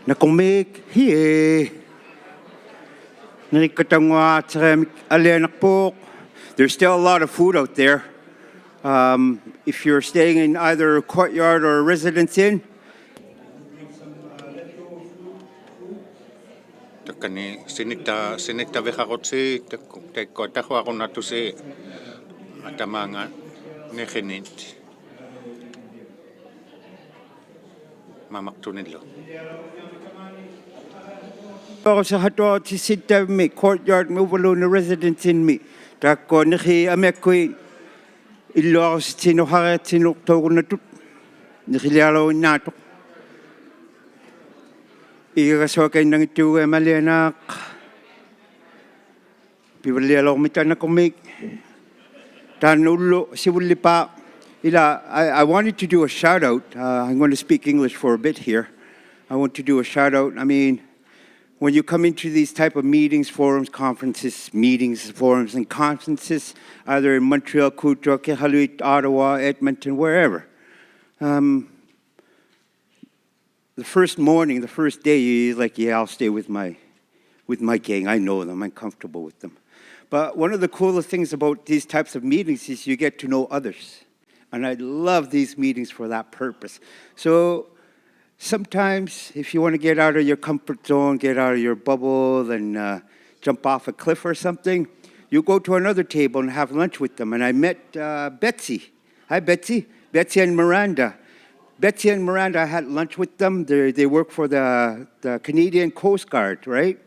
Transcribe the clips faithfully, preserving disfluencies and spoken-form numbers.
ᓇᑯᕐᒦᒃ, ᕼᐃ. ᓂᕆᒃᑲᑕᐅᙳᐊᑦᓴᕆᐊᒥᒃ ᐊᓕᐊᓇᖅᐳᖅ. There's still a lot of food out there. Um, if you're staying in either a Courtyard or a Residence Inn, ᑕᒃᑲᓂ ᓯᓂᑦᑕ-, ᓯᓂᑦᑕᕕᖃᕈᑦᓯ, ᑕᒃ-, ᑕᐃᒃᑯᐊ ᑕᒃᑯᐊᕈᓐᓇᑐᓯ ᐊᑕᒫᖓ ᓂᕿᓂᑦ ᒪᒪᖅᑐᓂᓪᓗ. ᓱᖃᑐᐊᖅ ᓯᓂᑦᑕᕕᒻᒥ Courtyard-ᒥ ᐅᕝᕙᓘᓐᓃᑦ Residence Inn-ᒥ. ᑕᒃᑯᐊ ᓂᕿ ᐊᒥᐊᒃᑯᐃᑦ ᐃᓪᓗᐊᕈᓯᑦᑎᓐᓄᑦ ᖃᕆᑦᑎᓐᓄᑦ ᑕᐅᒍᓐᓇᑐᑦ. ᓂᕿᓕᐊᓘᓐᓈᑐᖅ. ᐃᒐᒐᓱᐊᑲᐃᓐᓇᙱᑦᑑᒐᐃ ᒪᓕᐊᓇᖅ. ᐱᕙᓪᓕᐊᓚᐅᕐᒥᑕ ᓇᑯᕐᒦᒃ. ᑖᓐᓇ ᐅᓪᓗ ᓯᕗᓪᓕᐹ. ᐃᓛ, I, I wanted to do a shout out. Uh, I'm going to speak English for a bit here. I want to do a shout out. I mean, when you come into these type of meetings, forums, conferences, meetings, forums, and conferences, either in Montreal, Kuta, Iqaluit, Ottawa, Edmonton, wherever, um, the first morning, the first day, you're like, "Yeah, I'll stay with my, with my gang. I know them. I'm comfortable with them." But one of the coolest things about these types of meetings is you get to know others. And I love these meetings for that purpose. So sometimes, if you want to get out of your comfort zone, get out of your bubble, and, uh, jump off a cliff or something, you go to another table and have lunch with them. And I met, uh, Betsy. Hi, Betsy. Betsy and Miranda. Betsy and Miranda, I had lunch with them. They, they work for the, the Canadian Coast Guard, right?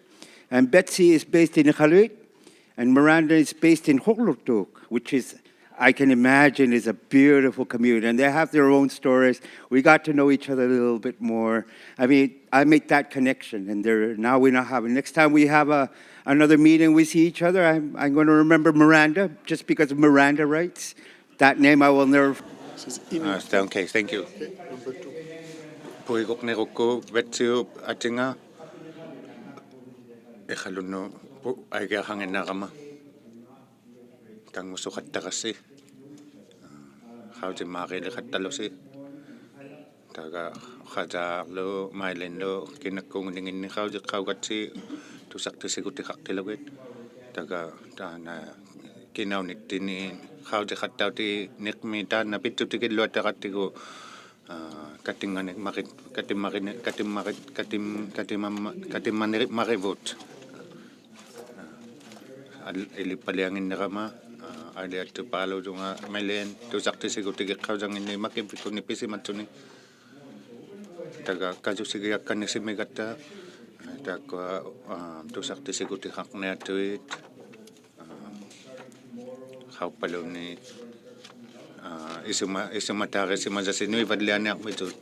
And Betsy is based in Iqaluit, and Miranda is based in Qurlurtuuk, which is, I can imagine, is a beautiful community. And they have their own stories. We got to know each other a little bit more. I mean, I make that connection, and there, now we now have, next time we have a, another meeting, we see each other, I'm, I'm gonna remember Miranda, just because of Miranda rights. That name I will never. Ah, okay, thank you. Puiguqnirukkut Betsyup atinga. Iqalunnu pu-, aikiaqanginnarama. Tanngusuqattarassi. Qaujimaariiliqattalusi. Taga Qajaarlu, Mailinlu, kinakkuunginninginni qaujiqaugatsi tusaqtisigutihaqtilugit. Taga taanna kinaunittinni qaujiqattautiniqmi taanna pittutigilluattaqattigu, aa, katinngani mari-, katinmarini-, katinmari-, katin-, katimamma-, katinmanirivut. Al-, ilippalianginnirama, aa, aliattupaalujunga Mailen tusaqtisigutigiqaujanginni makivvikuni pisimatsuni. Taga kajusigiakkannisimigatta, aa, taakkua, aa, tusaqtisigutihaqniattuit, aa, qauppaluunniit, aa, isuma-, isumataarisimasasi nuivallianiarmitut.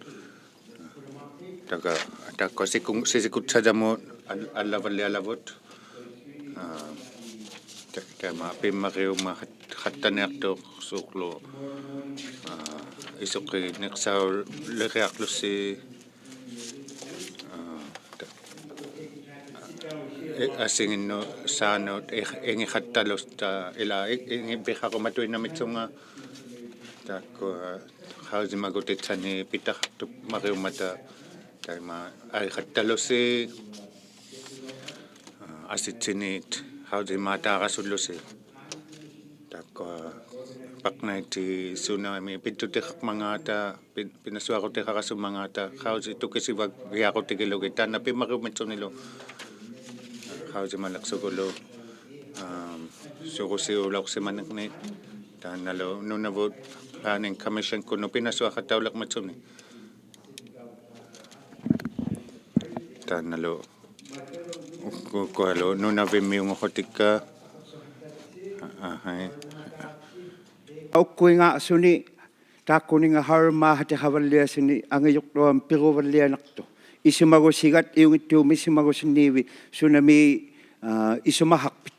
Taga, taakkua siku-, sisikutsajamut al-, allavallialavut. Aa, ta-, taima pimmariumaqat-, qattaniaqtuq suurlu, aa, isuqiniqsauliriaqlusi, aa, ta-, i-, asinginnut saanut i-, ingiqattalusi ta-, ilaa i-, ingiviqarumatuinnamitsunga. Taakkua qaujimagutitsani pitaqaqtumariummata taima aiqattalusi, aa, asitsiniit qaujimaataarasullusi. Taakkua Paqnaiti tsunami pittutiqarmangaata, pi-, pinasuarutiqarasummangaata, qauji tukisivagiarutigilugit taanna pimmariummitsunilu. Qaujimaliqsugulu, aa, surusiulauqsimaniqni, taannalu Nunavut Planning Commission-kunut pinasuaqattauliqmitsuni. Taannalu, ukku-, ukkualu Nunavimmi unguqutikka. Aa, hai. Ukkuingaasuni, taakkuninga Harum Maa Hatiqavalliasuni angajuqtuamik piruvallianaqtuq. Isumagusigat, iunngittuumik isumagusinniivit, tsunami, aa, isumahaqpit.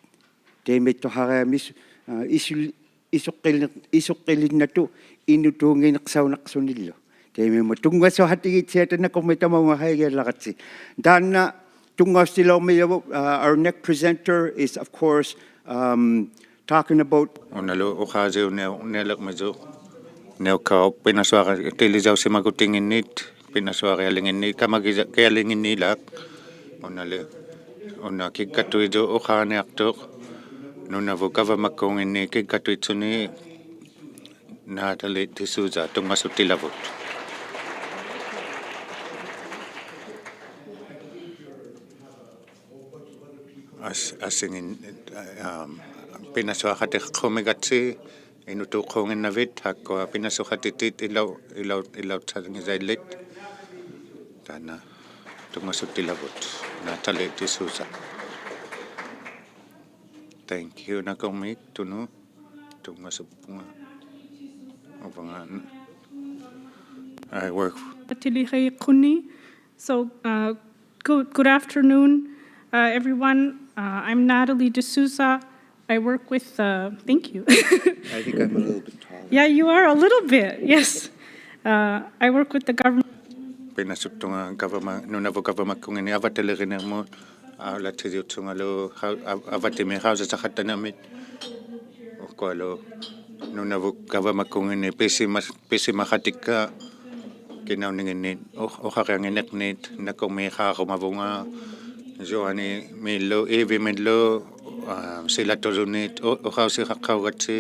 Taimaittuhariami is-, aa, isul-, isuqqili-, isuqqilinnatut inutuunnginiqsaunaqsunillu. Taimamut tunngasuhatigitsiata nakummit tamaunga haigiallaratsi. Taanna tunngasutilauqmijavut, uh, our next presenter is, of course, um, talking about. Unalu uqaasiuniarnialiqmijut. Niukaup pinasuaratilijausimagutinginnit. ᐱᓇᓱᐊᕆᐊᓕᖏᓐᓂ, ᑲᒪᒋᔭ-, ᕿᐊᓕᖏᓐᓂᓛᒃ. ᐅᓇᓕ, ᐅᓇ ᑭᒡᒐᑐᐃᔪᖅ ᐅᖄᓂᐊᖅᑐᖅ ᓄᓇᕗᑦ ᒐᕙᒪᒃᑯᖏᓐᓂ ᑭᒡᒐᑐᐃᑦᓱᓂ, Natalie D'Souza, ᑐᙵᓱᑦᑎᓚᕗᑦ. ᐊᔅ-, ᐊᓯᖏᓐ-, ᐊᒻ, ᐱᓇᓱᐊᖃᑎᖃᖅᑯᒥᒐᑦᓯ ᐃᓄᑑᖅᑰᖏᓐᓇᕕᑦ, ᑖᒃᑯᐊ ᐱᓇᓱᖃᑎᑎᑦ ᐃᓚᐅ-, ᐃᓚᐅ-, ᐃᓚᐅᑦᓴᙱᔭᐃᓪᓕᑦ. ᑖᓐᓇ ᑐᙵᓱᑦᑎᓚᕗᑦ, Natalie D'Souza. Thank you, ᓇᑯᕐᒦᒃ, ᑐᓄ, ᑐᙵᓱᑉᐳᖓ, ᐅᕙᖓ, I work. ᐊᑎᓕᕆᖁᓂ. So, uh, good, good afternoon, uh, everyone. Uh, I'm Natalie D'Souza. I work with, uh, thank you. I think I'm a little bit taller. Yeah, you are a little bit, yes. Uh, I work with the government. ᐱᓇᓱᑦᑐᖓ ᒐᕙᒪ-, ᓄᓇᕗᑦ ᒐᕙᒪᒃᑯᖏᓐᓂ ᐊᕙᑎᓕᕆᓂᕐᒧᑦ, ᐊᐅᓚᑦᓯᔪᑦᓱᖓᓗ, ᖃ-, ᐊᕙ-, ᐊᕙᑎᒥᒃ ᖃᐅᔨᓴᖃᑦᑕᕐᓂᕐᒥᑦ. ᐅᑯᐊᓗ ᓄᓇᕗᑦ ᒐᕙᒪᒃᑯᖏᓐᓂ ᐱᓯᒪ-, ᐱᓯᒪᖃᑎᒃᑲ ᑭᓇᐅᓂᖏᓐᓂ ᐅᖃ-, ᐅᖃᕆᐊᖏᓐᓂᕐᓂᑦ, ᓇᑯᕐᒦᒃ ᖃᕈᒪᕗᖓ, ᔪᐊᓂᒥᓪᓗ, ᐄᕖᒥᓪᓗ, ᐊ, ᓯᓚᑐᓗᓂᑦ, ᐅ-, ᐅᖃᐅᓯᖃᖅᑲᐅᒐᑦᓯ,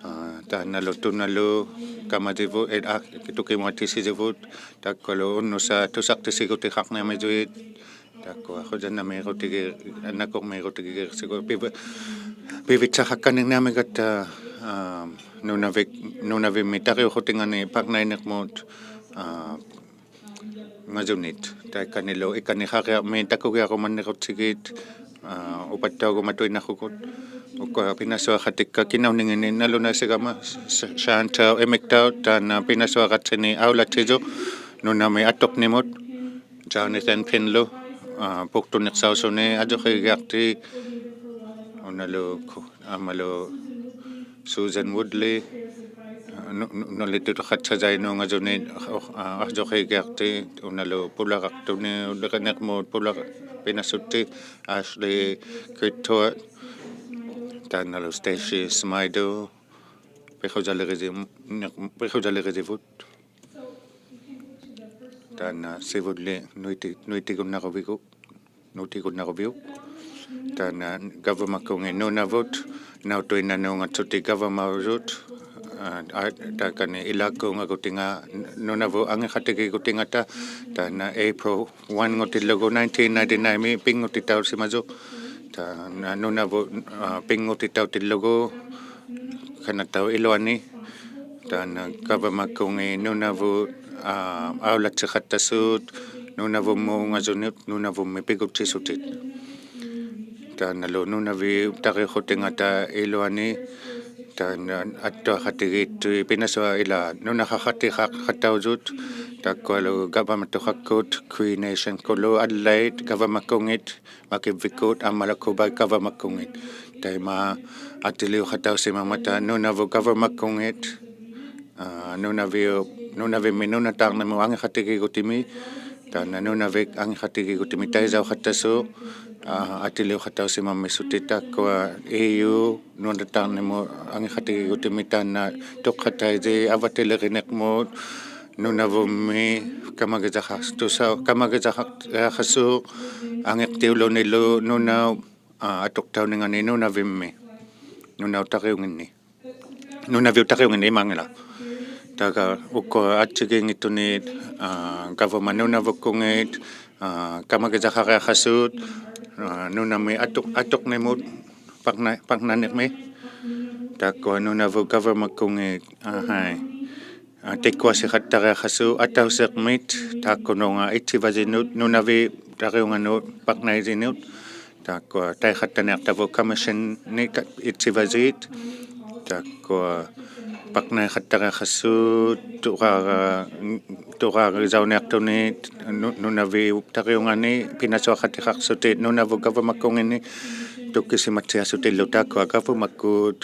ᐊ, ᑖᓐᓇᓗ ᑐᓇᓗ ᑲᒪᑎᕗᑦ, ᐃᓛ ᐊ, ᑐᑭᒧᐊᑎᓯᔪᕗᑦ, ᑖᒃᑯᐊᓗ ᐅᓐᓄᓴ ᑐᓴᖅᑎᓯᒍᑎᖃᕐᓂᐊᒥᔪᐃᑦ, ᑖᒃᑯᐊ ᖁᔭᓐᓇᒦᕈᑎᒋ-, ᓇᑯᕐᒦᕈᑎᒋᒋᖅᓯᒍ-, ᐱᕕ-, ᐱᕕᑦᓴᖃᒃᑲᓐᓂᕐᓂᐊᒥᒐᑦᑕ, ᐊ, ᓄᓇᕕᒃ-, ᓄᓇᕕᒻᒥ ᑕᕆᐅᖁᑎᖓᓂ ᐸᕐᓇᐃᓂᕐᒧᑦ, ᐊ, ᖓᔪᓂᑦ. ᑕᐃᑲᓂᓗ ᐃᑲᓂ ᖃᕆᐊᕐᒥ ᑕᑯᒋᐊᕈᒪᓐᓂᕈᑦᓯᒌᑦ, ᐊ, ᐅᐸᑦᑕᐅᒍᒪᑐᐃᓐᓇᖁᒍᑦ. ᐅᑯᐊ ᐱᓇᓱᐊᖃᑎᒃᑲ ᑭᓇᐅᓂᖏᓐᓂᓐᓇᓗ ᓇᐃᓯᒐᒪ, ᓴ-, ᓴᓐᑕᐅ ᐃᒥᒃᑕᐅᑦ, ᑖᓐᓇ ᐱᓇᓱᐊᕋᑦᓯᓂ ᐊᐅᓚᑦᓯᔪᖅ ᓄᓇᒥ ᐊᑐᕐᓂᒧᑦ, Jonathan Pinlo, ᐊ, ᐳᒃᑐᓂᖅᓴᐅᓱᓂ ᐊᔪᕆᒋᐊᖅᑎ, ᐅᓇᓗ ᑯ-, ᐊᒻᒪᓗ Susan Woodley, ᐊ, ᓄ-, ᓄ-, ᓄᓇᓕᑦᑐᖃᑦᓴᔭᐃᑦ ᓄᖓᔪᓂᑦ, ᐊ, ᐊ, ᐊᔪᕆᒋᐊᖅᑎ, ᐅᓇᓗ ᐳᓚᕋᖅᑐᓂ, ᐅᓕᕆᓂᕐᒧᑦ ᐳᓚ-, ᐱᓇᓱᑦᑎ, Ashley Krittua, ᑖᓐᓇᓗ Stacy Smaido, ᐱᖁᔭᓕᕆᔨᒻ-, ᓂᕐ-, ᐱᖁᔭᓕᕆᔨᕗᑦ. ᑖᓐᓇ ᓯᕗᓪᓕ ᓄᐃᑎ-, ᓄᐃᑎᒍᓐᓇᕈᕕᒍ-, ᓄᐃᑎᒍᓐᓇᕈᕕᐅᒃ. ᑖᓐᓇ ᒐᕙᒪᒃᑯᖏᑦ ᓄᓇᕗᑦ, ᓇᐅᑐᐃᓐᓇᓅᖓᑦᓱᑎᒃ ᒐᕙᒪᐅᔪᑦ, ᐊ, ᐊ, ᑖᒃᑲᓂ ᐃᓛᒃᑰᖓᒍᑎᖓ ᓄᓇᕗᑦ ᐊᖏᖃᑎᒌᒍᑎᖓᑕ, ᑖᓐᓇ April one-ᖑᑎᓪᓗᒍ nineteen ninety-nine-ᒥ ᐱᙳᑎᑕᐅᓯᒪᔪᖅ. ᑖᓐᓇ ᓄᓇᕗᑦ, ᐊ, ᐱᙳᑎᑕᐅᑎᓪᓗᒍ ᑲᓇᑕᐅᑉ ᐃᓗᐊᓂ, ᑖᓐᓇ ᒐᕙᒪᒃᑯᖏᑦ ᓄᓇᕗᑦ, ᐊ, ᐊᐅᓚᑦᓯᖃᑦᑕᓲᑦ ᓄᓇᕗᒻᒨᖓᔪᓂᑦ, ᓄᓇᕗᒻᒥ ᐱᒍᑦᓯᓱᑎᒃ. ᑖᓐᓇᓗ ᓄᓇᕕᐅᑉ ᑕᕆᐅᖁᑎᖓᑕ ᐃᓗᐊᓂ, ᑖᓐᓇ ᐊᑦᑐᐊᖃᑎᒌᑦᑐᐃᑦ ᐱᓇᓱᐊ ᐃᓛ ᓄᓇᖃᖃᑎᖃᖃᑕᐅᔪᑦ, ᑖᒃᑯᐊᓗ ᒐᕙᒪᑐᖃᒃᑯᑦ Cree Nation-ᑯᓗ ᐊᓪᓚᐃᑦ ᒐᕙᒪᒃᑯᖏᑦ, ᒪᑭᕝᕕᒃᑯᑦ ᐊᒻᒪᓗ ᑯᐸᐃᒃ ᒐᕙᒪᒃᑯᖏᑦ. ᑕᐃᒪ ᐊᑎᓕᐅᖃᑕᐅᓯᒪᒻᒪᑕ ᓄᓇᕗᑦ ᒐᕙᒪᒃᑯᖏᑦ, ᐊ, ᓄᓇᕕᐅᑉ, ᓄᓇᕕᒻᒥ ᓄᓇᑖᕐᓂᒧᑦ ᐊᖏᖃᑎᒌᒍᑎᒥ, ᑖᓐᓇ ᓄᓇᕕᒃ ᐊᖏᖃᑎᒌᒍᑎᒥ ᑕᐃᔭᐅᖃᑦᑕᓲᖅ, ᐊ, ᐊᑎᓕᐅᖃᑕᐅᓯᒪᒻᒥᓱᑎᒃ ᑖᒃᑯᐊ E U ᓄᓇᑖᕐᓂᒧᑦ ᐊᖏᖃᑎᒌᒍᑎᒥ ᑖᓐᓇ ᑐᖅᑲᑕᐃᑎ ᐊᕙᑎᓕᕆᓂᕐᒧᑦ ᓄᓇᕗᒻᒥ ᑲᒪᒋᔭᖃᖅᑐᓴ-, ᑲᒪᒋᔭᖃᕆᐊᖃᓲᖅ ᐊᖏᖅᑎᐅᓗᓂᓗ ᓄᓇ, ᐊ, ᐊᑐᖅᑕᐅᓂᖓᓂ ᓄᓇᕕᒻᒥ, ᓄᓇᐅᑉ ᑕᕆᐅᖏᓐᓂ. ᓄᓇᕕᐅᑉ ᑕᕆᐅᖏᓐᓂ ᐃᒪᙱᓚᖅ. ᑕᒐ ᐅᑯᐊ ᐊᑦᔨᒌᙱᑦᑐᓂᑦ, ᐊ, ᒐᕙᒪᑦ ᓄᓇᕗᒃᑯᖏᑦ, ᐊ, ᑲᒪᒋᔭᖃᕆᐊᖃᓲᑦ, ᐊ, ᓄᓇᒥ ᐊᑐᖅ-, ᐊᑐᕐᓂᒧᑦ ᐸᕐᓇ-, ᐸᕐᓇᓂᕐᒥ. ᑖᒃᑯᐊ ᓄᓇᕗᑦ ᒐᕙᒪᒃᑯᖏᑦ, ᐊ, ᕼᐊᐃ. ᐊ, ᑎᒃᑯᐊᓯᖃᑦᑕᕆᐊᖃᓲᑦ ᐊᑕᐅᓯᕐᒥᑦ, ᑖᒃᑯᓄᖓ ᐃᑦᓯᕙᔨᓄᑦ, ᓄᓇᕕᐅᑉ ᑕᕆᐅᖓᓄᑦ ᐸᕐᓇᐃᔨᓄᑦ, ᑖᒃᑯᐊ ᑕᐃᖃᑦᑕᓂᐊᖅᑕᕗᑦ commission-ᓂ ᑲ-, ᐃᑦᓯᕙᔩᑦ, ᑖᒃᑯᐊ ᐸᕐᓇᐃᖃᑦᑕᕆᐊᖃᓲᑦ, ᑐᕌᕋ-, ᑐᕌᕆᔭᐅᓂᐊᖅᑐᓂᑦ, ᓄ-, ᓄᓇᕕᐅᑉ ᑕᕆᐅᖓᓂ, ᐱᓇᓱᐊᖃᑎᖃᖅᓱᑎᒃ, ᓄᓇᕗᑦ ᒐᕙᒪᒃᑯᖏᓐᓂ, ᑐᑭᓯᒪᑦᓯᐊᓱᑎᓪᓗ ᑖᒃᑯᐊ ᒐᕙᒪᒃᑯᑦ,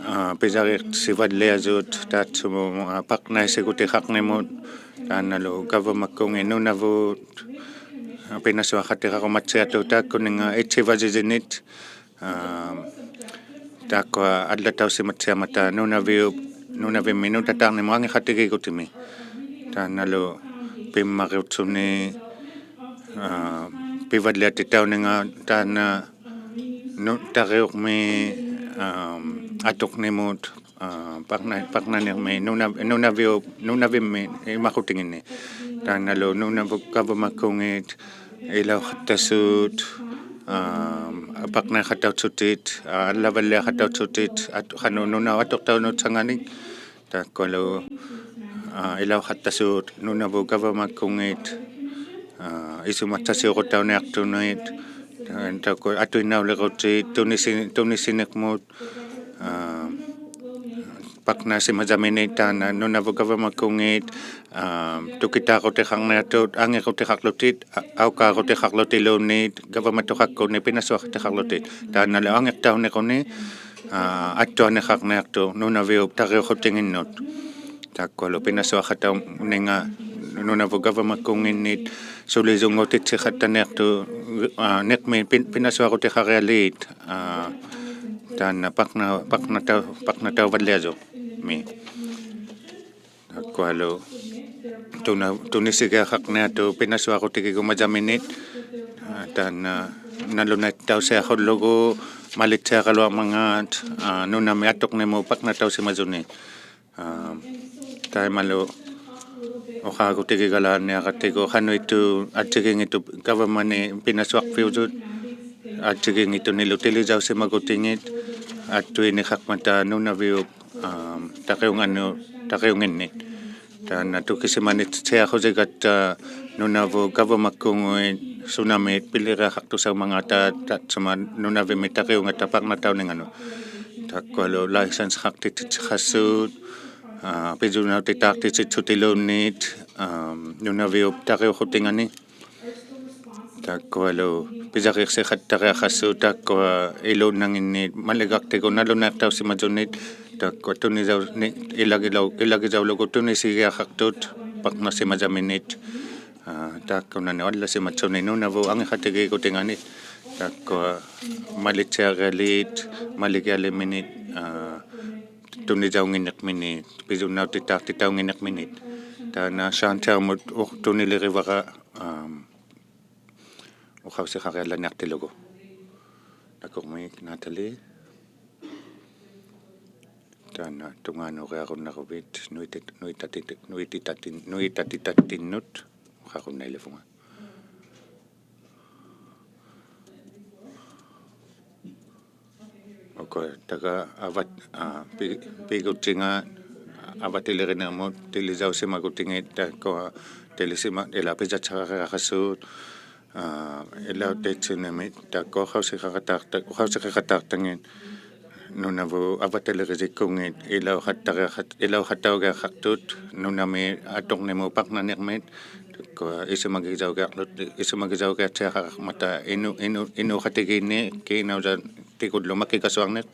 ᐊ, ᐱᔭᕇᖅᓯᕙᓪᓕᐊᔪᑦ, ᑖᑦᓱᒧ, ᐊ, ᐸᕐᓇᐃᓯᒍᑎᖃᕐᓂᒧᑦ, ᑖᓐᓇᓗ ᒐᕙᒪᒃᑯᖏᑦ ᓄᓇᕗᑦ, ᐊ, ᐱᓇᓱᐊᖃᑎᖃᕈᒪᑦᓯᐊᑐᑦ ᑖᒃᑯᓂᖓ ᐃᑦᓯᕙᔨᔨᓂᑦ, ᐊ, ᑖᒃᑯᐊ ᐊᓪᓚᑕᐅᓯᒪᑦᓯᐊᒪᑕ ᓄᓇᕕᐅᑉ, ᓄᓇᕕᒻᒥ ᓄᓇᑖᕐᓂᒧᑦ ᐊᖏᖃᑎᒌᒍᑎᒥ. ᑖᓐᓇᓗ pimmariutsuni, aa, pivalliatitauninga taanna nu-, tariurmi, aa, atuqnimut, aa, paqna-, paqnanirmi nuna-, nunaviup, nunavimmi imaqutinginni. Taannalu Nunavut gavamakungit ilauqattasuut, aa, paqnaiqatautsutit, aa, allavalliaqatautsutit, at-, qanuq nunaup atuqtaunut sanganik. Taakkualu, aa, ilauqattasuut Nunavut gavamakungit, aa, isumaksasiuqutauniaqtunit, aa, taakku atuinnaulirutit tunisi-, tunisiniqmut, aa, paqnasimasaminit taanna Nunavut gavamakungit, aa, tukitaaqutikaqniaqtut, angiqutiqaqłutit, a-, aukaaqutiqaqłutiluunniit, gavamatuqakkuni pinasuaqatiqaqłutit. Taannalu angiqtauniruni, aa, attuaniqaqniaqtut nunaviup tariuqutinginnut. Taakkualu pinasuaqatauninga Nunavut gavamakunginnit sulisunnguutitsiqattaniaqtut, aa, niqmi pin-, pinasuaqutiqarialiit, aa, taanna paqna-, paqnatau-, paqnatauvalliasumi. Taakkualu tuna-, tunisigiaqaqniaqtut pinasuaqutigigumasaminit, aa, taanna nalunaiktausiaqullugu malitsiaqaluaqmangaat, aa, nunami atuqnimut paqnatausimasuni. Aa, taimalu uqaagutigigalaaniaqatigu qanuitut attigiinngitut gavamani pinasuaqpiusut, attigiinngitunilu tilisausimagutingit attuiniqaqmata nunaviup, aa, tariunganu-, tariunginnit. Taanna tukisimanittiaqusigatta Nunavut gavamakungit sunamit piliriaqaqtusaumangaata tatsuma nunavimmi tariungata paqnatauninganut. Taakkualu license-qaqtitittiqasut, aa, pisunautitaaqtititsutiluunniit, aa, nunaviup tariuqutingani. Taakkualu pisariqsiqattariaqasut taakkua iluunnanginnit maligaqtigu nalunaiqtausimasunit, taakkua tunisauni ilagilau-, ilagisaulugu tunisigiaqaqtut paqnasimasaminit, aa, taakkunani allasimatsuni Nunavut angiqatigiigutinganit, taakkua malitsiarialiit, maligialiminit, aa, tunisaunginniqminit, pisunautitaaqtitaunginniqminit. Taanna Chantel-mut u-, tunilirivara, aa, uqausiqarialaniaqtilugu. Nakurmiik Natalie. Taanna tungaanuriarunnaruvit nuitit-, nuitati-, nuititati-, nuitatitattinnut uqarunnailivunga. Ukua, taga avat-, aa, pi-, piiguttinga avatilirinirmut tilisausimagutingit, taakkua tilisima-, ilaa pisatsaqariaqasut, aa, ilaa tiitsinimit, taakkua uqausiqaqataaqta-, uqausiqaqataaqtangit Nunavut avatilirisikungit ilauqattariaqat-, ilauqattaugiaqaqtut nunami atuqnimut paqnanirmit, taakkua isumagisaugiaqłut-, isumagisaugiattiaqarmata inu-, inu-, inuuqatigiinni kiinausat tigullu makigasuarniq.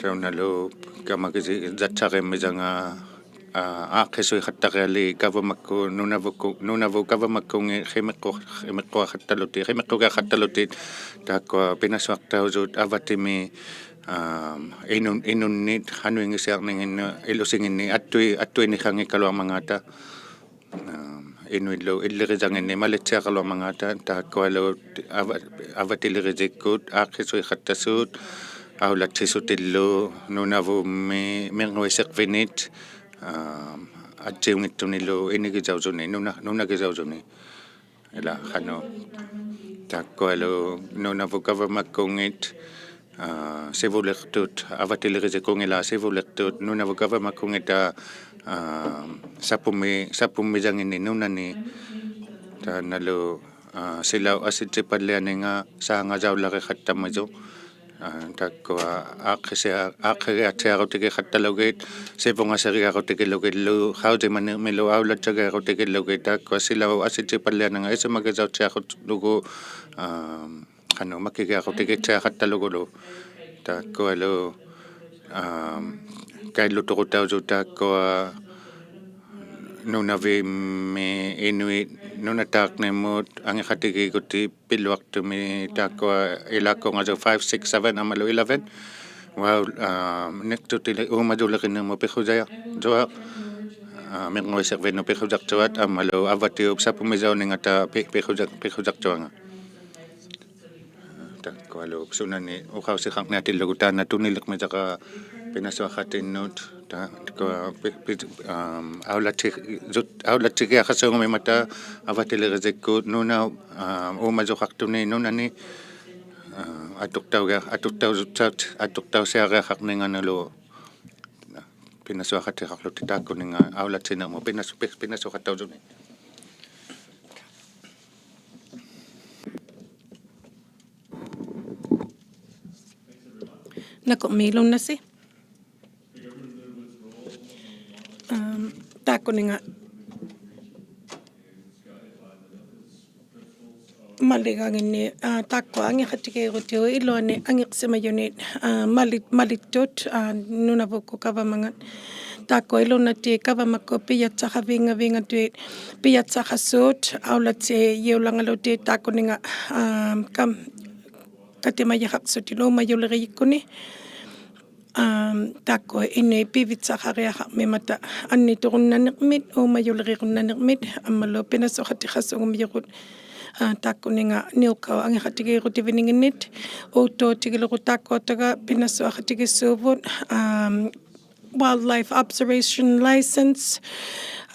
Taunalu kamagisatsarimmisanga, aa, aaqqisuiqattarialiit gavamakku-, Nunavukku-, Nunavut gavamakkungit qimiqqu-, qimiqquaqattalutit, qimiqqugiaqattalutit, taakkua pinasuaqtausut avatimi, aa, inun-, inunnit qanuinngisiarninginnit ilusinginnit attui-, attuiniqanngikkaluarmangaata. Aa, inuillu illirisanginnit malitsiaqaluarmangaata, taakkualu ava-, avatilirisikkut aaqqisuiqattasuut aulatsisutillu Nunavummi mirnguisiqvinit, aa, attiunngitsunilu inigisausuni, nuna-, nunagisausuni. Ilaa qanuq. Taakkualu Nunavut gavamakkungit, aa, sivuliqtut, avatilirisikungit ilaa sivuliqtut Nunavut gavamakkungit, aa, sapumi-, sapummisanginnit nunani. Taannalu, aa, silaup asitsipallianinga saangasaulariqattammisu. Aa, taakkua aaqqisia-, aaqqigiattiarutigiqattalugit, sivungasiriarutigilugillu, qausimanirmilu aulatsagiarutigillugit, taakkua silaup asitsipallianinga isumagisauttiaqutlugu, aa, qanuq makigiarutigittiaqattalugulu. Taakkualu, aa, kailluturutausut taakkua nunavimmi inuit nunataaqnimut angiqatigiigutit piluaqtumi taakkua ilakkungasu five, six, seven, amalu eleven. Uau, aa, niqtutili uumasuliqinirmut piqusajaq, suaq. ᐋ, ᒥᙳᓯᕐᕕᓄᑦ ᐱᖁᔭᕐᔪᐊᑦ ᐊᒻᒪᓗ ᐊᕙᑎᐅᑉ ᓴᐳᒥᔪᓂᖓᑕ ᐱ-, ᐱᖁᔭ-, ᐱᖁᔭᕐᔪᐊᖓ. ᑖᒃᑯᐊᓗ ᓱᓇᓂ ᐅᖃᐅᓯᖃᕐᓂᐊᑎᓪᓗᒍ ᑖᓐᓇ ᑐᓂᓕᕐᒥᔭᕋ ᐱᓇᓱᐊᖃᑎᓐᓄᑦ, ᑖᒃᑯᐊ ᐱ-, ᐱ-, ᐋᒻ, ᐊᐅᓚᑦᓯ-, ᔪᑦ-, ᐊᐅᓚᑦᓯᒋᐊᖃᓲᖑᒻᒥᒪᑕ ᐊᕙᑎᓕᕆᔨᒃᑯᑦ ᓄᓇᐅᑉ, ᐋᒻ, ᐆᒪᔪᖃᖅᑐᓂ ᓄᓇᓂ, ᐋᒻ, ᐊᑐᖅᑕᐅᒋᐊ-, ᐊᑐᖅᑕᐅᔪᑦᓴᑦ, ᐊᑐᖅᑕᐅᓯᐊᕆᐊᖃᕐᓂᖓᓄᓗ ᐱᓇᓱᐊᖃᑎᖃᕐᓗᑎᑦ ᑖᒃᑯᓂᖓ ᐊᐅᓚᑦᓯᓂᕐᒧᑦ ᐱᓇᓱ-, ᐱ-, ᐱᓇᓱᐊᖃᑦᑕᐅᔪᓂᒃ. ᓇᑯᕐᒦᓘᓐᓇᓯ. ᐋᒻ, ᑖᒃᑯᓂᖓ ᒪᓕᒐᖏᓐᓂ, ᐋ, ᑖᒃᑯᐊ ᐊᖏᖃᑎᒌᕈᑎᐅᑉ ᐃᓗᐊᓂ ᐊᖏᕐᓯᒪᔪᓂᒃ, ᐋ, ᒪᓕ-, ᒪᓕᑦᑐᑦ, ᐋ, ᓄᓇᕗᒃᑯᑦ ᒐᕙᒪᖓᑦ. ᑖᒃᑯᐊ ᐃᓘᓐᓇᑎᒃ ᒐᕙᒪᒃᑯᑦ ᐱᔭᑦᓴᖃᕕᙵᕕᙵᑐᐃᑦ, ᐱᔭᑦᓴᖃᓲᑦ, ᐊᐅᓚᑦᓯᔫᓚᖓᓗᑎᒃ ᑖᒃᑯᓂᖓ, ᐋ, ᑲᒻ-, ᑲᑎᒪᔨᖃᖅᓱᑎᓪᓗ ᐆᒪᔪᓕᕆᔨᒃᑯᓂ. ᐋᒻ, ᑖᒃᑯᐊ ᐃᓂ ᐱᕕᑦᓴᖃᕆᐊᖃᕐᒥᒪᑕ ᐊᓐᓂᑐᕈᓐᓇᓂᕐᒥᑦ, ᐆᒪᔪᓕᕆᕈᓐᓇᓂᕐᒥᑦ, ᐊᒻᒪᓗ ᐱᓇᓱᖃᑎᖃᓲᖑᒻᒥᔪᒍᑦ, ᐋ, ᑖᒃᑯᓂᖓ ᓂᐅᑲᐅᑉ ᐊᖏᖃᑎᒌᕈᑎᕕᓂᖏᓐᓂᑦ, ᐆᑦᑑᑎᒋᓗᒍ ᑖᒃᑯᐊᑕᒐ ᐱᓇᓱᐊᖃᑎᒋᓲᕗᑦ, ᐋᒻ, wildlife observation license,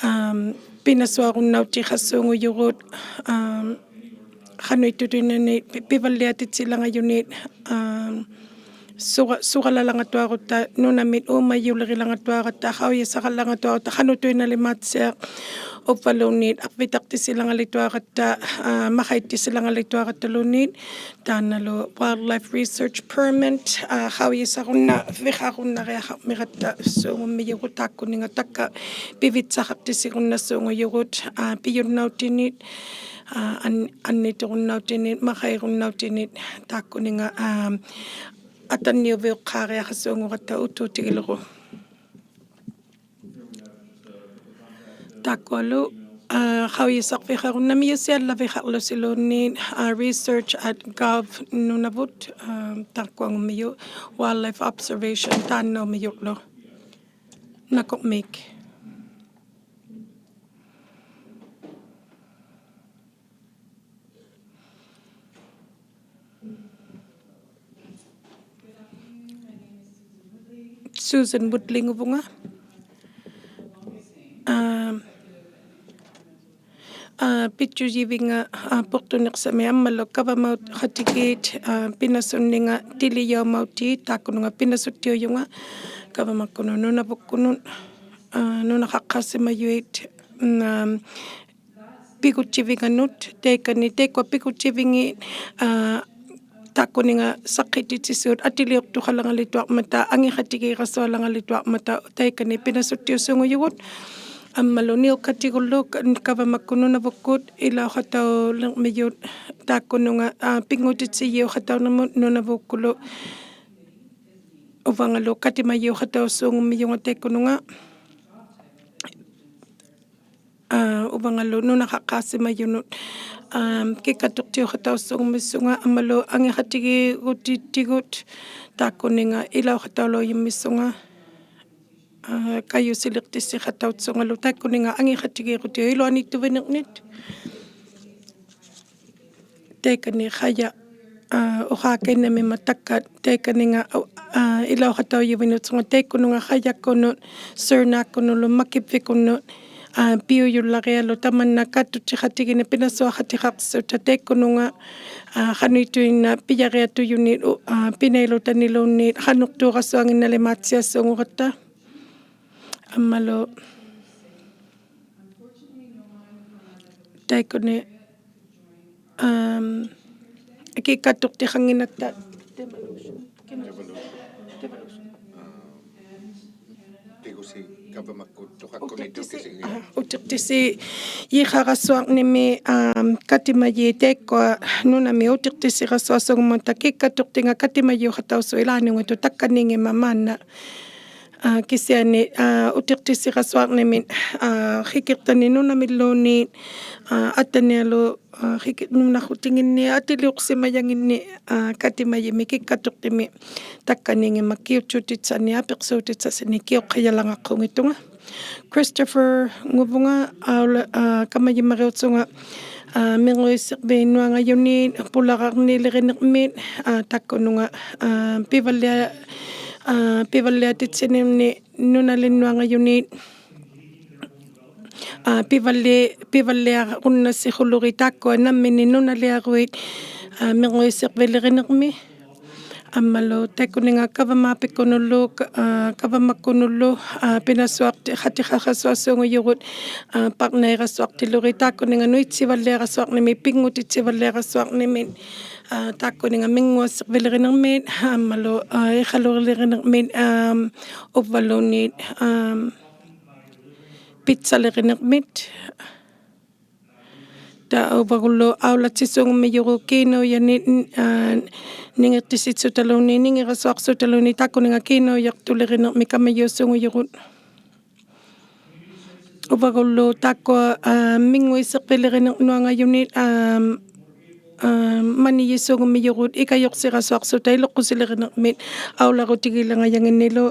ᐋᒻ, ᐱᓇᓱᐊᕈᓐᓇᐅᑎᖃᓲᖑᔪᒍᑦ, ᐋᒻ, ᖃᓄᐃᑦᑐᑐᐃᓐᓇᓂᒃ ᐱ-, ᐱᕙᓪᓕᐊᑎᑦᓯᓚᖓᔪᓂᒃ, ᐋᒻ, ᓱᒐ-, ᓱᒐᓚᓚᖓᑐᐊᕈᑦᑕ, ᓄᓇᒥᑦ ᐆᒪᔪᓕᕆᓚᖓᑐᐊᕋᑦᑕ, ᖃᐅᔨᓴᖃᓚᖓᑐᐊᕈᑦᑕ, ᖃᓄᑐᐃᓐᓇᓕᒫᑦᓯᐊᖅ ᐅᕝᕙᓘᓐᓃᑦ ᐊᕐᕕᑕᖅᑎᓯᓚᖓᓕᑐᐊᕋᑦᑕ, ᐋ, ᒪᖃᐃᑦᑎᓯᓚᖓᓕᑐᐊᕋᑦᑕᓘᓐᓃᑦ, ᑖᓐᓇᓗ wildlife research permit, ᐋ, ᖃᐅᔨᓴᕈᓐᓇ-, ᕕᖃᕈᓐᓇᕆᐊᖃᕐᒥᒐᑦᑕ ᓲᖑᒻᒥᔪᒍᑦ ᑖᒃᑯᓂᖓ ᑕᒃᑲ ᐱᕕᑦᓴᖃᖅᑎᓯᕈᓐᓇᓲᖑᔪᒍᑦ, ᐋ, ᐱᔪᓐᓇᐅᑎᓂᒃ, ᐋ, ᐊᓐ-, ᐊᓐᓂᑐᕈᓐᓇᐅᑎᓂᒃ, ᒪᖃᐃᕈᓐᓇᐅᑎᓂᒃ, ᑖᒃᑯᓂᖓ, ᐋ, ᐊᑕᓐᓂᐅᕕᐅᖅᑳᕆᐊᖃᓲᖑᒐᑦᑕ ᐆᑦᑑᑎᒋᓗᒍ. ᑖᒃᑯᐊᓗ, ᐋ, ᖃᐅᔨᓴᕐᕕᖃᕈᓐᓇᒥᔪᑦ ᓯᐊᓪᓚᕕᖃᕐᓗᓯᓘᓐᓃᑦ, ᐋ, research at gov Nunavut, ᐋ, ᑖᒃᑯᐊᖑᒻᒥᔪᖅ wildlife observation ᑖᓐᓇᐅᒻᒥᔪᕐᓗ. ᓇᑯᕐᒦᒃ. Susan Woodley-ᖑᕗᖓ. ᐋ, ᐋ, ᐱᑦᔪᔨᕕᖓ, ᐋ, ᐳᖅᑐᓂᖅᓴᒥᒃ ᐊᒻᒪᓗ ᒐᕙᒪᖃᑎᒌᑦ, ᐋ, ᐱᓇᓱᓐᓂᖓ ᑎᓕᔭᐅᒪᐅᑏᑦ ᑖᒃᑯᓄᖓ ᐱᓇᓱᑦᑎᐅᔪᖓ ᒐᕙᒪᒃᑯᓄᑦ ᓄᓇᕗᒃᑯᓄᑦ, ᐋ, ᓄᓇᖃᖅᑳᖅᓯᒪᔪᐃᑦ, ᒻ, ᐋ, ᐱᒍᑦᔨᕕᖓᓄᑦ, ᑕᐃᑲᓂ, ᑕᐃᒃᑯᐊ ᐱᒍᑦᔨᕕᖏᑦ, ᐋ, ᑖᒃᑯᓂᖓ ᓴᖅᑭᑎᑦᓯᓲᑦ ᐊᑎᓕᐅᖅᑐᖃᓚᖓᓕᑐᐊᕐᒪᑕ, ᐊᖏᖃᑎᒌᕋᓱᐊᓚᖓᓕᑐᐊᕐᒪᑕ, ᑕᐃᑲᓂ ᐱᓇᓱᑦᑎᐅᓲᖑᔪᒍᑦ, ᐊᒻᒪᓗ ᓂᐅᒃᑲᑎᒍᓗ ᑲ-, ᒐᕙᒪᒃᑯᑦ ᓄᓇᕗᒃᑯᑦ, ᐃᓚᐅᖃᑕᐅᓕᕐᒥᔪᑦ, ᑖᒃᑯᓄᖓ, ᐋ, ᐱᙳᑎᑦᓯᔨᐅᖃᑕᐅᓂᕐᒧᑦ ᓄᓇᕗᒃᑯᓗ, ᐅᕙᖓᓗ ᑲᑎᒪᔨᐅᖃᑕᐅᓲᖑᒻᒥᔪᖓ ᑕᐃᒃᑯᓄᖓ. ᐋ, ᐅᕙᖓᓗ ᓄᓇᖃᖅᑳᖅᓯᒪᔪᓄᑦ, ᐋ, ᑭᒃᑲᑐᖅᑎᐅᖃᑕᐅᓲᖑᒻᒥᓱᖓ, ᐊᒻᒪᓗ ᐊᖏᖃᑎᒌᒍᑎᑦᑎᒍᑦ, ᑖᒃᑯᓂᖓ ᐃᓚᐅᖃᑕᐅᓚᐅᔪᒻᒥᓱᖓ, ᐋ, ᑲᔪᓯᓕᖅᑎᑦᓯᖃᑕᐅᑦᓱᖓᓗ, ᑖᒃᑯᓂᖓ ᐊᖏᖃᑎᒌᕈᑎᐅᑉ ᐃᓗᐊᓃᑦᑐᕕᓂᕐᓂᑦ. ᑕᐃᑲᓂ ᖃᔭᖅ, ᐋ, ᐅᖄᑲᐃᓐᓇᒻᒥᒪ ᑕᒃᑲ, ᑕᐃᑲᓂᖓ, ᐋ, ᐃᓚᐅᖃᑕᐅᔪᕕᓄᑦᓱᖓ, ᑕᐃᒃᑯᓄᖓ ᖃᔭᒃᑯᓄᑦ, ᓱᕈᓇᒃᑯᓄᓪᓗ, ᒪᑭᕝᕕᒃᑯᓄᑦ, ᐋ, ᐱᐅᔪᓪᓚᕆᐊᓗ ᑕᒪᓐᓇ ᑲᑐᑦᑎᖃᑎᒋᓂᖅ ᐱᓇᓱᐊᖃᑎᖃᖅᓱᑕ, ᑕᐃᒃᑯᓄᖓ, ᐋ, ᖃᓄᐃᑦᑐᐃᓐᓇᖅ ᐱᔭᕆᐊᑐᔪᓂᒃ, ᐅ-, ᐋ, ᐱᓇᐃᓗᑕᓂᓘᓐᓃᑦ, ᖃᓄᖅᑑᕋᓱᐊᖏᓐᓇᓕᒫᑦᓯᐊᓲᖑᒐᑦᑕ. ᐊᒻᒪᓗ ᑕᐃᒃᑯᓂ, ᐋᒻ, ᑭᒃᑲᑐᖅᑎᖃᙱᓐᓇᑦᑕ. ᑎᒍᓯ ᒐᕙᒪᒃᑯᑦ ᑐᖃᖅᑯᓐᓂᑦ ᐅᑎᖅᑎᓯ-, ᐅᑎᖅᑎᓯ-, ᐋ, ᐅᑎᖅᑎᓯᔨᖃᕋᓱᐊᕐᓂᒥᒃ, ᐋᒻ, ᑲᑎᒪᔩᑦ ᑕᐃᒃᑯᐊ ᓄᓇᒥ ᐅᑎᖅᑎᓯᕋᓱᐊᓲᖑᒻᒪᑕ ᑭᒃᑲᑐᖅᑎᖓ ᑲᑎᒪᔨᐅᖃᑕᐅᓲᖅ ᐃᓛᓄᖓᑐᑦ ᑕᒃᑲᓃᖏᒻᒪᑦ ᒫᓐᓇ. ᐋ, ᑭᓯᐊᓂ, ᐋ, ᐅᑎᖅᑎᓯᕋᓱᐊᕐᓂᒥᒃ, ᐋ, ᕿᑭᖅᑕᓂᒃ ᓄᓇᒥᓪᓘᓐᓃᑦ, ᐋ, ᐊᑕᓂᐊᓗ, ᐋ, ᕿᑭ-, ᓄᓇᖁᑎᖏᓐᓂᒃ ᐊᑎᓕᐅᖅᓯᒪᔭᖏᓐᓂᒃ, ᐋ, ᑲᑎᒪᔨᒥᒃ ᑭᒃᑲᑐᖅᑎᒥᒃ ᑕᒃᑲᓃᖏᒻᒪᑦ ᑭᐅᑦᔪᑎᑦᓴᓂᒃ ᐊᐱᖅᓲᑎᑦᓴᓯᓂᒃ ᑭᐅᖅᑲᔭᓚᖓᖅᑰᖏᑦᑐᖓ. Christopher-nguvunga, aula, aa, kamajumariutunga, aa, minruisirvinuangajunit, pulaqarnilirinirmit, aa, takkununga, aa, pivallia-, aa, pivalliatitsinirni nunalinnuangajunit, aa, pivalli-, pivalliarunnasihullugit taakkua namminni nunaliaruit, aa, minruisirvilirinirmi. Ammalu taikkuninga kavamapikkunullu, ka-, aa, kavamakkunullu, aa, pinasuaqti-, qatiqaqasuaqsuungujurut, aa, parnairasuaqtilugit taakkuninga nuitsivalliarasuarnimit, pinngutitsivalliarasuarnimit, aa, taakkuninga minnguasirvilirinirmit, ammalu, aa, iqaluririnirmit, aa, uvvaluunniit, aa, pitsalirinirmit. Tauvagullu aulatsisuungummijurut kiinaujanit, aa, ningiqtisitsutaluunniit, ningirasuaqsutaluunniit, taakkuninga kiinaujaqtulirinirmit kamajiusuungujurut. Uvagullu taakkua, aa, minnguisirvilirinirnuangajunit, aa, aa, manijisuungummijurut ikajuqsirasuaqsuta iluqqusilinirmit aularutigilangajanginilu,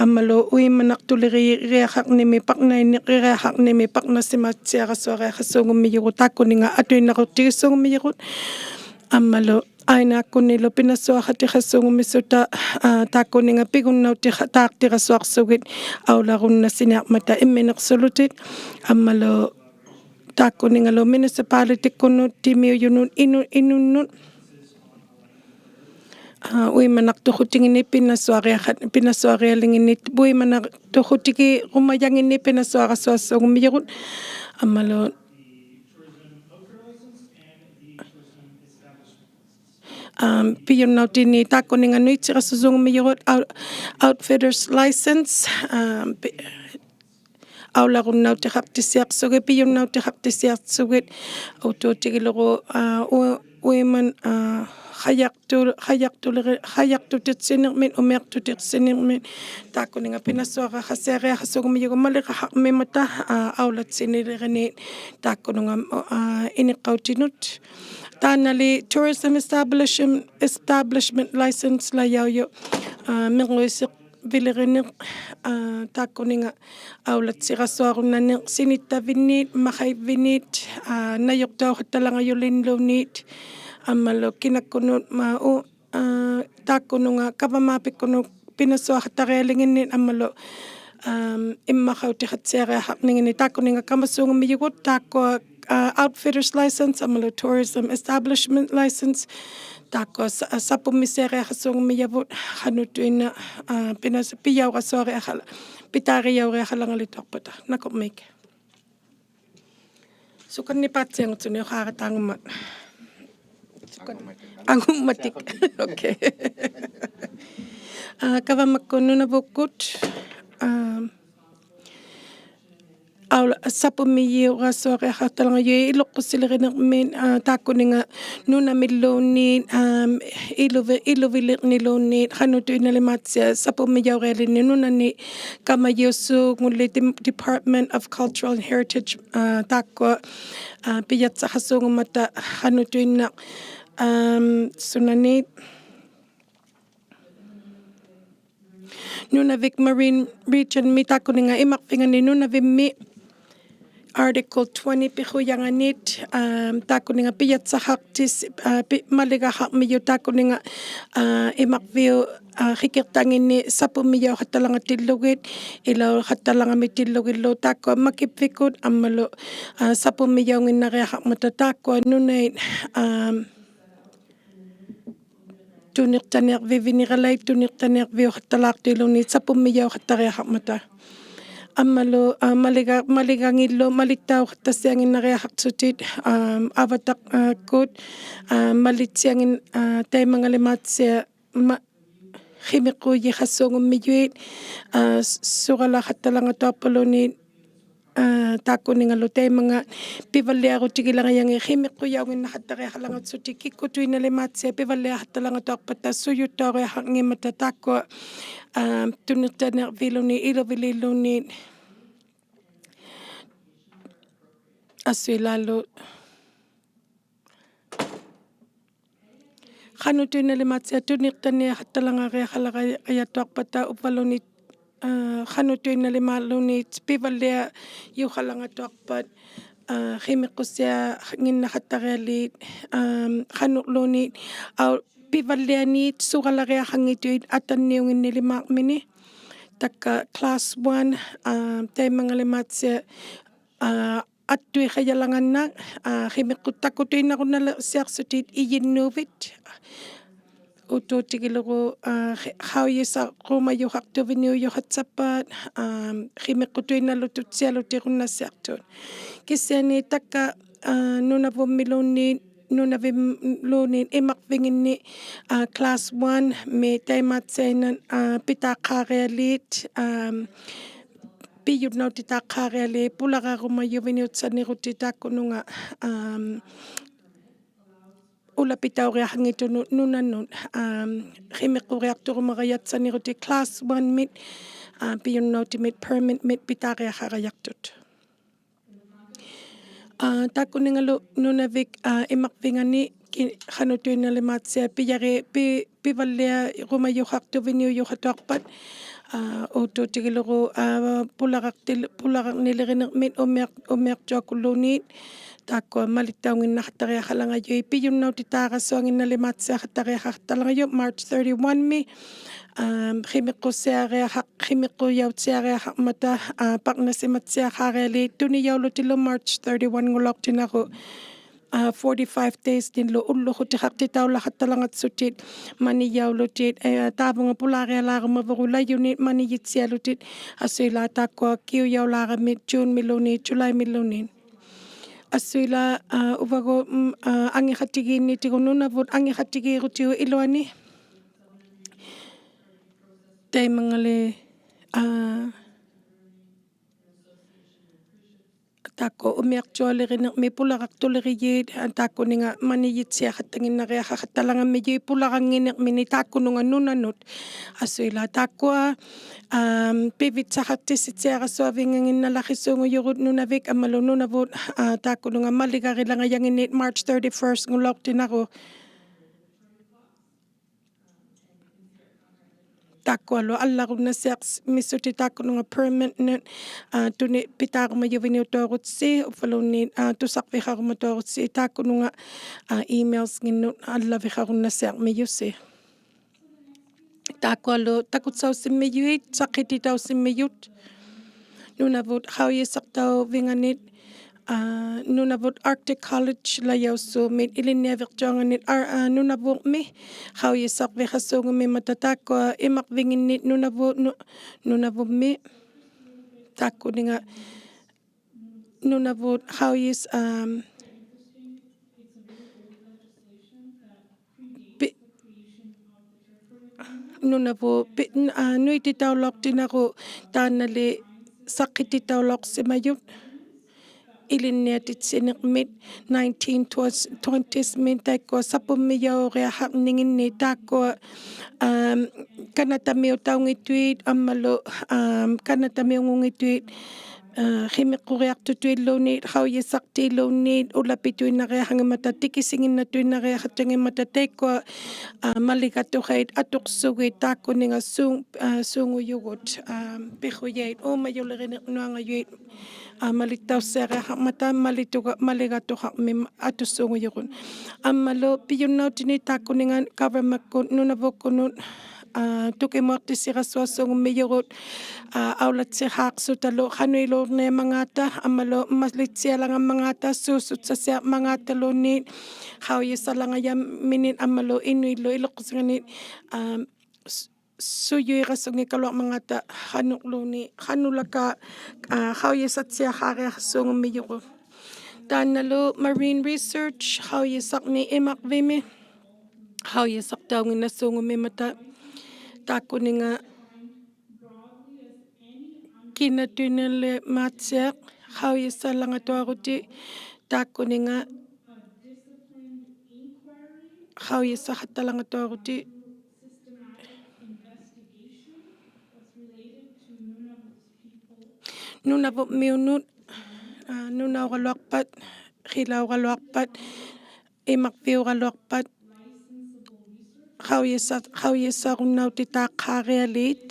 ammalu uimanaqtuliriaqarnimit, parnainiriaqarnimit, parnasimaatsiarasuariaqasuungummijurut, taakkuninga atuinnaruttigisuungummijurut, ammalu ainakkunilu pinasuaqatiqasuungummisuta, aa, taakkuninga pigunnautiqataaqtirasuaqsugit aularunnasiniarmata imminaqsulutit, ammalu taakkuningalu municipality-kkunnut, timiujunut, inu-, inunnut, aa, uimanaqtuqutinginit pinasuariaqat-, pinasuarialinginit, uimanaqtuqutigirumajanginit pinasuarasuaqsuungummijurut, ammalu, aa, pijunnautinit taakkuninga nuitsirasusuungummijurut, out-, outfitters license, aa, pi-, aularunnautigaqtisiaqsugit, pijunnautiqaqtisiaqsugit, utuutigilugu, aa, u-, uiman, aa, qajaqtu-, qajaqtuliri-, qajaqtutiqsinirmit, umiaqtutiqsinirmit, taakkuninga pinasuaraqasiariaqasuungummijurut maliqaqarmimata, aa, aulatsinilirinit, taakkununga, aa, iniqautinut. Taannali tourism establishment, establishment license-lajaujuq, aa, minruisiq- viliriniq, aa, taakkuninga aulatsirasuarunnaniq sinittavinnit, maqaivvinnit, aa, najuqtauqattalangajulilluunniit, ammalu kinakkunut ma-, u-, aa, taakkununga kavamapikkunut pinasuaqattarialinginnit, ammalu, aam, immaqautiqatsiariaqarninginnit, taakkuninga kamasuungummijugut, taakkua aa, outfitters license, ammalu tourism establishment license, taakkua sa-, sapummisiariaqasuungummijavut, qanutuinnaq, aa, pinas-, pijaurasuariaqala-, pitaarijauriaqalangalituaqpata. Nakuq Mike. Sukannipaattiangutsuni uqaaqataangummat. Sukan-, angummatik. Angummatik. Okay. Aa, kavamakkut Nunavukkut, aa, aula-, sapummijiurasuariaqaqtalangajut iluqqusiliriniqmit, aa, taakkuninga nunamilluunniit, aam, iluvi-, iluvilirniluunniit, qanutuinnalimaattiat sapummijaurialinni nunani kamajiusuungulli Dem-, Department of Cultural and Heritage, aa, taakkua, aa, pijatsaqasuungummata qanutuinnaq, aam, sunaniit. Nunavik Marine Region-mi taakkuninga imaqvingani Nunavimmi Article twenty piqujanganit, aam, taakkuninga pijatsaqaqtis-, aa, pi-, maligaqarmijut taakkuninga, aa, imaqviuq, aa, qikiqtanginni sapummijauqattalangatillugit, ilauqattalangamitillugillu taakkua makivvikut ammalu, aa, sapummijaunginnariaqarmata taakkua nunait, aam, tuniqtaniaqviviniralait, tuniqtaniaqviuqattalaaqtuiluunniit sapummijauqattariaqarmata. Ammalu, aa, maliga-, maligangillu malittauqattasianginnariaqaqsutit, aam, avataq-, aa, kkut, aa, malitsiangin-, aa, taimangalimaatsiaq, ma-, qimiqujiqasuungummijuit, aa, s-, suralaqattalangatuaqpaluunniit, aa, taakkuningalu taimanga pivalliarutigilangajangi qimiqujaunginnaqattariaqalangasutit kikkutuinnalimaattiat pivalliaqattalangatuaqpata sujuttauriaqarngimmata taakkua, aa, tuniqtaniaqviluunniit iluvililluunniit asuilaallu. Qanutuinnalimaattiat tuniqtaniaqattalangariaqalaqajatuaqpata uvvaluunniit ᐋ, ᖃᓄᑐᐃᓐᓇᓕᒫᕐᓘᓃᑦ ᐱᕙᓪᓕᐊᔪᖃᓚᖓᑐᐊᖅᐸᑦ, ᐋ, ᕿᒥᕐᕈᓯᐊᖏᓐᓇᖃᑦᑕᕆᐊᓖᑦ, ᐋ, ᖃᓄᕐᓘᓃᑦ, ᐋ, ᐱᕙᓪᓕᐊᓃᑦ ᓱᕋᓚᕆᐊᖃᙱᑐᐃᑦ ᐊᑕᓐᓂᐅᖏᓐᓂᓕᒫᕐᒥᓂ. ᑕᒃᑲ class one, ᐋ, ᑕᐃᒪᙵᓕᒫᑦᓯᐊ, ᐋ, ᐊᑦᑐᐃᖃᔭᓚᖓᓐᓇᖅ, ᐋ, ᕿᒥᕐᕈᑦᑕᑯᑐᐃᓐᓇᕈᓐᓇᓚᐅᖅᓯᐊᖅᓱᑎᒃ ᐃᔨᓐᓅᕕᑦ. ᐅᑑᑎᒋᓗᒍ, ᐋ, ᕿ-, ᖃᐅᔨᓴᕈᒪᔪᖃᖅᑐᕕᓂᐅᔪᖃᑦᓴᑉᐸᑦ, ᐋ, ᕿᒥᕐᕈᑐᐃᓐᓇᓗᑐᑦᓯᐊᓗᑎᒍᓐᓇᑦᓯᐊᖅᑐᑦ. ᑭᓯᐊᓂ ᑕᒃᑲ, ᐋ, ᓄᓇᕗᒻᒥᓘᓐᓃᑦ, ᓄᓇᕕᒻᓘᓐᓃᑦ ᐃᒪᕐᕕᖏᓐᓂ, ᐋ, class one-ᒥ ᑕᐃᒫᑦᓭᓇᖅ, ᐋ, ᐱᑖᖅᑳᕆᐊᓖᑦ, ᐋ, ᐱᔪᓐᓇᐅᑎᑖᖅᑳᕆᐊᓖᑦ ᐳᓚᕋᕈᒪᔪᕕᓂᐅᑦᓴᓂᕈᑎᒃ ᑖᒃᑯᓄᖓ, ᐋ, ᐅᓚᐱᑕᐅᕆᐊᖃᙱᑦᑐᓄᑦ ᓄᓇᓄᑦ, ᐋ, ᕿᒥᕐᕈᕆᐊᖅᑐᕈᒪᒐᔭᑦᓴᓂᕈᑎᒃ class one-ᒥᑦ, ᐋ, ᐱᔪᓐᓇᐅᑎᒥᑦ permit-ᒥᑦ ᐱᑖᕆᐊᖃᕋᔭᖅᑐᑦ. ᐋ, ᑖᒃᑯᓂᖓᓗ ᓄᓇᕕᒃ, ᐋ, ᐃᒪᕐᕕᖓᓂ ᑭ-, ᖃᓄᑐᐃᓐᓇᓕᒫᑦᓯᐊ ᐱᔭᕇ-, ᐱ-, ᐱᕙᓪᓕᐊᕈᒪᔪᖃᖅᑐᕕᓂᐅᔪᖃᑐᐊᖅᐸᑦ, ᐋ, ᐅᑑᑎᒋᓗᒍ, ᐋ, ᐳᓚᕋᖅᑎᓪ-, ᐳᓚᕋᕐᓂᓕᕆᓂᕐᒥᑦ ᐅᒥᐊᖅ-, ᐅᒥᐊᕐᔪᐊᑯᓪᓘᓃᑦ, ᑖᒃᑯᐊ ᒪᓕᑦᑕᐅᙱᓐᓇᖃᑦᑕᕆᐊᖃᓚᖓᔪᐃᑦ ᐱᔪᓐᓇᐅᑎᑖᕋᓱᐊᙱᓐᓇᓕᒫᑦᓯᐊᖃᑦᑕᕆᐊᖃᑦᑕᓚᖓᔪᖅ March thirty-one-ᒥ, ᐋ, ᕿᒥᕐᕈᓯᐊᕆᐊᖃ-, ᕿᒥᕐᕈᔭᐅᑦᓯᐊᕆᐊᖃᕐᒪᑕ, ᐋ, ᐸᕐᓇᓯᒪᑦᓯᐊᖃᕆᐊᓖᑦ ᑐᓂᔭᐅᓗᑎᓪᓗ March thirty-one-ᖑᓚᐅᖅᑎᓇᕈ, ᐋ, forty-five days-ᓂᓪᓗ ᐅᓪᓗᖁᑎᖃᖅᑎᑕᐅᓚᖃᑦᑕᓚᖓᑦᓱᑎᒃ ᒪᓂᔭᐅᓗᑎᒃ, ᐄ, ᑖᕗᖓ ᐳᓛᕆᐊᓛᕈᒪᕗᒍᑦ ᓚᔪᓂᒃ ᒪᓂᔨᑦᓯᐊᓗᑎᒃ, ᐊᓱᐃᓛᒃ ᑖᒃᑯᐊ ᑭᐅᔭᐅᓛᕋᒥᒃ June-ᒥᓘᓃᑦ, July-ᒥᓘᓃᑦ. ᐊᓱᐃᓛᒃ, ᐋ, ᐅᕙᒍᑦ, ᒻ, ᐋ, ᐊᖏᖃᑎᒌᓐᓂᑎᒍ ᓄᓇᕗᑦ ᐊᖏᖃᑎᒌᕈᑎᒍ ᐃᓗᐊᓂ. ᑕᐃᒪᙵᓕ, ᐋ, ᑖᒃᑯᐊ ᐅᒥᐊᕐᔪᐊᓕᕆᓂᕐᒥ ᐳᓚᕋᖅᑐᓕᕆᔩᑦ, ᐋ, ᑖᒃᑯᓂᖓ ᒪᓂᔨᑦᓯᐊᖃᑦᑕᙱᓐᓇᕆᐊᖃᖃᑦᑕᓚᖓᒻᒥᔪᐃᑦ ᐳᓚᕋᙱᓂᕐᒥᓂᒃ ᑖᒃᑯᓄᖓ ᓄᓇᓄᑦ. ᐊᓱᐃᓛᒃ ᑖᒃᑯᐊ, ᐋ, ᐱᕕᑦᓴᖃᖅᑎᓯᑦᓯᐊᕋᓱᐊᕕᙵᙱᓐᓇᓚᕿᓲᖑᔪᒍᑦ ᓄᓇᕕᒃ ᐊᒻᒪᓗ ᓄᓇᕗᑦ, ᐋ, ᑖᒃᑯᓄᖓ ᒪᓕᒐᕆᓚᖓᔭᖏᓐᓂᒃ March thirty-first-ᖑᓚᐅᖅᑎᓇᕈ. ᑖᒃᑯᐊᓗ ᐊᓪᓚᕈᓐᓇᓯᐊᕐᒥᓱᑎᒃ ᑖᒃᑯᓄᖓ permit-ᓂᒃ, ᐋ, ᑐᓂ ᐱᑖᕈᒪᔪᕕᓂᐅᑕᐅᕈᑦᓯ, ᐅᕝᕙᓘᓐᓃᑦ, ᐋ, ᑐᓴᕐᕕᖃᕈᒪᑕᐅᕈᑦᓯ, ᑖᒃᑯᓄᖓ, ᐋ, emails-ᖏᓐᓄᑦ ᐊᓪᓚᕕᖃᕈᓐᓇᓯᐊᕐᒥᔪᓯ. ᑖᒃᑯᐊᓗ ᑕᑯᑦᓴᐅᓯᒻᒥᔪᐃᑦ, ᓴᖅᑭᑎᑕᐅᓯᒻᒥᔪᑦ, ᓄᓇᕗᑦ ᖃᐅᔨᓴᖅᑕᐅᕕᖓᓂᑦ, ᐋ, ᓄᓇᕗᑦ Arctic College-ᓚᔭᐅᓲᒥᑦ ᐃᓕᓐᓂᐊᕕᕐᔪᐊᖓᓂᑦ, ᐋ, ᐋ, ᓄᓇᕗᒻᒥ ᖃᐅᔨᓴᕐᕕᖃᓲᖑᒻᒥᒻᒪᑕ ᑖᒃᑯᐊ ᐃᒪᕐᕕᖏᓐᓂᑦ ᓄᓇᕗᑦ, ᓄ-, ᓄᓇᕗᒻᒥ ᑖᒃᑯᓂᖓ ᓄᓇᕗᑦ ᖃᐅᔨᓴ-, ᐋᒻ, ᐱ-, ᓄᓇᕗᑦ ᐱ-, ᐋ, ᓄᐃᑎᑕᐅᓚᐅᖅᑎᓇᕈ ᑖᓐᓇᓕ ᓴᖅᑭᑎᑕᐅᓚᐅᖅᓯᒪᔪᑦ ᐃᓕᓐᓂᐊᑎᑦᓯᓂᕐᒥᑦ nineteen twenties-ᒥᑦ ᑕᐃᒃᑯᐊ ᓴᐳᒻᒥᔭᐅᕆᐊᖃᕐᓂᖏᓐᓂᒃ ᑖᒃᑯᐊ, ᐋᒻ, ᑲᓇᑕᒥᐅᑕᐅᙱᑐᐃᑦ ᐊᒻᒪᓗ, ᐋᒻ, ᑲᓇᑕᒥᐅᖑᙱᑐᐃᑦ, ᐋ, ᕿᒥᕐᕈᕆᐊᖅᑐᑐᐃᓪᓘᓐᓃᑦ, ᖃᐅᔨᓴᖅᑏᓪᓘᓐᓃᑦ, ᐅᓚᐱᑐᐃᓐᓇᕆᐊᖃᙱᒻᒪᑕ, ᑎᑭᓯᖏᓐᓇᑐᐃᓐᓇᕆᐊᖃᑦᑕᙱᒻᒪᑕ, ᑕᐃᒃᑯᐊ, ᐋ, ᒪᓕᒐᑐᖃᐃᑦ ᐊᑐᖅᓱᒋᑦ ᑖᒃᑯᓂᖓ ᓲ-, ᐋ, ᓲᖑᔪᒍᑦ, ᐋ, ᐱᖁᔭᐃᑦ ᐆᒪᔪᓕᕆᓂᕐᓄᐊᖓᔪᐃᑦ, ᐋ, ᒪᓕᑦᑕᐅᓯᐊᕆᐊᖃᕐᒪᑕ, ᒪᓕᑐᒐ-, ᒪᓕᒐᑐᖃᕐᒥᒻ ᐊᑐᓲᖑᔪᒍᑦ. ᐊᒻᒪᓗ ᐱᔪᓐᓇᐅᑎᓂᒃ ᑖᒃᑯᓂᖓ ᒐᕙᒪᒃᑯᑦ ᓄᓇᕗᒃᑯᓄᑦ, ᐋ, ᑐᑭᒧᐊᖅᑎᓯᕋᓱᐊᓲᖑᒻᒥᔪᒍᑦ, ᐋ, ᐊᐅᓚᑦᓯᖄᖅᓱᑕᓗ ᖃᓄᐃᓘᕐᓂᐊᒻᒪᖔᑕ ᐊᒻᒪᓗ ᒪᓕᑦᓯᐊᓚᖓᒻᒪᖔᑕ ᓲᓱᑦᓴᓯᐊᕐᒪᖔᑕᓘᓐᓃᑦ ᖃᐅᔨᓴᓚᖓᔭᒥᓂᒃ ᐊᒻᒪᓗ ᐃᓄᐃᓪᓗ ᐃᓕᖅᑯᓯᖓᓂᒃ, ᐋ, ᓱ-, ᓱᔪᐃᕋᓱᙱᒃᑲᓗᐊᕐᒪᖔᑕ ᖃᓄᕐᓘᓐᓃᑦ, ᖃᓄᓪᓚᒃᑲ, ᐋ, ᖃᐅᔨᓴᑦᓯᐊᖃᕆᐊᖅᓱᖑᒻᒥᔪᒍᑦ. ᑖᓐᓇᓗ marine research, ᖃᐅᔨᓴᕐᒥ ᐃᒪᕐᕕᒥ, ᖃᐅᔨᓴᖅᑕᐅᙱᓐᓇᓲᖑᒻᒥᒻᒪᑕ, ᑖᒃᑯᓂᖓ ᑭᓇᑐᐃᓐᓇᓕᒫᑦᓯᐊᖅ, ᖃᐅᔨᓴᓚᖓᑐᐊᕈᑎ, ᑖᒃᑯᓂᖓ ᖃᐅᔨᓴᖃᑦᑕᓚᖓᑐᐊᕈᑎ. ᓄᓇᕗᒻᒥᐅᓄᑦ, ᐋ, ᓄᓇᐅᒐᓗᐊᖅᐸᑦ, ᕿᓚᐅᒐᓗᐊᖅᐸᑦ, ᐃᒪᕐᕕᐅᒐᓗᐊᖅᐸᑦ, ᖃᐅᔨᓴ-, ᖃᐅᔨᓴᕈᓐᓇᐅᑎᑖᖅᑳᕆᐊᓖᑦ.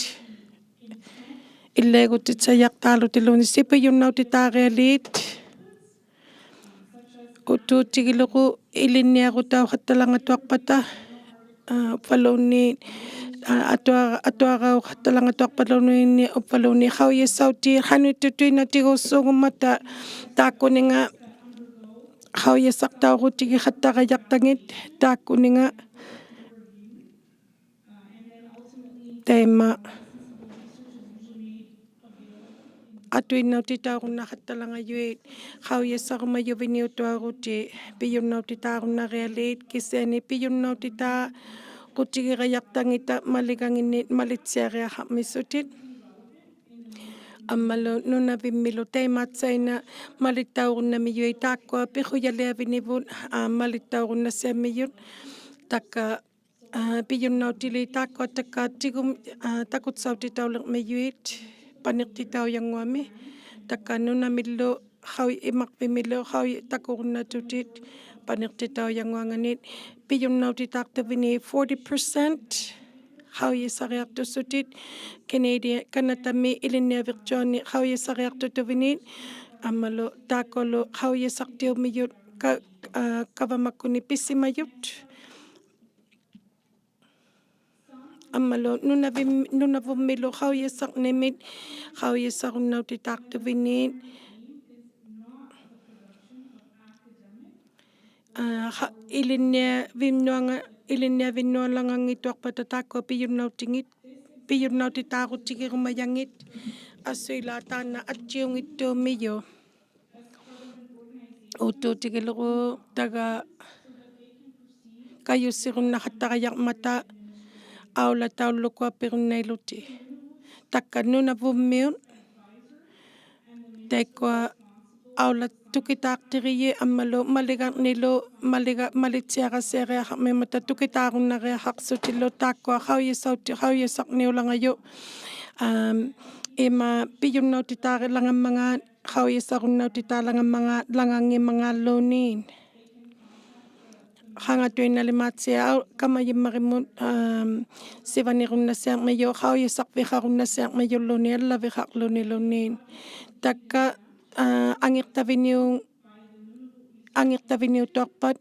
ᐃᓚᐃᒍᑎᑦᓴᔭᖅᑖᓗᑎᓪᓘᓐᓃᑦ ᓯᐱᔪᓐᓇᐅᑎᑖᕆᐊᓖᑦ. ᐅᑑᑎᒋᓗᒍ ᐃᓕᓐᓂᐊᕈᑕᐅᖃᑦᑕᓛᖓᑐᐊᖅᐸᑕ, ᐋ, ᐅᕝᕙᓘᓐᓃᑦ, ᐋ, ᐊᑐᐊ-, ᐊᑐᐊᕋᐅᖃᑦᑕᓛᖓᑐᐊᖅᐸᓗᓐᓃᑦ, ᐅᕝᕙᓘᓐᓃᑦ ᖃᐅᔨᓴᐅᑏᑦ ᖃᓄᐃᑦᑐᑐᐃᓐᓇᑎᒍᓲᖑᒻᒪᑕ, ᑖᒃᑯᓂᖓ ᖃᐅᔨᓴᖅᑕᐅᕈᑎᒋᖃᑦᑕᕋᔭᖅᑕᖏᑦ, ᑖᒃᑯᓂᖓ ᑕᐃᒪ ᐊᑐᐃᓐᓇᐅᑎᑕᐅᒍᓐᓇᖃᑦᑕᓛᖓᔪᐃᑦ ᖃᐅᔨᓴᕈᒪᔪᕕᓂᐅᑐᐊᕈᑎ ᐱᔪᓐᓇᐅᑎᑖᕈᓐᓇᕆᐊᓖᑦ, ᑭᓯᐊᓂ ᐱᔪᓐᓇᐅᑎᑖᕈᑎᒋᕋᔭᖅᑕᖏᑕ ᒪᓕᒐᖏᓐᓂᑦ ᒪᓕᑦᓯᐊᕆᐊᖃᕐᒥᓱᑎᒃ. ᐊᒻᒪᓗ ᓄᓇᕕᒻᒥᓗ ᑕᐃᒫᑦᓴᐃᓇ ᒪᓕᑦᑕᐅᒍᓐᓇᒥᔪᐃᑦ ᑖᒃᑯᐊ ᐱᖁᔭᓕᐊᕕᓂᕗᑦ, ᐋ, ᒪᓕᑦᑕᐅᒍᓐᓇᓯᐊᒥᔪᑦ, ᑕᒃᑲ ᐋ, ᐱᔪᓐᓇᐅᑎᓖᑦ ᑖᒃᑯᐊ ᑕᒃᑲ ᑎᒍᒻ-, ᐋ, ᑕᑯᑦᓴᐅᑎᑕᐅᓕᕐᒥᔪᐃᑦ ᐸᓂᖅᑎᑕᐅᔭᙳᐊᒥ. ᑕᒃᑲ ᓄᓇᒥᓪᓗ ᖃᐅᔨ-, ᐃᒪᕐᕕᒥᓗ ᖃᐅᔨ-, ᑕᑯᒍᓐᓇᑐᑎᑦ ᐸᓂᖅᑎᑕᐅᔭᙳᐊᖓᓂᑦ. ᐱᔪᓐᓇᐅᑎᑖᖅᑐᕕᓃᑦ forty percent ᖃᐅᔨᓴᕆᐊᖅᑐᓱᑎᑦ. ᑲᓃᑎᐊ-, ᑲᓇᑕᒥ ᐃᓕᓐᓂᐊᕕᕐᔪᐊᓂ ᖃᐅᔨᓴᕆᐊᖅᑐᑐᕕᓃᑦ. ᐊᒻᒪᓗ ᑖᒃᑯᐊᓗ ᖃᐅᔨᓴᖅᑎᐅᒻᒥᔪᑦ ᑲ-, ᐋ, ᒐᕙᒪᒃᑯᓂ ᐱᓯᒪᔪᑦ. ᐊᒻᒪᓗ ᓄᓇᕕᒻ-, ᓄᓇᕗᒻᒥᓗ ᖃᐅᔨᓴᕐᓂᒥᑦ, ᖃᐅᔨᓴᕈᓐᓇᐅᑎᑖᖅᑐᕕᓃᑦ, ᐋ, ᖃ-, ᐃᓕᓐᓂᐊᕕᓐᓄᐊᖓ-, ᐃᓕᓐᓂᐊᕕᓐᓄᐊᓛᖓᙱᑦᑐᐊᖅᐸᑕ ᑖᒃᑯᐊ ᐱᔪᓐᓇᐅᑎᖏᑦ, ᐱᔪᓐᓇᐅᑎᑖᕈᑎᒋᕈᒪᔭᖏᑦ, ᐊᓱᐃᓛᒃ ᑖᓐᓇ ᐊᑦᔨᐅᙱᑦᑑᒻᒥᔪᖅ. ᐅᑑᑎᒋᓗᒍ ᑕᒐ ᑲᔪᓯᕈᓐᓇᖃᑦᑕᕋᔭᕐᒪᑕ ᐊᐅᓚᑕᐅᓪᓗᒃᑯᐊᐱᒍᓐᓇᐃᓗᑎᒃ. ᑕᒃᑲ ᓄᓇᕗᒻᒥᐅᑦ ᑕᐃᒃᑯᐊ ᐊᐅᓚ ᑐᑭᑖᖅᑎᕆᔨ ᐊᒻᒪᓗ ᒪᓕᒐᕐᓂᓗ ᒪᓕᒐ-, ᒪᓕᑦᓯᐊᕋᓯᐊᕆᐊᖃᕐᒥᒻᒪᑕ ᑐᑭᑖᕈᓐᓇᕆᐊᖃᖅᓱᑎᓪᓗ ᑖᒃᑯᐊ ᖃᐅᔨᓴᐅᑎ-, ᖃᐅᔨᓴᕐᓂᐅᓛᖓᔪᖅ, ᐋᒻ, ᐃᒫᒃ ᐱᔪᓐᓇᐅᑎᑖᕆᓛᖓᒻᒪᖔᑦ ᖃᐅᔨᓴᕈᓐᓇᐅᑎᑖᓛᖓᒻᒪᖔᓚᖓᙱᒻᒪᖔᓪᓘᓃᑦ. ᖃᖓᑐᐃᓐᓇᓕᒫᑦᓯᐊᖅ ᑲᒪᔨᒻᒪᕆᒻᒧᑦ, ᐋᒻ, ᓯᕙᓂᕈᓐᓇᓯᐊᕐᒥᔪᖅ, ᖃᐅᔨᓴᕐᕕᖃᕈᓐᓇᓯᐊᕐᒥᔪᓪᓘᓃᑦ, ᐊᓪᓚᕕᖃᕐᓗᓂᓘᓃᑦ. ᑕᒃᑲ, ᐋ, ᐊᖏᖅᑕᕕᓂᐅ-, ᐊᖏᖅᑕᕕᓂᐅᑐᐊᖅᐸᑦ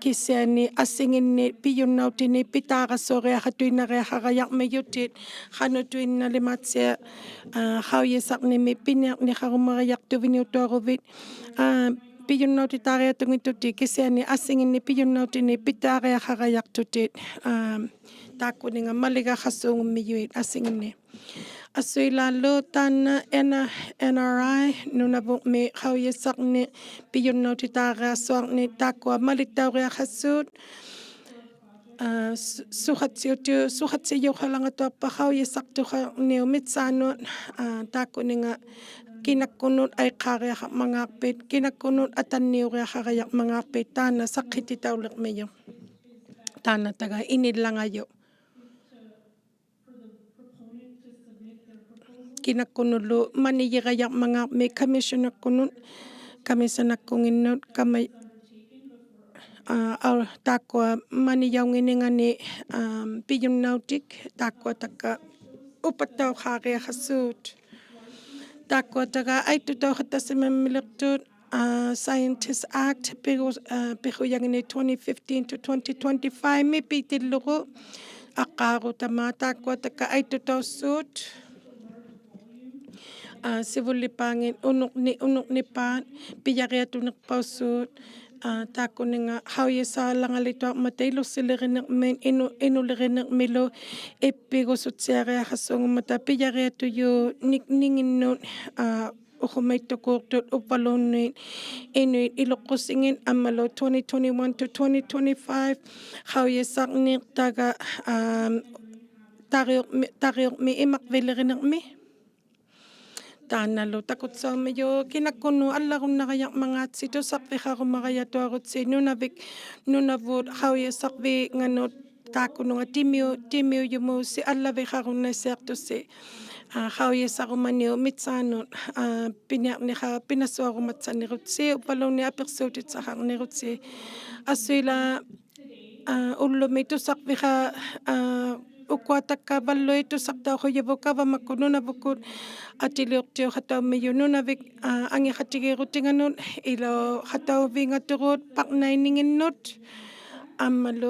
ᑭᓯᐊᓂ ᐊᓯᖏᓐᓂᒃ ᐱᔪᓐᓇᐅᑎᓂᒃ ᐱᑖᕋᓲᕆᐊᖃᑐᐃᓐᓇᕆᐊᖃᕋᔭᕐᒥᔪᑎᑦ, ᖃᓄᑐᐃᓐᓇᓕᒫᑦᓯᐊᖅ, ᐋ, ᖃᐅᔨᓴᕐᓂᒥᒃ ᐱᓂᐊᕐᓂᖃᕈᒪᕆᔭᖅᑐᕕᓂᐅᑐᐊᕈᕕᑦ, ᐋ, ᐱᔪᓐᓇᐅᑎᑖᕆᐊᑐᙱᑦᑐᑎᑦ ᑭᓯᐊᓂ ᐊᓯᖏᓐᓂᒃ ᐱᔪᓐᓇᐅᑎᓂᒃ ᐱᑖᕆᐊᖃᕋᔭᖅᑐᑎᑦ, ᐋ, ᑖᒃᑯᓂᖓ ᒪᓕᒐᖃᓲᖑᒻᒥᔪᐃᑦ ᐊᓯᖏᓐᓂᒃ. ᐊᓱᐃᓛᓗ ᑖᓐᓇ ᓇ-, ᓇᕆ ᓄᓇᕗᒻᒥ ᖃᐅᔨᓴᕐᓂᒃ ᐱᔪᓐᓇᐅᑎᑖᕆᐊᓱᐊᕐᓂᒃ ᑖᒃᑯᐊ ᒪᓕᑦᑕᐅᕆᐊᖃᓲᑦ, ᐋ, ᓱ-, ᓱᖃᑦᓯᐅᑎᐅ-, ᓱᖃᑦᓯᔪᖃᓛᖓᑐᐊᖅᐸᑦ ᖃᐅᔨᓴᖅᑐᖃᕐᓂᐅᑉ ᒥᑦᓵᓄᑦ, ᐋ, ᑖᒃᑯᓂᖓ ᑭᓇᒃᑯᓄᑦ ᐊᐃᖅᑳᕆᐊᖃᕐᒪᖔᖅᐱᑦ, ᑭᓇᒃᑯᓄᑦ ᐊᑕᓐᓂᐅᕆᐊᖃᕋᔭᕐᒪᖔᖅᐱᑦ, ᑖᓐᓇ ᓴᖅᑭᑎᑕᐅᓕᕐᒥᔪᖅ. ᑖᓐᓇ ᑕᒐ ᐃᓂᓪᓚᖓᔪᖅ. ᑭᓇᒃᑯᓄᓪᓗ ᒪᓂᔨᕋᔭᕐᒪᖔᕐᒥᒃ ᑲᒥᓱᓇᒃᑯᓄᑦ, ᑲᒥᓱᓇᒃᑯᖏᓐᓄᑦ, ᑲᒪ-, ᐋ, ᐊᐅ-, ᑖᒃᑯᐊ ᒪᓂᔭᐅᙱᓂᖓᓂᒃ, ᐋᒻ, ᐱᔪᓐᓇᐅᑎᒃ, ᑖᒃᑯᐊ ᑕᒃᑲ ᐅᐸᑦᑕᐅᖄᕆᐊᖃᓲᑦ. ᑖᒃᑯᐊ ᑕᒐ ᐊᐃᑦᑐᑕᐅᖃᑦᑕᓯᒪᒻᒥᓕᖅᑐᑦ, ᐋ, Scientists Act ᐱᒍ-, ᐋ, ᐱᖁᔭᖏᓂᒃ twenty fifteen to twenty twenty-five-ᒥ ᐲᑎᓪᓗᒍ ᐊᕐᕌᒍᑕᒫᑦ ᑖᒃᑯᐊ ᑕᒃᑲ ᐊᐃᑦᑐᑕᐅᓲᑦ, ᐋ, ᓯᕗᓪᓕᐹᖏᑦ ᐅᓄᕐᓂ-, ᐅᓄᕐᓂᐹᑦ ᐱᔭᕆᐊᑐᓂᖅᐸᐅᓲᑦ, ᐋ, ᑖᒃᑯᓂᖓ ᖃᐅᔨᓴᓛᖓᓕᑐᐊᕐᒪᑕ ᐃᓗᓯᓕᕆᓂᕐᒥᑦ, ᐃᓄ-, ᐃᓄᓕᕆᓂᕐᒥᓗ ᐃᑉᐱᒍᓱᑦᓯᐊᕆᐊᖃᓲᖑᒻᒪᑕ ᐱᔭᕆᐊᑐᔪᖅ ᓂᒃ-, ᓂᖏᓐᓄᑦ, ᐋ, ᐅᖁᒪᐃᑦᑐᑰᖅᑐᑦ ᐅᕝᕙᓘᓐᓃᑦ ᐃᓄᐃᑦ ᐃᓗᖅᑯᓯᖏᑦ ᐊᒻᒪᓗ twenty twenty-one to twenty twenty-five ᖃᐅᔨᓴᕐᓂᖅ ᑕᒐ, ᐋᒻ, ᑕᕆᐅᕐᒥ-, ᑕᕆᐅᕐᒥ ᐃᒪᕐᕕᓕᕆᓂᕐᒥ. ᑖᓐᓇᓗ ᑕᑯᑦᓴᐅᒻᒥᔪᖅ ᑭᓇᒃᑯᓄᑦ ᐊᓪᓚᒍᓐᓇᕋᔭᕐᒪᖔᑦᓯ ᑐᓴᕐᕕᖃᕈᒪᕋᔭᑐᐊᕈᑦᓯ ᓄᓇᕕᒃ-, ᓄᓇᕗᑦ ᖃᐅᔨᓴᕐᕕᖓᓄᑦ ᑖᒃᑯᓄᖓ ᑎᒥᐅ-, ᑎᒥᐅᔪᒨᓯ ᐊᓪᓚᕕᖃᕈᓐᓇᓯᐊᖅᑐᓯ, ᐋ, ᖃᐅᔨᓴᕈᒪᓂᐅᑉ ᒥᑦᓵᓄᑦ, ᐋ, ᐱᓂᐊᕐᓂᖃ-, ᐱᓇᓱᐊᕈᒪᑦᓴᓂᕈᑦᓯ ᐅᕝᕙᓘᓐᓃᑦ ᐊᐱᖅᓲᑎᑦᓴᖃᕐᓂᕈᑦᓯ. ᐊᓱᐃᓛᒃ, ᐋ, ᐅᓪᓗᒥ ᑐᓴᕐᕕᖃ-, ᐋ, ᐅᑯᐊ ᑕᒃᑲᕙᓪᓗᐃᑦ ᑐᓴᖅᑕᐅᖁᔭᕗᑦ ᒐᕙᒪᒃᑯᑦ ᓄᓇᕗᒃᑯᑦ ᐊᑎᓕᐅᖅᑎᐅᖃᑕᐅᒻᒥᔪᑦ ᓄᓇᕕᒃ, ᐋ, ᐊᖏᖃᑎᒌᕈᑎᖓᓄᑦ ᐃᓚᐅᖃᑕᐅᕕᖓᑐᒍᑦ ᐸᕐᓇᐃᓂᖏᓐᓄᑦ ᐊᒻᒪᓗ,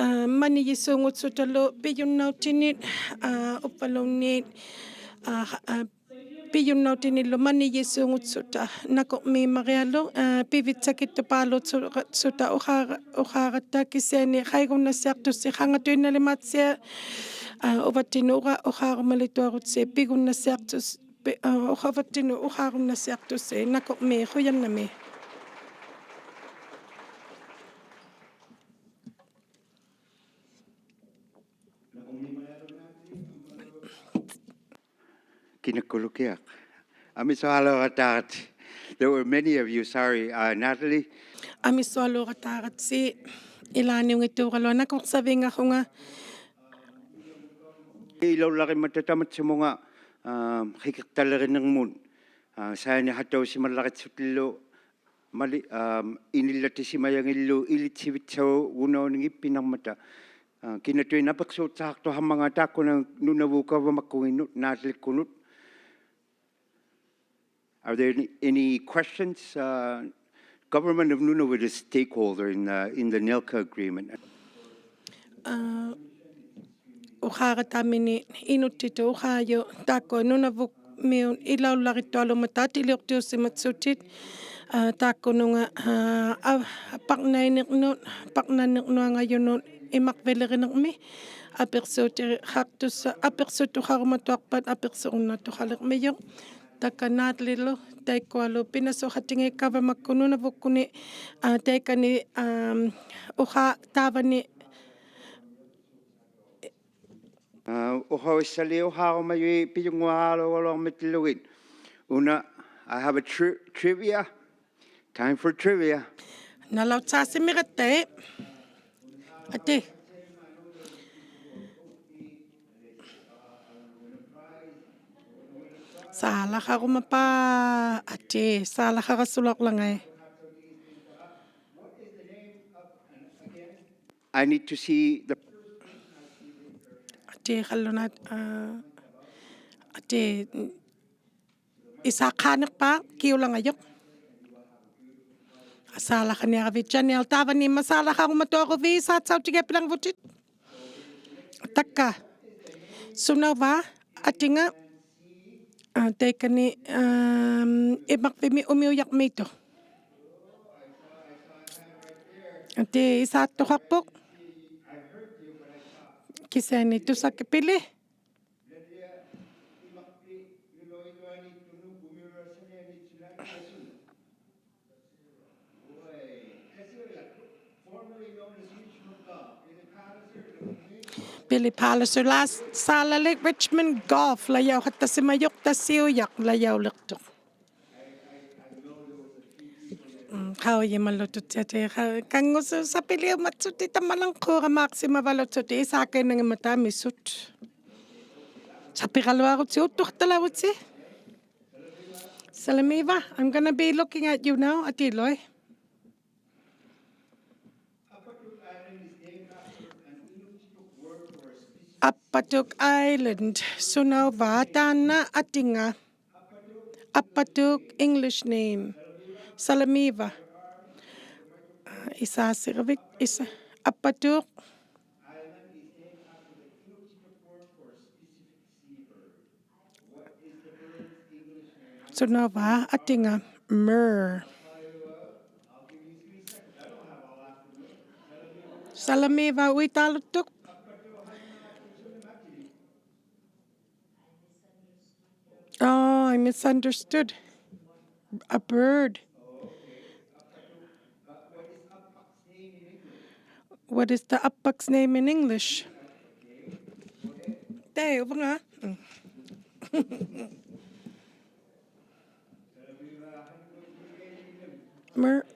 ᐋ, ᒪᓂᔨᓲᖑᑦᓱᑕᓗ ᐱᔪᓐᓇᐅᑎᓂᒃ, ᐋ, ᐅᕝᕙᓘᓐᓃᑦ, ᐋ, ᐋ, ᐱᔪᓐᓇᐅᑎᓂᓪᓗ ᒪᓂᔨᓲᖑᑦᓱᑕ ᓇᑯᕐᒦᒻᒪᕆᐊᓗᒃ, ᐋ, ᐱᕕᑦᓴᑭᑦᑐᐹᓘᑦᓱ-, ᓱᑕ ᐅᖄᕋ-, ᐅᖄᕋᑦᑕ ᑭᓯᐊᓂ ᖃᐃᒍᓐᓇᑦᓯᐊᖅᑐᓯ ᖃᖓᑐᐃᓐᓇᓕᒫᑦᓯᐊᖅ, ᐋ, ᐅᕙᑦᑎᓐᓄᑦ ᐅᕋ-, ᐅᖄᕈᒪᓕᑐᐊᕈᑦᓯ ᐱᒍᓐᓇᑦᓯᐊᖅᑐᓯ, ᐱ-, ᐋ, ᐅᕙᑦᑎᓐᓄᑦ ᐅᖄᕈᓐᓇᑦᓯᐊᖅᑐᓯ ᓇᑯᕐᒦᒃ ᖁᔭᓐᓇᒦᒃ. ᑭᓇᒃᑯᓗᑭᐊᖅ. ᐊᒥᓱᐊᓘᕋᑖᕋᑦᓯ. There were many of you, sorry, uh, Natalie. ᐊᒥᓱᐊᓘᕋᑖᕋᑦᓯ, ᐃᓛᓃᙱᑦᑑᒐᓗᐊᖅ ᓇᑯᕐᓴᕕᖓᖁᖓ. ᐃᓚᐅᓪᓚᕆᒻᒪᑕ ᑕᒪᑦᓱᒧᖓ, ᐋ, ᕿᑭᖅᑕᓕᕆᓂᕐᒧᑦ, ᐋ, ᓴᔭᓂ ᖃᑕᐅᓯᒪᓪᓚᕆᑦᓱᑎᓪᓗ ᒪᓕ-, ᐋᒻ, ᐃᓂᓪᓚᑎᓯᒪᔭᖏᓪᓗ ᐃᓕᑦᓯᕕᑦᓴᐅᒍᓇᐅᓂᖏᑉᐱᓇᕐᒪᑕ. ᐋ, ᑭᓇᑐᐃᓐᓇᖅ ᐊᐱᖅᓲᑦᓴᖅᑐᖃᕐᒪᖔᑦ ᑖᒃᑯᓇ ᓄᓇᕗᑦ ᒐᕙᒪᒃᑯᖏᓐᓄᑦ, ᓈᑎᓕᒃᑯᓄᑦ. Are there any, any questions? Uh, Government of Nunavut is a stakeholder in, uh, in the NILCA agreement. ᐋ, ᐅᖄᕋᑖᒥᓂᖅ ᐃᓄᑦᑎᑐᑦ ᐅᖄᔪᖅ ᑖᒃᑯᐊ ᓄᓇᕗᒻᒥᐅᑦ ᐃᓚᐅᓪᓚᕆᑦᑐᐊᓘᒻᒪᑕ ᐊᑎᓕᐅᖅᑎᐅᓯᒪᑦᓱᑎᒃ, ᐋ, ᑖᒃᑯᓄᖓ, ᐋ, ᐊ-, ᐸᕐᓇᐃᓂᕐᓄᑦ, ᐸᕐᓇᓂᕐᓄᐊᖓᔪᓄᑦ ᐃᒪᕐᕕᓕᕆᓂᕐᒥ, ᐊᐱᖅᓲᑎᖃᖅᑐᓴ-, ᐊᐱᖅᓱᑐᖃᕈᒪᑐᐊᖅᐸᑦ ᐊᐱᖅᓱᕈᓐᓇᑐᖃᓕᕐᒥᔪᖅ. ᑕᒃᑲ ᓈᑎᓕᓪᓗ, ᑕᐃᒃᑯᐊᓗ ᐱᓇᓱᖃᑎᖏᑦ ᒐᕙᒪᒃᑯᑦ ᓄᓇᕗᒃᑯᓐᓂ, ᐋ, ᑕᐃᑲᓂ, ᐋᒻ, ᐅᖄ-, ᑖᕙᓂ, ᐋ, ᐅᖃᐅᓯᓴᓕ ᐅᖄᕈᒪᔪᐃᑦ ᐱᔪᙳᐊᕌᓗᐊᓗᐊᕐᒥᑎᓪᓗᒋᑦ. ᐅᓇ, I have a tri-, trivia. Time for trivia. ᓇᓚᐅᑦᓵᓯᒻᒥᒐᑦᑕᐃᑦ. ᐊᑏ. ᓵᓚᖃᕈᒪᐹ. ᐊᑏ, ᓵᓚᖃᕋᓱᓚᐅᕐᓚᖓᐃ. I need to see the ᐊᑏ, ᖃᓪᓗᓈᑦ, ᐋ, ᐊᑏ, ᐃᓵᒃᓵᓂᖅᐹ ᑭᐅᓚᖓᔪᖅ. ᓵᓚᖃᓂᐊᕋᕕᑦ ᔭᓂᐊᓪ ᑖᕙᓃᒻᒪᑦ ᓵᓚᖃᕈᒪᑐᐊᕈᕕᑦ ᓵᑦᓴᐅᑎᒋᐊᐱᓚᖓᕗᑎᑦ. ᑕᒃᑲ. ᓱᓇᐅᕚ ᐊᑎᖓ, ᐋ, ᑕᐃᑲᓂ, ᐋᒻ, ᐃᒪᕐᕕᒥ ᐅᒥᐅᔭᕐᒦᑦᑐᖅ. ᐊᑏ ᐃᓵᑦᑐᖃᖅᐳᖅ. ᑭᓯᐊᓂ ᑐᓴᒃᑭ ᐱᓕ. ᐱᓕ ᐹᓚᓱᓚ ᓵᓚᓕᒃ Richmond Golf, ᓚᔭᐅᖃᑦᑕᓯᒪᔪᖅ ᑕᓯᐅᔭᖅ, ᓚᔭᐅᓕᖅᑐᖅ. ᒻ, ᖃᐅᔨᒪᓪᓗᑐᑦᑎᐊᑎ, ᖃ-, ᑲᙳᓱᓴᐱᓕᐅᒪᑦᓱᑎᒃ ᑕᒪᓚᖅᑰᕋᒫᖅᓯᒪᕙᓗᑦᓱᑎᒃ, ᐃᓵᑲᐃᓐᓇᙱᒻᒪᑕ ᐊᒥᓱᑦ. ᓴᐱᕋᓗᐊᕈᑦᓯ, ᐅᑦᑐᖃᑦᑕᓚᐅᕈᑦᓯ. Salamiva, I'm gonna be looking at you now, ᐊᑏᓗᐃ. Appatuk Island, ᓱᓇᐅᕚ ᑖᓐᓇ ᐊᑎᖓ. Appatuk, English name. Salamiva. ᐃᓵᓯᕋᕕᑦ, ᐃᓵ-, Appatuk. ᓱᓇᐅᕚ ᐊᑎᖓ? Myrrh. Salamiva ᐅᐃᑖᓗᑦᑐᖅ. Oh, I misunderstood. A bird. What is the Apak's name in English? ᑕᐃ, ᐅᕙᖓ. ᒻ. Myrrh.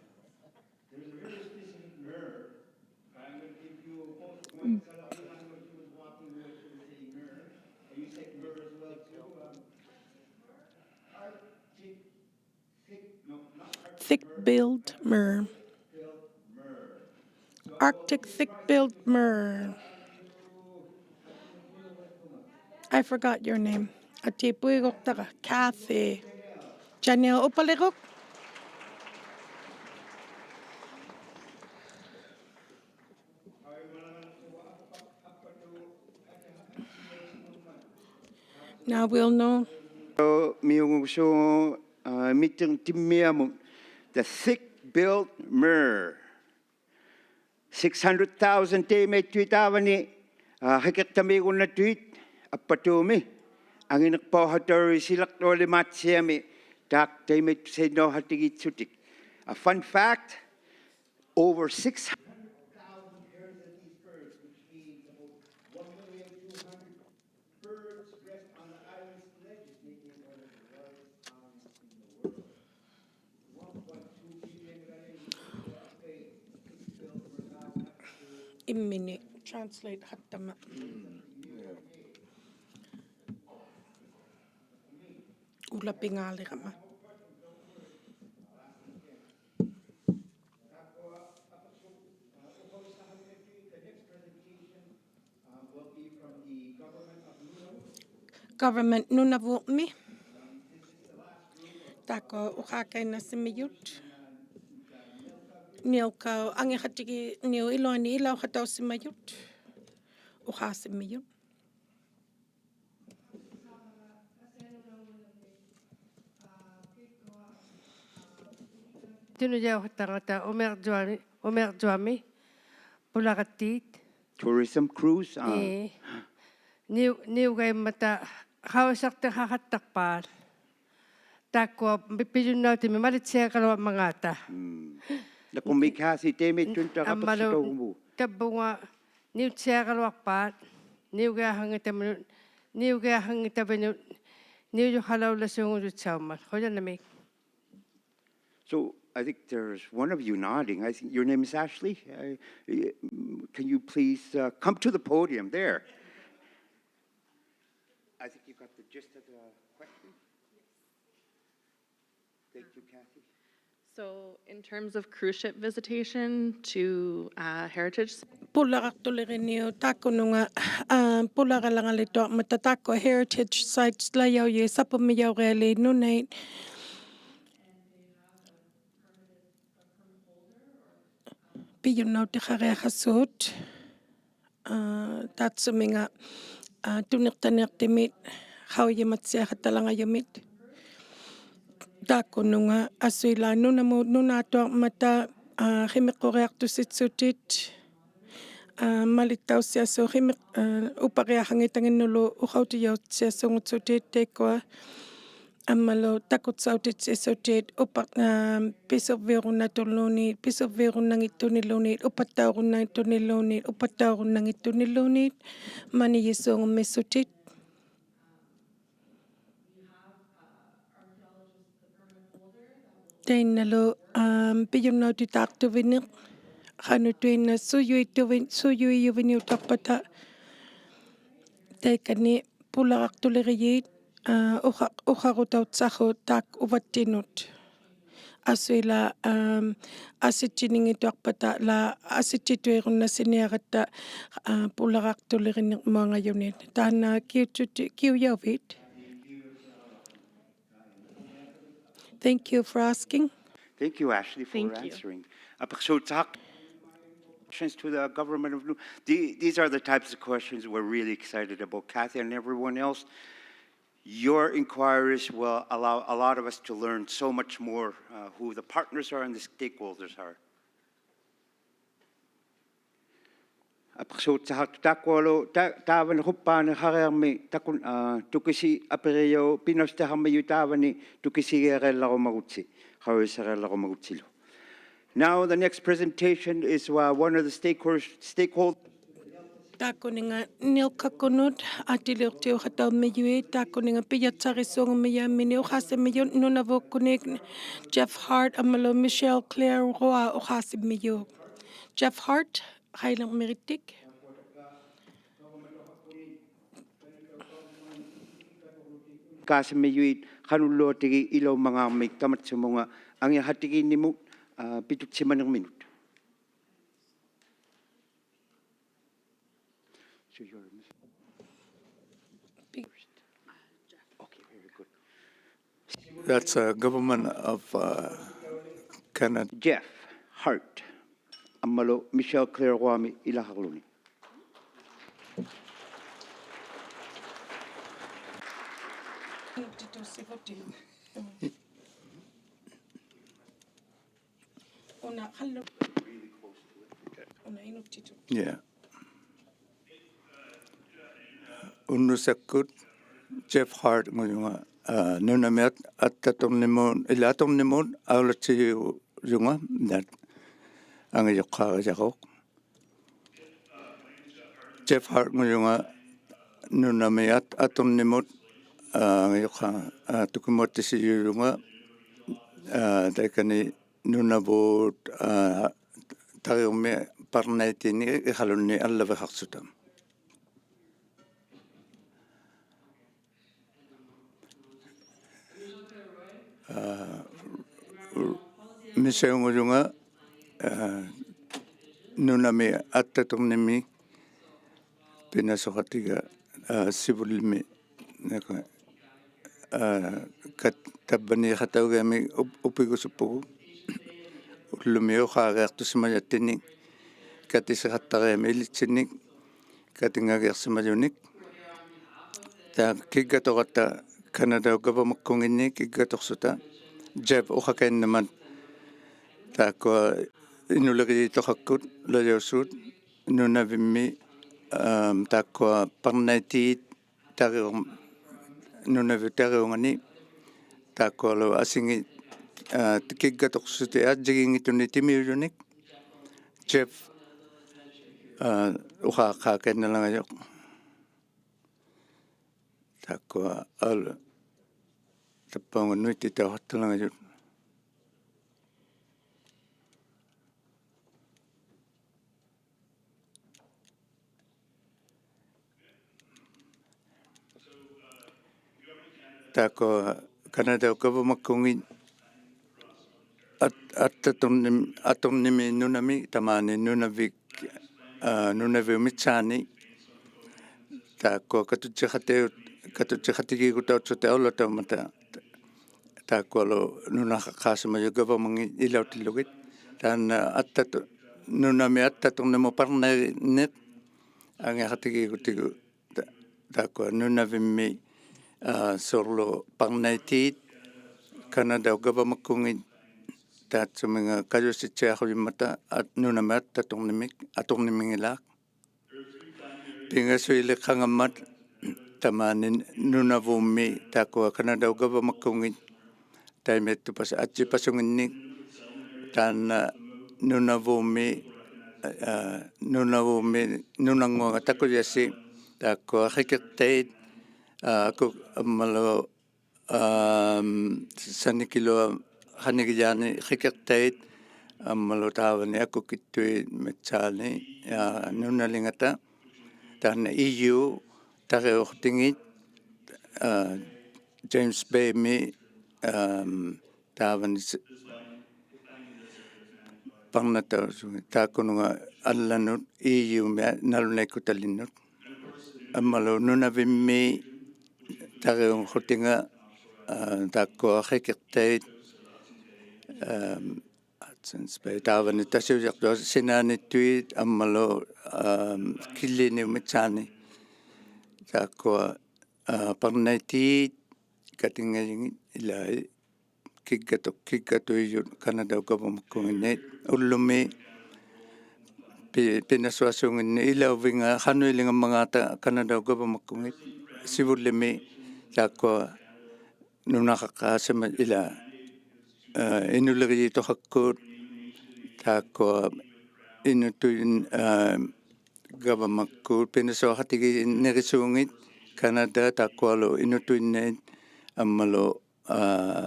Thick-billed myrrh. Arctic thick-billed myrrh. I forgot your name. ᐊᑏ ᐳᐃᒍᖅᑕᕋ, Kathy. Janelle ᐅᐸᓕᕈᒃ. Now we'll know. ᒥᐅᖑᓲ, ᐋ, ᒥᑎᖅ ᑎᒻᒥᐊᒧᑦ, the thick-billed murre. Six hundred thousand ᑕᐃᒪᐃᑦᑐᐃᑦ ᑖᕙᓂ, ᐋ, ᕿᑭᖅᑕᒦᒍᓐᓇᑐᐃᑦ ᐊᑉᐸᑑᒥ, ᐊᖏᓂᖅᐸᐅᖃᑕᐅᓗᐃᑦ ᓯᓚᕐᓗᐊᓕᒫᑦᓯᐊᒥ, ᑖᒃ ᑕᐃᒪᐃᑦᑐᓴᐃᓐᓇᐅᖃᑎᒌᑦᓱᑎᒃ. A fun fact, over six hundred thousand pairs of these birds, which means about one million two hundred birds rest on the island's ledges, making it one of the largest islands in the world. One point two billion. ᐃᒻᒥᓂᒃ translate-ᖃᑦᑕᒪ. ᐅᓚᐱᖓᓕᕋᒪ. Government ᓄᓇᕗᒻᒥ. ᑖᒃᑯᐊ ᐅᖄᑲᐃᓐᓇᓯᒥᔪᑦ. ᓂᐅᑲᐅᑉ ᐊᖏᖃᑎᒋᓂᐅᑉ ᐃᓗᐊᓂ ᐃᓚᐅᖃᑕᐅᓯᒪᔪᑦ. ᐅᖄᓯᒥᔪᑦ. ᑐᓄᔭᐅᖃᑦᑕᕐᖓᑕ ᐅᒥᐊᕐᔪᐊᒥ, ᐅᒥᐊᕐᔪᐊᒥ ᐳᓚᕋᑦᑏᑦ. Tourism cruise, ᐋ. ᐄ. ᓂᐅ-, ᓂᐅᒐᐃᒻᒪᑕ ᖃᐅᔨᓴᖅᑎᖃᖃᑦᑕᖅᐹᑦ. ᑖᒃᑯᐊ ᐱ-, ᐱᔪᓐᓇᐅᑎᒥᒃ ᒪᓕᑦᓯᐊᕋᓗᐊᒻᒪᖔᑕ. ᒻᒻ. ᓇᑯᕐᒦᒃ ᖃᓯ ᑕᐃᒪᐃᑦᑐᓂᒃ ᐊᒻᒪᓗ ᑕᕐᕋᖅᓯᑕᐅᒍᒃ. ᑕᕝᕗᖓ ᓂᐅᑦᓯᐊᕋᓗᐊᖅᐹᑦ, ᓂᐅᒋᐊᖃᙱᑕᕐᒥᓄᑦ, ᓂᐅᒋᐊᖃᙱᑕᕕᓄᑦ, ᓂᐅᔪᖃᓚᐅᓚᓲᖑᔪᑦᓴᐅᒻᒪᑦ. ᖁᔭᓐᓇᒦᒃ. So, I think there's one of you nodding. I think your name is Ashley. I, I, can you please, uh, come to the podium there? I think you got the gist of the question. Thank you, Kathy. So, in terms of cruise ship visitation to, uh, heritage sites, ᐳᓚᕋᖅᑐᓕᕆᓂᐅᒃ ᑖᒃᑯᓄᖓ, ᐋ, ᐳᓚᕋᓚᖓᓕᑐᐊᕐᒪᑕ ᑖᒃᑯᐊ heritage sites-ᓚᔭᐅᔪᐃᑦ ᓴᐳᒻᒥᔭᐅᕆᐊᓖᑦ ᓄᓇᐃᑦ ᐱᔪᓐᓇᐅᑎᖃᕆᐊᖃᓲᑦ. ᐋ, ᑖᑦᓱᒥᖓ, ᐋ, ᑐᓂᖅᑕᓂᖅᑎᒥᒃ, ᖃᐅᔨᒪᑦᓯᐊᖃᑦᑕᓚᖓᔪᒥᒃ. ᑖᒃᑯᓄᖓ ᐊᓱᐃᓛᒃ ᓄᓇᒧᑦ ᓄᓈᑐᐊᕐᒪᑕ, ᐋ, ᕿᒥᕐᕈᕆᐊᖅᑐᓯᑦᓱᑎᒃ, ᐋ, ᒪᓕᑦᑕᐅᓯᐊᓲᑦ ᕿᒥᖅ-, ᐋ, ᐅᐸᕆᐊᖃᙱᑕᖏᓐᓄᓪᓗ ᐅᖃᐅᑎᔭᐅᑦᓯᐊᓲᖑᑦᓱᑎᒃ ᑕᐃᒃᑯᐊ. ᐊᒻᒪᓗ ᑕᑯᑦᓴᐅᑎᑦᓯᓱᑎᒃ ᐅᐸ-, ᐋ, ᐱᓱᕐᕕᐅᕈᓐᓇᑐᓪᓘᓃᑦ, ᐱᓱᕐᕕᐅᕈᓐᓇᙱᑦᑐᓂᓪᓘᓃᑦ, ᐅᐸᑦᑕᐅᕈᓐᓇᙱᑦᑐᓂᓪᓘᓃᑦ, ᐅᐸᑦᑕᐅᕈᓐᓇᙱᑦᑐᓂᓪᓘᓃᑦ, ᒪᓂᔨᓲᖑᒻᒥᓱᑎᒃ. ᑕᐃᓐᓇᓗ, ᐋ, ᐱᔪᓐᓇᐅᑎᑖᖅᑐᕕᓂᖅ, ᖃᓄᑐᐃᓐᓇᖅ ᓱᔪᐃᑦᑐᕕ-, ᓱᔪᐃᔪᕕᓂᐅᑕᐅᖅᐸᑕ, ᑕᐃᑲᓂ ᐳᓚᕋᖅᑐᓕᕆᔩᑦ, ᐋ, ᐅᖃ-, ᐅᖃᕈᑕᐅᑦᓴᖁ ᑖᒃ ᐅᕙᑦᑎᓄᑦ. ᐊᓱᐃᓛᒃ, ᐋᒻ, ᐊᓯᑦᔨᓂᙱᑐᐊᖅᐸᑕ ᓛ ᐊᓯᑦᔨᑐᐃᕈᓐᓇᓯᓂᐊᕋᑦᑕ, ᐋ, ᐳᓚᕋᖅᑐᓕᕆᓂᕐᒧᐊᖓᔪᓂᑦ. ᑖᓐᓇ ᑭᐅᑦᓱᑎ-, ᑭᐅᔭᐅᕕᑦ. Thank you for asking. Thank you, Ashley, for answering. Thank you. Apik Suchak. Questions to the government of Nu-, the-, these are the types of questions we're really excited about, Kathy and everyone else. Your inquiries will allow a lot of us to learn so much more, uh, who the partners are and the stakeholders are. ᐊᐱᖅᓲᑦᓴᖃᖅᑐᖅ ᑖᒃᑯᐊᓗ ᑖ-, ᑖᕙᓂ ᖁᑉᐹᓂ ᖃᕆᐊᕐᒥ ᑕᑯᓐ-, ᐋ, ᑐᑭᓯ ᐊᐱᕆᔭᐅ ᐱᓇᐅᓯᑕᖃᕐᒥᔪᑦ ᑖᕙᓂ ᑐᑭᓯᒋᐊᕆᐊᓪᓚᕈᒪᒍᑦᓯ, ᖃᐅᔨᓴᕆᐊᓪᓚᕈᒪᒍᑦᓯᓗ. Now the next presentation is, uh, one of the stakeholders, stakeholders. ᑖᒃᑯᓂᖓ ᓂᓪᖃᒃᑯᓄᑦ ᐊᑎᓕᐅᖅᑎᐅᖃᑕᐅᒻᒥᔪᐃᑦ, ᑖᒃᑯᓂᖓ ᐱᔭᑦᓴᕆᓲᖑᒻᒥᔪᐊᒥᓂᒃ ᐅᖄᓯᒥᔪᑦ ᓄᓇᕗᒃᑯᓐᓂ Jeff Hart ᐊᒻᒪᓗ Michelle Claire Roy ᐅᖄᓯᒥᔪᖅ. Jeff Hart, ᖃᐃᓕᕐᒥᕆᑦᑎᒃ. ᐅᖄᓯᒥᔪᐃᑦ ᖃᓄᓪᓗᐊᑎᒋ ᐃᓚᐅᒻᒪᖔᕐᒥᒃ ᑕᒪᑦᓱᒧᖓ ᐊᖏᖃᑎᒌᓐᓂᒧᑦ, ᐋ, ᐱᑐᑦᓯᒪᓂᕐᒥᓄᑦ. So you're Miss- ᐱ-, That's a government of uh, Canada. Jeff Hart, ammalu Michelle Claire Guami ilaqaqłuni. Una qallu. Una inuktitut. Yeah. Unnusakkut Jeff Hart-ngujunga, aa, nunami at-, attaturnimuun, ila aturnimuun, aulatsijujunga, that angijuqqaarijaquq. Jeff Hart-ngujunga nunami at-, aturnimut, aa, angijuqqa-, aa, tukimuattisijujunga, aa, taikani Nunavut, aa, tariumi parnaitinik iqalunni allavihaqsuta. Aa, Michelle-ngujunga, aa, nunami attaturnimi pinasuqatiga, aa, sivullimi, naka, aa, kat-, tavvaniiqataugiami up-, upigusuppugut. Ullumi uqaariaqtusimajattinik, katisiqattariami ilitsinik, katingagiaqsimajunik. Taa, kiggatuqatta Kanataup gavamukkunginniit kiggatuqsuta. Jeff uqakainnama taakkua inuligiituqakkut lajausuut Nunavimmi, aa, taakkua parnaitiit tariu-, Nunavut tariungani, taakkualu asingit, aa, kiggatuqsuti ajjigiinngittunik timiujunik, Jeff, aa, uqaaqaakainnalangajuq. Taakkua al-, tappaunga nuittitauqattalangajut. Taakkua Kanataup gavamakkungit at-, attaturnim-, aturnimi nunami tamaani Nunavik, aa, Nunaviup mitsaani. Taakkua katujjiqatigut-, katujjiqatigiigutauqsuti aulataummata. Taakkualu nunaqaqqaasimajuq gavamangit ilautillugit. Taanna attatu-, nunami attaturnimut parnainik angiqatigiigutigu ta-, taakkua Nunavimmi, aa, suurlu parnaitiit Kanataup gavamakkungit taatsuminga kajusitsijaqqujummata at-, nunami attaturnimik, aturnimingilaaq. Pingasuiliqangammat tamaani Nunavummi taakkua Kanataup gavamakkungit taimiattupas-, ajjipasunginnik, taanna Nunavummi, aa, Nunavummi nunannguanga takujasi, taakkua qikiqtait, aa, aku-, ammalu, aam, sanikiluaq qanigijaani qikiqtait, ammalu taavani akukittuit mitsaani, aa, nunalingata, taanna E U tariuqhutingit, aa, James Bay-mi, aam, taavani s-, parnatausungit taakkununga allanut E U-mi nalunaikutalinnut. Ammalu Nunavimmi tariunghutinga, aa, taakkua qikiqtait, aam, Hudson's Bay taavani tasiujaqtuq sinaanittuit ammalu, aam, killiiniup mitsaani. Taakkua, aa, parnaitiit katingajingit ilaa kiggatu-, kiggatuijut Kanataup gavamakkunginniit. Ullumi pi-, pinasuaqsuunginni ilauvinga qanuilingamangaata Kanataup gavamakkungit. Sivullimi taakkua nunaqaqqaasima ilaa, aa, inuligiituqakkut taakkua inutuin, aa, gavamakkut pinasuaqatigiinnirisuungit Kanata taakkualu inutuinnait ammalu aa,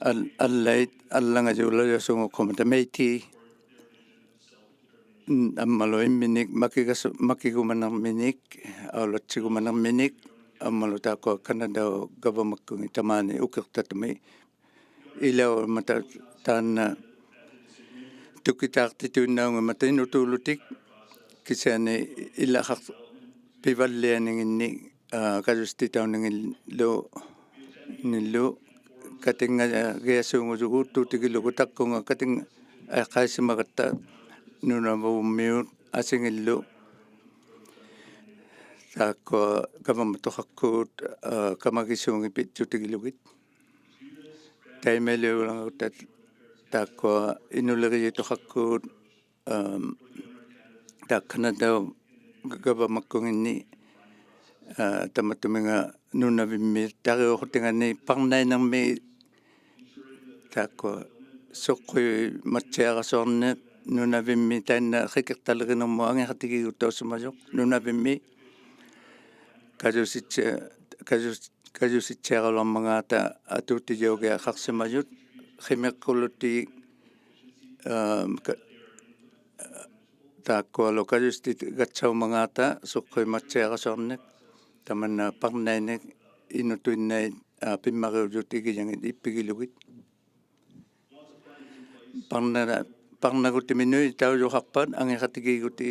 al-, allait, allangajulaujausuunguqqummata Métis, mm, ammalu imminik makigasu-, makigumanirminik, aulatsigumanirminik, ammalu taakkua Kanataup gavamakkungit tamaani ukiqtattumik ilaummata taanna tukitaaqtituinnaungimmata inutuulutik kisiani ilaqaqpivallianinginni, aa, kajusititauningilu ᓂᓪᓗ ᑲᑎᙵᒋᐊᓲᖑᔪᒍᑦ ᑐᑎᒋᓗᒍ ᑕᒃᑯᖓ ᑲᑎᙵ-, ᐊᐃᖃᐃᓯᒪᒐᑦᑕ ᓄᓇᕗᒻᒥᐅᑦ ᐊᓯᖏᓪᓗ ᑖᒃᑯᐊ ᒐᕙᒪᑐᖃᒃᑯᑦ, ᐋ, ᑲᒪᒋᓲᖏᑦ ᐱᑦᔪᑎᒋᓗᒋᑦ. ᑕᐃᒪᐃᓕᐅᓚᖓᒍᑦᑕ ᑖᒃᑯᐊ ᐃᓄᓕᕆᔨᑐᖃᒃᑯᑦ, ᐋᒻ, ᑖ ᑲᓇᑕᐅᑉ ᒐᕙᒪᒃᑯᖏᓐᓂ, ᐋ, ᑕᒪᑐᒥᖓ ᓄᓇᕕᒻᒥ ᑕᕆᐅᖁᑎᖓᓂ ᐸᕐᓇᐃᓂᕐᒥ ᑖᒃᑯᐊ ᓱᖅᑯᐃᒪᑦᓯᐊᕋᓱᐊᕐᓂᖅ ᓄᓇᕕᒻᒥ ᑕᐃᓐᓇ ᕿᑭᖅᑕᓕᕆᓂᕐᒧᑦ ᐊᖏᖃᑎᒌᒍᑕᐅᓯᒪᔪᖅ ᓄᓇᕕᒻᒥ ᑲᔪᓯᑦᓯ-, ᑲᔪᓯ-, ᑲᔪᓯᑦᓯᐊᕋᓗᐊᕐᒪᖔᑕ ᐊᑑᑎᔭᐅᒋᐊᖃᖅᓯᒪᔪᑦ ᕿᒥᖅᑯᓗᑎᒃ, ᐋᒻ, ᑲ-, ᑖᒃᑯᐊᓗ ᑲᔪᓯᑎᒐᑦᓴᐅᒪᖔᑕ ᓱᖅᑯᐃᒪᑦᓯᐊᕋᓱᐊᕐᓂᖅ ᑕᒪᓐᓇ ᐸᕐᓇᐃᓂᖅ ᐃᓄᑐᐃᓐᓇᐃᑦ, ᐋ, ᐱᒻᒪᕆᐅᔪᑦ ᐃᒋᔭᖏᑦ ᐃᑉᐱᒋᓗᒋᑦ. ᐸᕐᓇ-, ᐸᕐᓇᒍᑎᒥ ᓄᐃᑕᐅᔪᖃᖅᐸᑦ ᐊᖏᖃᑎᒌᒍᑎ,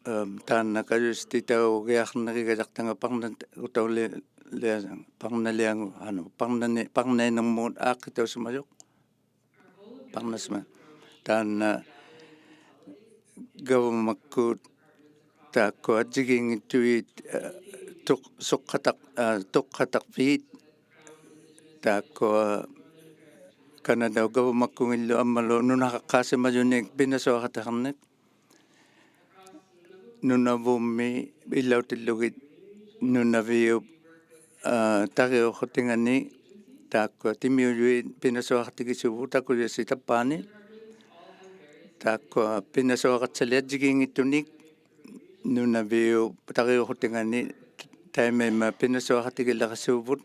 ᐋᒻ, ᑖᓐᓇ ᑲᔪᓯᑎᑕᐅᒋᐊᖃᕐᓂᕆᒐᔭᖅᑕᖓ ᐸᕐᓇᒍᑕᐅᓕ-, ᓕᐊ-, ᐸᕐᓇᓕᐊᖑ-, ᐊᓄ, ᐸᕐᓇᓂ-, ᐸᕐᓇᐃᓂᕐᒧᑦ ᐋᖅᑭᑕᐅᓯᒪᔪᖅ. ᐸᕐᓇᓯᒪ. ᑖᓐᓇ ᒐᕙᒪᒃᑯᑦ ᑖᒃᑯᐊ ᐊᔾᔨᒌᙱᑦᑐᐃᑦ, ᐋ, ᑐᖅ-, ᓱᖅᑲᑕᖅ-, ᐋ, ᑐᖅᑲᑕᖅᐱᑦ ᑖᒃᑯᐊ ᑲᓇᑕᐅᑉ ᒐᕙᒪᒃᑯᖏᓪᓗ ᐊᒻᒪᓗ ᓄᓇᖃᖅᑳᓯᒪᔪᓂᒃ ᐱᓇᓱᐊᖃᑎᖃᕐᓂᖅ. ᓄᓇᕗᒻᒥ ᐃᓚᐅᑎᓪᓗᒋᑦ ᓄᓇᕕᐅᑉ, ᐋ, ᑕᕆᐅᖁᑎᖓᓂ ᑖᒃᑯᐊ ᑎᒥᐅᔪᐃᑦ ᐱᓇᓱᐊᖃᑎᒋᓲᕗᑦ ᑕᑯᔭᓯ ᑕᑉᐹᓂ. ᑖᒃᑯᐊ ᐱᓇᓱᐊᖃᑦᓴᓕ ᐊᔾᔨᒌᙱᑦᑐᓂᒃ ᓄᓇᕕᐅᑉ ᑕᕆᐅᖁᑎᖓᓂ ᑕᐃᒪᐃᒻᒪ ᐱᓇᓱᐊᖃᑎᒋᓚᕆᓲᕗᑦ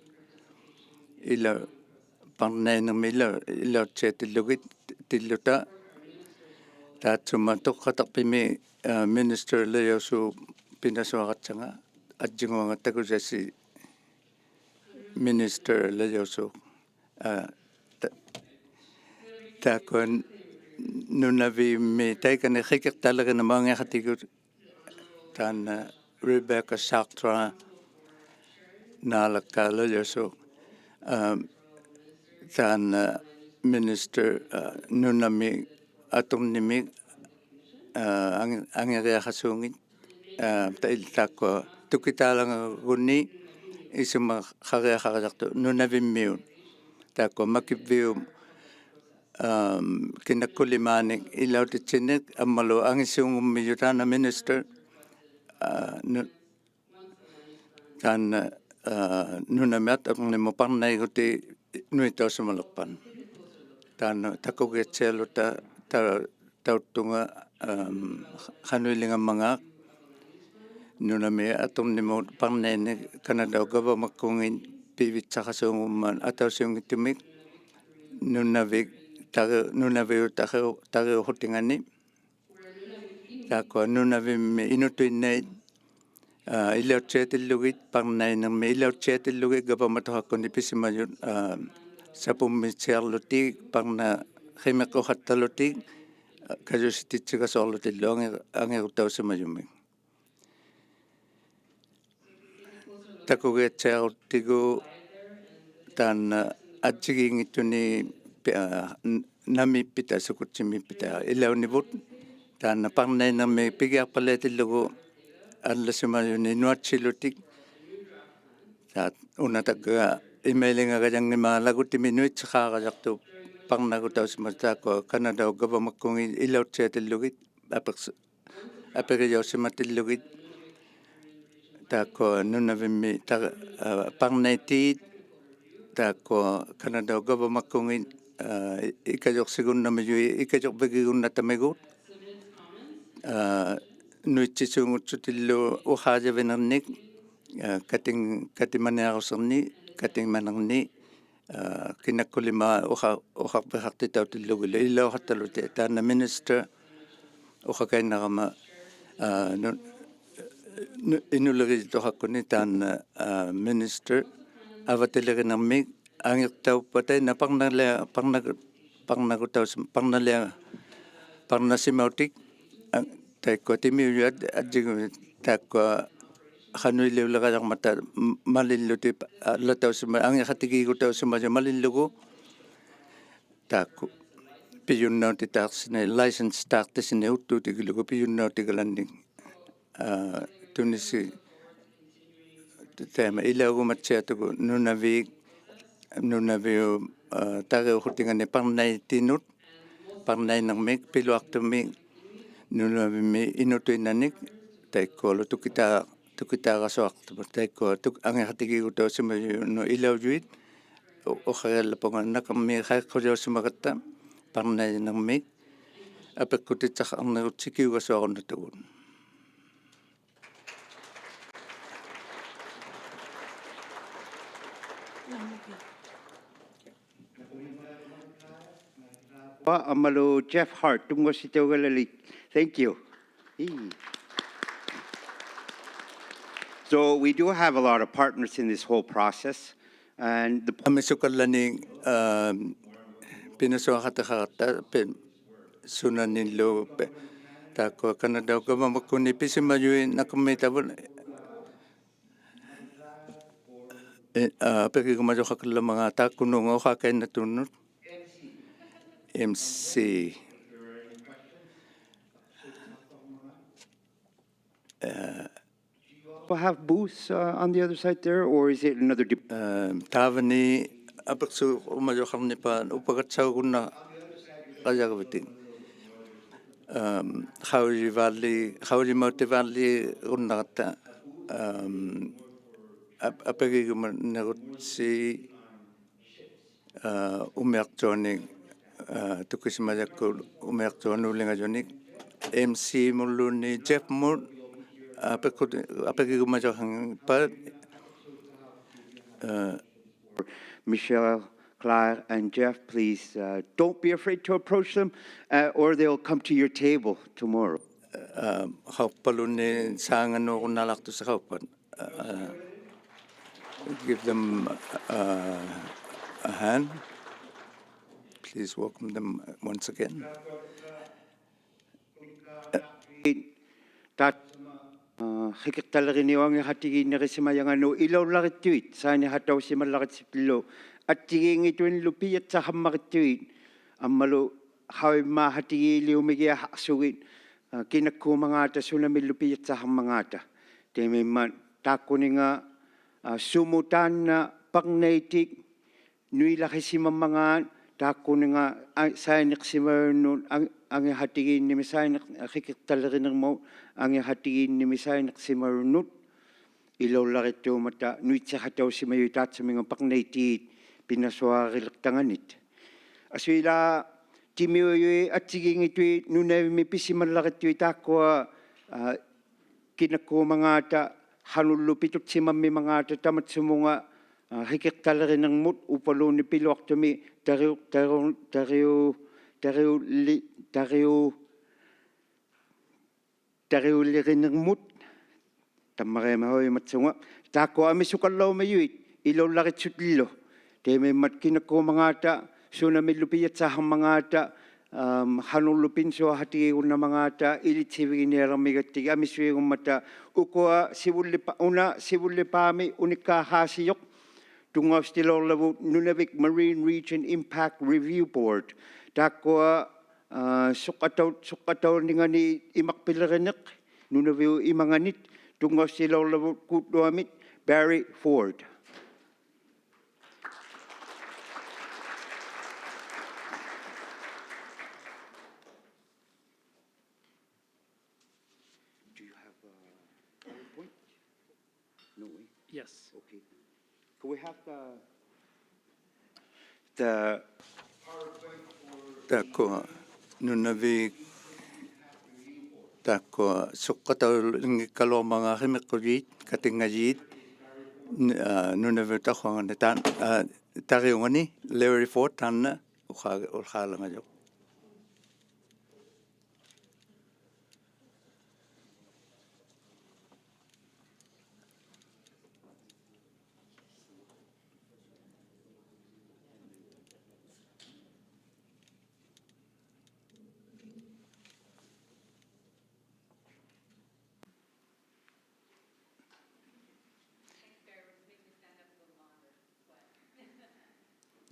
ᐃᓚ ᐸᕐᓇᐃᓂᕐᒥ ᐃᓚ-, ᐃᓚᐅᑦᓯᐊᑎᓪᓗᒋᑦ ᑎᓪᓗᑕ. ᑖᑦᓱᒪ ᑐᖅᑲᑕᖅᐱᒥ, ᐋ, minister ᓚᔭᐅᓲᖅ ᐱᓇᓱᐊᖃᑦᓴᖓ ᐊᔾᔨᙳᐊᖓ ᑕᑯᔭᓯ minister ᓚᔭᐅᓲᖅ. ᐋ, ᑕ-, ᑖᒃᑯᐊ ᓄᓇᕕᒻᒥ ᑕᐃᑲᓂ ᕿᑭᖅᑕᓕᕆᓂᕐᒧᑦ ᐊᖏᖃᑎᒌᒍᑦ ᑖᓐᓇ Rebecca Sartre ᓈᓚᒃᑲ ᓚᔭᐅᓲᖅ. ᐋᒻ, ᑖᓐᓇ minister, ᐋ, ᓄᓇᒥ ᐊᑐᕐᓂᒥ, ᐋ, ᐊᖏ-, ᐊᖏᕆᐊᖃᓲᖏᑦ, ᐋ, ᑕ-, ᐃᓪ ᑖᒃᑯᐊ ᑐᑭᑖᓚᖓᒍᓂ ᐃᓱᒪᖃᕆᐊᖃᕋᔭᖅᑐᖅ ᓄᓇᕕᒻᒥᐅᑦ. ᑖᒃᑯᐊ ᒪᑭᕝᕕᐅᑉ, ᐋᒻ, ᑭᓇᒃᑯᓕᒫᓂᒃ ᐃᓚᐅᑎᑦᓯᓂᒃ ᐊᒻᒪᓗ ᐊᖏᓲᖑᒻᒥᔪᖅ ᑖᓐᓇ minister, ᐋ, ᓄ-, ᑖᓐᓇ, ᐋ, ᓄᓇᒥ ᐊᑐᕐᓂᒧᑦ ᐸᕐᓇᐃᒍᑎ ᓄᐃᑕᐅᓯᒪᓕᖅᐸᑦ. ᑖᓐᓇ ᑕᑯᒋᐊᑦᓯᐊᓗᑕ ᑕ-, ᑕᐅᑦᑐᖓ, ᐋᒻ, ᖃᓄᐃᓕᖓᒻᒪᖔᑦ ᓄᓇᒥ ᐊᑐᕐᓂᒧᑦ ᐸᕐᓇᐃᓂᖅ ᑲᓇᑕᐅᑉ ᒐᕙᒪᒃᑯᖏᑦ ᐱᕕᑦᓴᖃᓲᖑᒻᒪᑦ ᐊᑕᐅᓯᐅᙱᑦᑐᒥᒃ ᓄᓇᕕᒃ ᑕᕆ-, ᓄᓇᕕᐅᑉ ᑕᕆᐅ-, ᑕᕆᐅᖁᑎᖓᓂ. ᑖᒃᑯᐊ ᓄᓇᕕᒻᒥ ᐃᓄᑐᐃᓐᓇᐃᑦ, ᐋ, ᐃᓚᐅᑦᓯᐊᑎᓪᓗᒋᑦ, ᐸᕐᓇᐃᓂᕐᒥ ᐃᓚᐅᑦᓯᐊᑎᓪᓗᒋᑦ ᒐᕙᒪᑐᖃᒃᑯᓂ ᐱᓯᒪᔪᑦ, ᐋ, ᓴᐳᒻᒥᑦᓯᐊᕐᓗᑎᒃ, ᐸᕐᓇ ᕿᒥᖅᑯᖃᑦᑕᓗᑎᒃ, ᐋ, ᑲᔪᓯᑎᑦᓯᒐᓱᐊᕐᓗᑎᓪᓗ ᐊᖏ-, ᐊᖏᕈᑕᐅᓯᒪᔪᒥᒃ. ᑕᑯᒋᐊᑦᓯᐊᕈᑦᑎᒍ ᑖᓐᓇ ᐊᔾᔨᒌᙱᑦᑐᓂᒃ ᐱ-, ᐋ, ᓇ-, ᓇᒦᑉᐱᑕ ᓱᑯᑦᓱᒦᑉᐱᑕ ᐃᓚᐅᓂᕗᑦ, ᑖᓐᓇ ᐸᕐᓇᐃᓂᕐᒥ ᐱᒋᐊᖅᐸᓪᓕᐊᑎᓪᓗᒍ ᐊᓪᓚᓯᒪᔪᓂᒃ ᓄᐊᑦᓯᓗᑎᒃ. ᑖ ᐅᓇ ᑕᒡᒐ ᐃᒪᐃᓕᖓᒐᔭᙱᒫᓚᒍ ᑎᒥ ᓄᐃᑦᓯᖃᕋᔭᖅᑐᖅ ᐸᕐᓇᒍᑕᐅᓯᒪᔪᑦ ᑖᒃᑯᐊ ᑲᓇᑕᐅᑉ ᒐᕙᒪᒃᑯᖏᑦ ᐃᓚᐅᑦᓯᐊᑎᓪᓗᒋᑦ ᐊᐱᖅᓱ-, ᐊᐱᕆᔭᐅᓯᒪᑎᓪᓗᒋᑦ. ᑖᒃᑯᐊ ᓄᓇᕕᒻᒥ ᑕ-, ᐋ, ᐸᕐᓇᐃᑏᑦ, ᑖᒃᑯᐊ ᑲᓇᑕᐅᑉ ᒐᕙᒪᒃᑯᖏᑦ, ᐋ, ᐃᑲᔪᖅᓯᒍᓐᓇᒥᔪᐃᑦ ᐃᑲᔪᕐᕕᒋᒍᓐᓇᑕᒥᒍᑦ, ᐋ, ᓄᐃᑦᓯᓲᖑᑦᓱᑎᓪᓗ ᐅᖄᔭᕕᓂᕐᓂᒃ, ᐋ, ᑲᑎᒻ-, ᑲᑎᒪᓂᐊᕈᓯᕐᓂᒃ, ᑲᑎᒪᓂᕐᓂᒃ, ᐋ, ᑭᓇᒃᑯᓕᒫᑦ ᐅᖃ-, ᐅᖃᕐᕕᖃᖅᑎᑕᐅᑎᓪᓗᒋᓪᓗ ᐃᓚᐅᖃᑦᑕᓗᑎᒃ ᑖᓐᓇ minister ᐅᖃᑲᐃᓐᓇᕋᒪ, ᐋ, ᓄ-, ᓄ-, ᐃᓄᓕᕆᔨᑐᖃᒃᑯᓂ ᑖᓐᓇ, ᐋ, minister ᐊᕙᑎᓕᕆᓂᕐᒥᒃ ᐊᖏᖅᑕᐅᑉᐸᑦ ᑕᐃᓐᓇ ᐸᕐᓇᓕᐊ-, ᐸᕐᓇᒍ-, ᐸᕐᓇᒍᑕᐅᓯᒪ-, ᐸᕐᓇᓕᐊ-, ᐸᕐᓇᓯᒪᐅᑎᒃ, ᐋ, ᑕᐃᒃᑯᐊ ᑎᒥᐅᔪᖅ ᐊᔾ-, ᐊᔾᔨᒍ-, ᑖᒃᑯᐊ qanuq iliulirajarmata malillutik allatausimajuq, angiqatigiigutausimajuq malillugu. Taakku pijunnautitaaqsinik, license-taaqtisinik uttuutigilugu pijunnautigilanik. Aa, tunisi taima ilaugumatsiartugut Nunavik, Nunaviup, aa, tariuqutinganik parnaitinut, parnainirmik, piluaqtumik, Nunavimmi inutuinanik, taikkualu tukitaa-, tukitaarasuaqtumut, taikkua tuk-, angiqatigiigutausimajunut ilaujuit, u-, uqariallapunga nakarmiik qaiqujausimagatta, parnainirmik, apiqqutitsaqarnigut sikiugasuarunnatagut. Ammalu Jeff Hart, tunngasitaugalalik. Thank you. Ii. So we do have a lot of partners in this whole process. And the Amisukallanik, um, pinasuaqatiqaqtappit sunanillu pe-, taakkua Kanataup gavamakkuni pisimajuit nakarmiitavut, ii, aa, apirigumajuqakallamanga taakkununnga uqaakainnatunut. M C. Aa, People have booths, uh, on the other side there, or is it another dep- Aa, taavani apiqsuumajuqarnipaat upagatsaugunnaqajarvitik. Am, qaujivaalli-, qaujimautivaalliigunnaratta, am, ap-, apirigumanirutsi aa, umiaqtuanik, aa, tukisimajakkut umiaqtuanuulingajunik, M C-mulluunniit Jeff-mut, aa, apiqu-, apirigumajuqarnipaat, aa, Michelle, Claire, and Jeff, please, uh, don't be afraid to approach them, uh, or they'll come to your table tomorrow. Aa, qauppaluunniit saanganuurunnalaaqtusi qauppat. Uh, give them, uh, a hand. Please welcome them once again. Tat-, uh, qikiqtaliriniuq angiqatigiinnirisimajanganut ilaullarittuit, sainiqatausimallaritsutillu, attigiinngituinillu pijatsaqammarittuit, ammalu qaujimmaaqatigiiliumigiaqsugit, uh, kinakkuumangaata sunamillu pijatsaqarmangaata. Taimimmat taakkuninga, aa, sumut taanna parnaitik nuilaqisimamangaat taakkuninga, aa, sainiqsimajunnut, ang-, angiqatigiinnimik sainiq-, aa, qikiqtalirinirmut angiqatigiinnimik sainiqsimajunnut ilaullarittuummata nuitsiqatausimajuit taatsuminga parnaitiit pinasuariliqtanganit. Asuilaa timiujui attigiinngituit Nunavimmi pisimallarittuit taakkua, aa, kinakkuumangaata, qanullu pitutsimammimangaata tamatsumunga, aa, qikiqtalirinirmut, upaluunniit piluaqtumi, tariu-, tariu-, tariu-, tariuli-, tariu-, tariulirinirmut, tammariamik qaujimatsunga, taakkua amisukallaumajuit ilaullaritsutillu. Taimimmat kinakkuumangaata, sunamillu pijatsaqarmangaata, am, qanullu pinsuaqatigiigunnamangaata, ilitsiviginialarmigattigit amisuigummata, ukua sivullipa-, una sivullipaami unikkaqaasijuq, tunngausutilaurlavut Nunavik Marine Region Impact Review Board. Taakkua, aa, suqatau-, suqatauningani imaqpiliriniq, Nunaviup imanganit, tunngausutilaurlavut Kuutluamit Barry Ford. Do you have a PowerPoint? No, eh? Yes. Okay. Could we have the the Taakkua Nunavik, taakkua suqataulinngikkaluarmangaat qimiqqujiit, katingajiit, n-, aa, Nunaviup taquanganit taan-, aa, tariungani, Larry Ford taanna, uqa-, uqaalangajuq.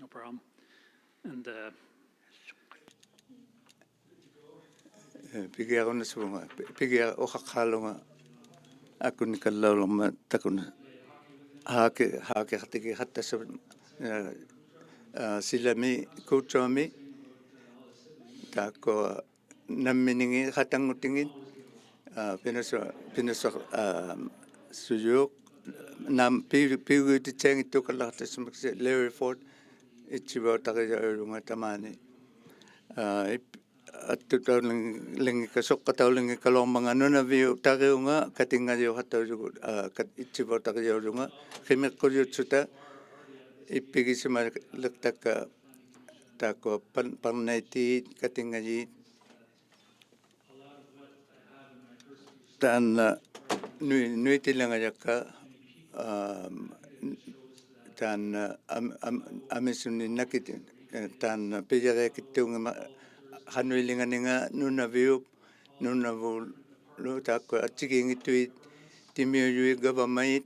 No problem. And, uh, Eh, pigiarunasuvunga, pi-, pigiaq uqaqhaalunga akunikallaullirmat takuna. Haaki, haakiqatigiqattasup, eh, eh, silami Kuutjuami, taakkua namminingiqatanngutingit, eh, pinasua-, pinasua-, eh, sujut, nam-, pi-, piugiutitsianngittukallaqtassumiksi Larry Ford, ittivautarijaujunga tamaani. Eh, ip-, attutaulinngikka, suqqataulinngikkaluarmangat Nunavik tariunga, katinngajauqattaujugut, aa, kat-, ittivautarijaujunga, qimiqqujutsuta, ippigisimaliqtakka, taakkua pan-, parnaitit, katinngajit, taanna nui-, nuitilangajakka, aa, taanna am-, am-, amisunit nakit-, eh, taanna pijariakittuunngimmat qanuilinganinga Nunaviup, Nunavullu taakkua attigiinngittuit timiujuit gavamait,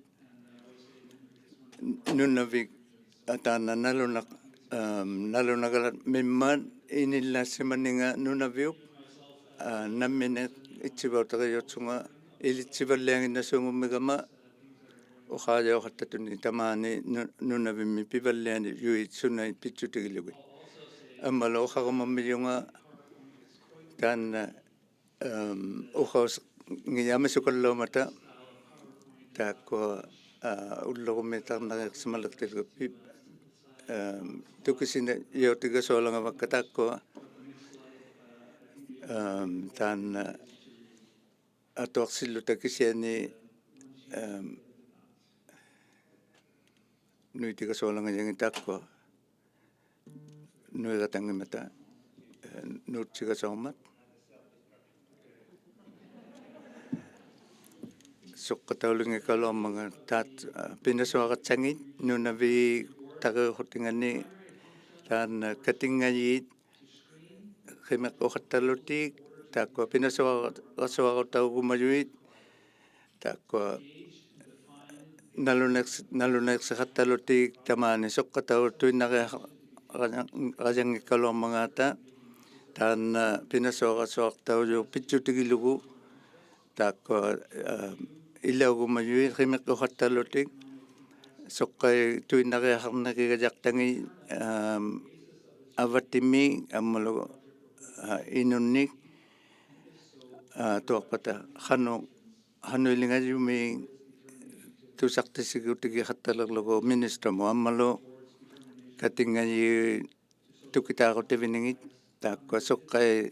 Nunavik, eh, taanna nalunaq-, am, nalunagalatmimmat inillasimaninga Nunaviup, aa, namminik ittivautarijutsunga ilitsivallianginnasuungummigama, uqaajauqattatuni tamaani Nu-, Nunavimmi pivallianijut sunait pitsutigilugit. Ammalu uqarumammijunga taanna, am, uqausngijaamisukallaumata taakkua, aa, ullurumiitarnariaqsimaliqtillugu pi-, am, tukisinajautigasualangavakka taakkua, am, taanna atuaqsilluta kisiani, am, nuitigasualangajangit taakkua nuiratanngimmata, eh, nuutsigasuarmat. Suqqataulinngikkaluarmangat taat, ah, pinasuaqatsangit Nunavik tariuqutingani, taanna katinngajit qimiqquqattalutik, taakkua pinasuarasuarutaugumajuit, taakkua nalunaiqsi-, nalunaiqsiqattalutik tamaani suqqatautuinnariaqarajanngikkaluarmangaata, taanna pinasuarasuaqtaujuq pitsutigilugu, taakkua, aa, ilaugumajuit qimiqquqattalutik, suqqaituinnariaqarnirigajaqtangit, am, avattimik ammalu, aa, inunnik, aa, tuaqpata qanuq, qanuilingajumik tusaqtisigutigiqattalirlugu minister-mut ammalu katinngajit tukitaarutivingit, taakkua suqqait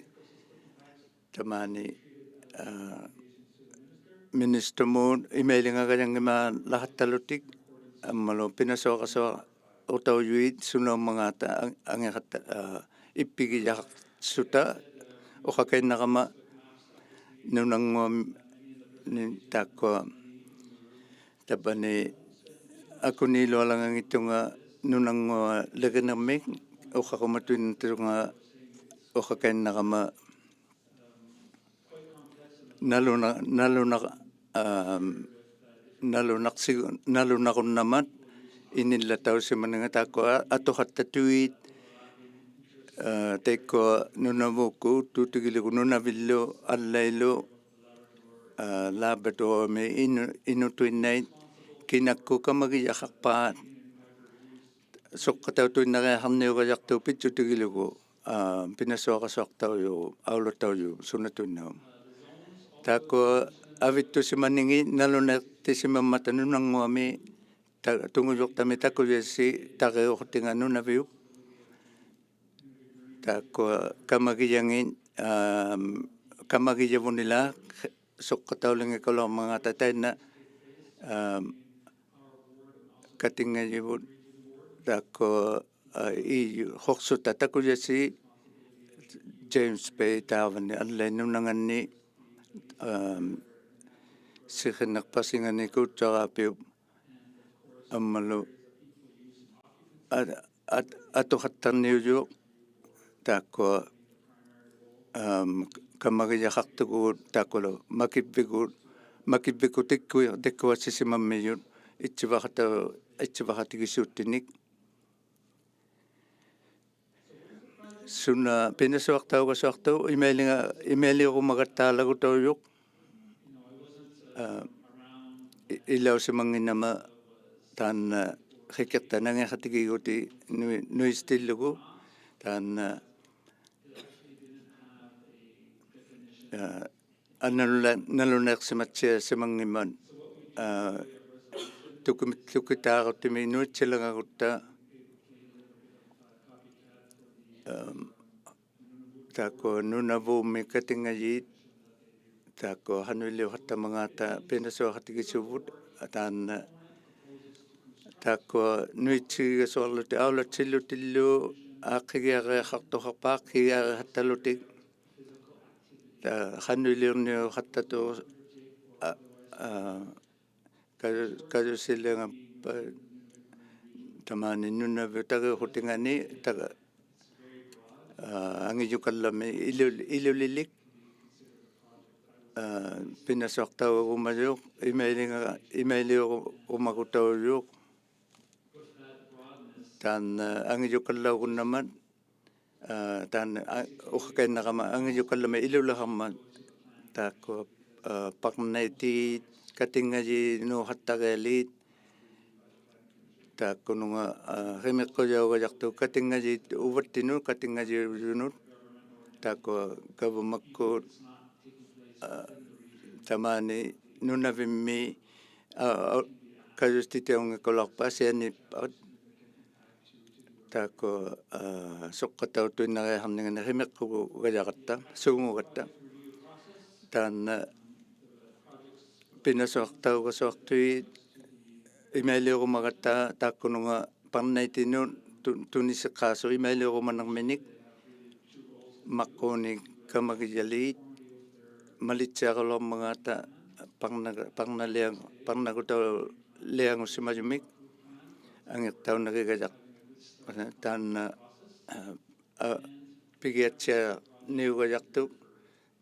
tamaani, aa, minister-mut imailingagajanngimalaqattalutik ammalu pinasuarasuarutaujuit sunaummangaata ang-, angiqatta-, aa, ippigijaqaqsuta uqakainnarama Nunannguami taakkua tavvani akuniilualanganngittunga Nunanngualirinirmik uqarumatuinnattunga uqakainnarama naluna-, naluna-, am, nalunaqsi-, nalunarunnamat inillatausimaninga taakkua atuqattatuit, aa, taikkua Nunavukkut tuutigilugu Nunavillu allailu, aa, Labrador-mi inu-, inutuinnait kinakkut kamagijaqaqpaat suqqatautuinnariaqarniugajaqtuq pitsutigilugu, aa, pinasuarasuaqtaujuq, aulutaujuq sunatuinnaup. Taakkua avittusimaningit nalunaiqtisimammata Nunannguami ta-, tungujuqtami takujasi tariuqutinga Nunaviup. Taakkua kamagijangit, am, kamagijavunilaq suqqataulinngikkaluarmangaata tainna, am, katinngajivut taakkua, aa, iiju-, quqsuta takujasi James Bay taavani allai nunanganni, am, siqiniqpasingani Kuutjuaraapiup ammalu a-, at-, atuqattarniujuq taakkua, am, kamagijaqaqtugut taakkulu makivvigut, makivvikkut tikku-, tikkuassisimammijut itsivaqata-, itsivaqatigisuuttinik. Suna pinasuaqtaugasuaqtuq, imailinga, imailiurumagattaalagutuujuq. Aa, i-, ilausimannginnama taanna, aa, qikiqtannga angiqatigiiguti nui-, nuisitillugu, taanna, aa, aa, nalunaiq-, nalunaiqsimatsiasimanngimat, aa, tuki-, tukitaarutimik nuitsilangagutta, aa, taakkua Nunavummi katingajit, taakkua qanuiliuqattamangaata pinasuaqatigisuvut, taanna, taakkua nuitsigigasuarlutik aulatsillutillu, aaqqigiariaqaqtuqaqpa aaqqigiariqattalutik, aa, qanuiliurniuqattatuq, aa, aa, Kaju-, kajusiliangappat tamaani Nunavut tariuqutingani, ta-, aa, angijukallami ilu-, ilulilik, aa, pinasuaqtaurumajuq, imailinga-, imailiurumagutaujuq. Taanna, aa, angijukallaugunnamat, aa, taanna, aa, uqakainnaqama angijukallami iluliqarmat, taakkua, aa, parnaitiit, katingajinuuqattarialiit, taakkununga, aa, qimiqqujaugajaqtut katingajit uvattinut, katingajiujunut, taakkua gavamakkut, aa, tamaani Nunavimmi, aa, aa, kajusititiaunngikkulauqpat asianippat, taakkua, aa, suqqatautuinnariaqarninganni qimiqqugajaratta, suungugatta. Taanna, aa, pinasuaqtaugasuaqtuit imailiurumagatta, taakkununga parnaitinut tu-, tunisiqaasuq imailiurumanirminik, maqquunik kamagijaliit, malitsiaraluarmangaata parna-, parnaliang-, parnagutauliangussimajumik, angiqtaunirigajaq, taanna, aa, aa, pigiatsianiugajaqtut,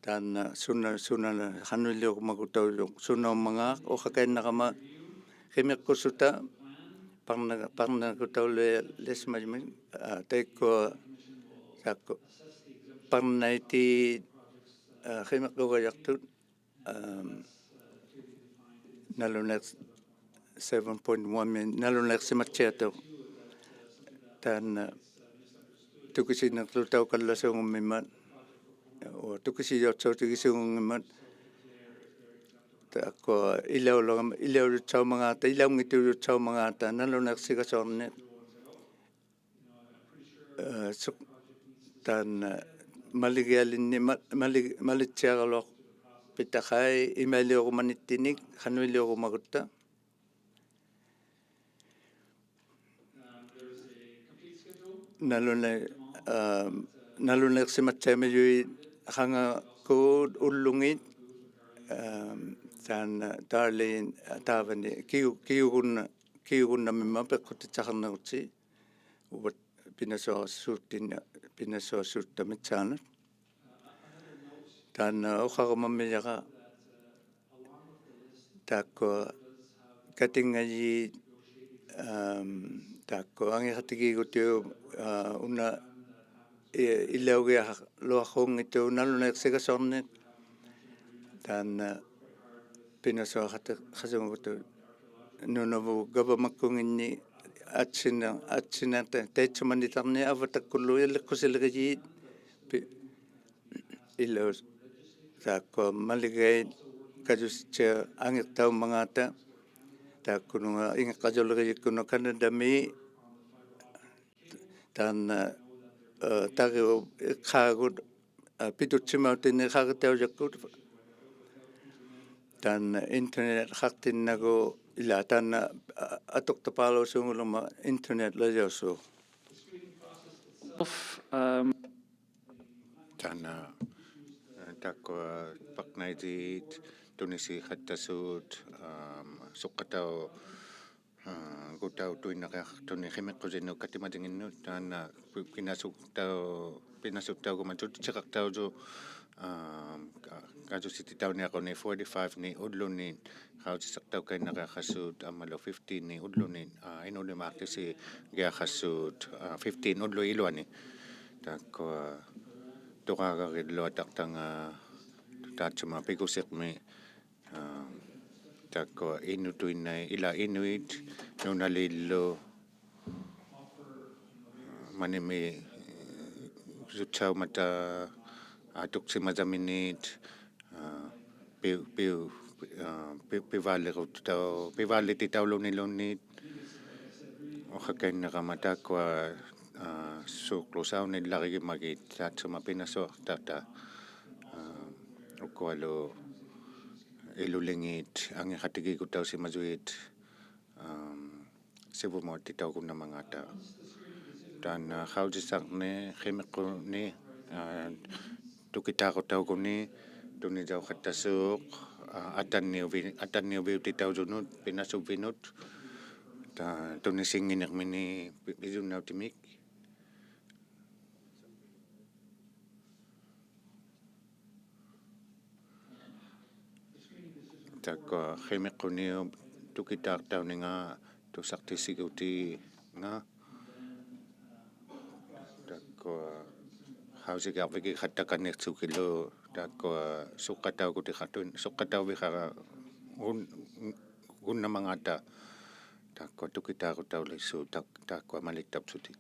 taanna suna, suna qanuiliurumagutaujuq, sunaummangaaq uqakainnaqama qimiqqusuta parna-, parnagutauliasimajumik, aa, taikkua, taakkua parnaitiit, aa, qimiqqugajaqtut, aa, nalunaiq seven point one-mi nalunaiqsimatsiatuq. Taanna, aa, tukisinniqłutaukallasuungummimmat, aa, tukisijuaqsautigisungunngimmata, taakkua ilaulunga-, ilaujutsaumangaata, ilaunngituujutsaumangaata nalunaiqsigasuarniq, aa, suq-, taanna, aa, maligialinni, ma-, mali-, malitsiaraluaqpitaqai imailiurumanittinik qanuiliurumagutta. Nalunai-, aa, nalunaiqsimatsiamajuit qangakuut ullungit, aa, taanna, aa, Darlene, aa, taavani kiu-, kiugunna-, kiugunnamimmat piqqutisaqarnirutsi, uvat pinasuaqsuuttinni, pinasuaqsuuttamit saanut. Taanna, aa, uqarumammijara taakkua katingajiit, aa, taakkua angiqatigiigutiup, aa, una i-, ilaugiaqluaqquunngittuq nalunaiqsigasuarniq, taanna, aa, pinasuaqatiqasuunguttuq Nunavut gavamakkunginni atsina-, atsina ta-, taitsumanitarniq avatakkullu iliqqusilirijiit pi-, Ilauq, taakkua maligait kajusittiaq angiqtaummangaata, taakkununga ingiqqajulirijikkuna Kanatami, taanna, aa, tariup iqqaagut, aa, pitutsimauttinni iqqaritaujakkut, taanna internet-qaqtinnagu, ilaa taanna, aa, atuqtapaalausuunguluma internet-lajausuuq. Um, Taanna, aa, taakkua parnaitit tunisiqattasuut, am, suqqatau-, aa, gutautuinnariaqaqtunik qimiqqutinut katimatinginnut, taanna pi-, pinasuqtau-, pinasuqtaugumatut tiqaqtaujuq, am, ka-, kajusititaunniruni forty-five-ni ulluni, qautisaqtaukainnariaqasut ammalu fifteen-ni ulluni, aa, inuulimaaqtisigiaqasut, aa, fifteen ullut iluani. Taakkua turaagarilluataqtanga taapsuma pigusiqmi, aa, taakkua inutuinnait, ilaa inuit, nunalillu, manimi, aa, sutsaumata, aa, atuksimasaminit, aa, pi-, pi-, aa, pi-, pivaalirutitau-, pivaalititauluniluunniit, uqhakainnirama taakkua, aa, suuqlusaunillarigimagit taapsuma pinasuaqtata, aa, ukualu ilulingit angiqatigigutausimajuit, aa, sivumuuttitaugunnamangaata. Taanna qaujisaqni, qimiqquni, aa, tukitaaqutauguni, tunijauqattasuuq, aa, atanniuvi-, atanniuviutitaujunut, pinasuvvinut, taa-, tunisinginirmini pi-, pisunnautimik. Taakkua qimiqquniup tukitaaqtauninga tusaqtissigutinga. Taakkua qaujigiaqvigiqattaqanniqsukilu, taakkua suqataugutiqatun, suqatauviqagun-, gunnamangaata, taakkua tukitaaqutaulisu, taak-, taakkua malittapsutit.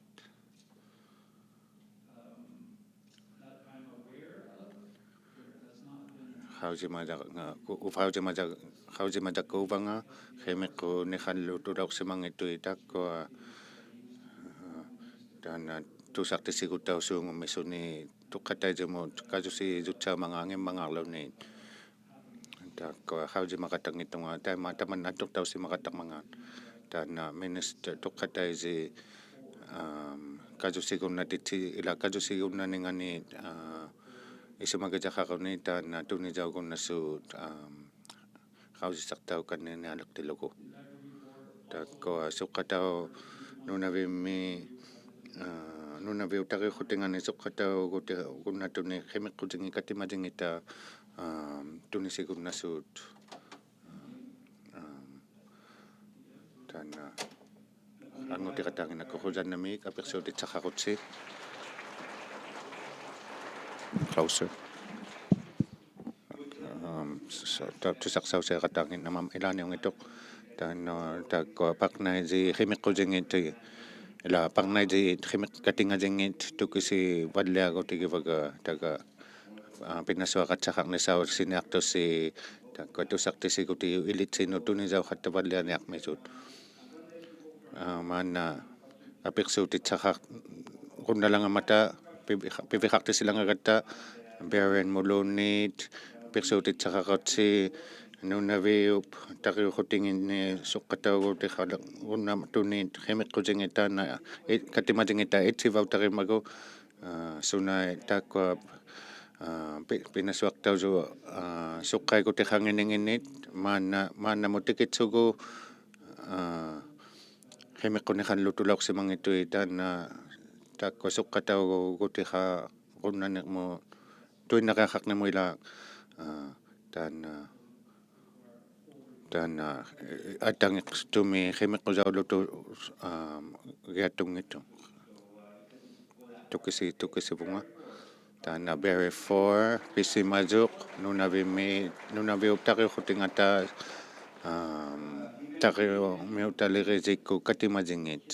Qaujimaja-, nga-, ku-, qaujimaja-, qaujimajakuuvanga, qimiqqunirallutulauqsimanngittuit taakkua, aa, taanna tusaqtissigutausuungumisuni tuqqataijimut kajusijutsaumangangimmangaarluni. Taakkua qaujimaqatanngittunga, taima tamanna atuqtausimaqattaqmangaat. Taanna minister tuqqataiji, am, kajusigunnatitsi, ilaa kajusigunnaningani, aa, isumagijaqaruni taanna tunijaugunnasuut, am, qaujisaqtaukannianialiqtilugu. Taakkua suqatau Nunavimmi, aa, Nunaviup tariuqutingani suqataugutigunnatuni qimiqqujingit katimajingitta, aa, tunisigunnasuut. Aa, taanna angutigataanginnakkut qujannamiik apiqsuutitsaqaqutsi. Closer. Um, s-, s-, ta-, tusaqsausiaqataanginnama ilaaniunngittuq. Taanna, aa, taakkua paqnaiji qimiqqujingit, ilaa paqnaiji qimiq-, katingajingit tukisivalliagutigivaga, taga, aa, pinasuaqatsaqarnisausinniaqtusi, taakkua tusaqtissigutigu ilitsinut tunijauqattavallianiaqmisut. Aa, maanna apiqsuutitsaqarnalangamattaq, pivi-, piviqaqtisilangagattaq, Baron Mulunit, apiqsuutitsaqaqutsi, Nunaviup tariuqutinginni suqataugutiqalirunnatunit qimiqqujingit taanna, i-, katimajingitta ittivautarimagu, aa, sunait taakkua, aa, pi-, pinasuaqtaujuq, aa, suqqaigutiqangininginnit, maanna, maannamut tikitsugu, aa, qimiqqunirallutulauqsimanngittuit taanna, taakkua suqataugutiqarunnanirmut, tuinnariaqarnirmut ilaa, aa, taanna, taanna, aa, atangiqtumi qimiqqujaulutugiatunngittuq. Tukisi-, tukisivunga. Taanna Baron Four, pisimajuq, Nunavimmi, Nunaviup tariuqutingatta, am, tariumiutalirijikku katimajingit.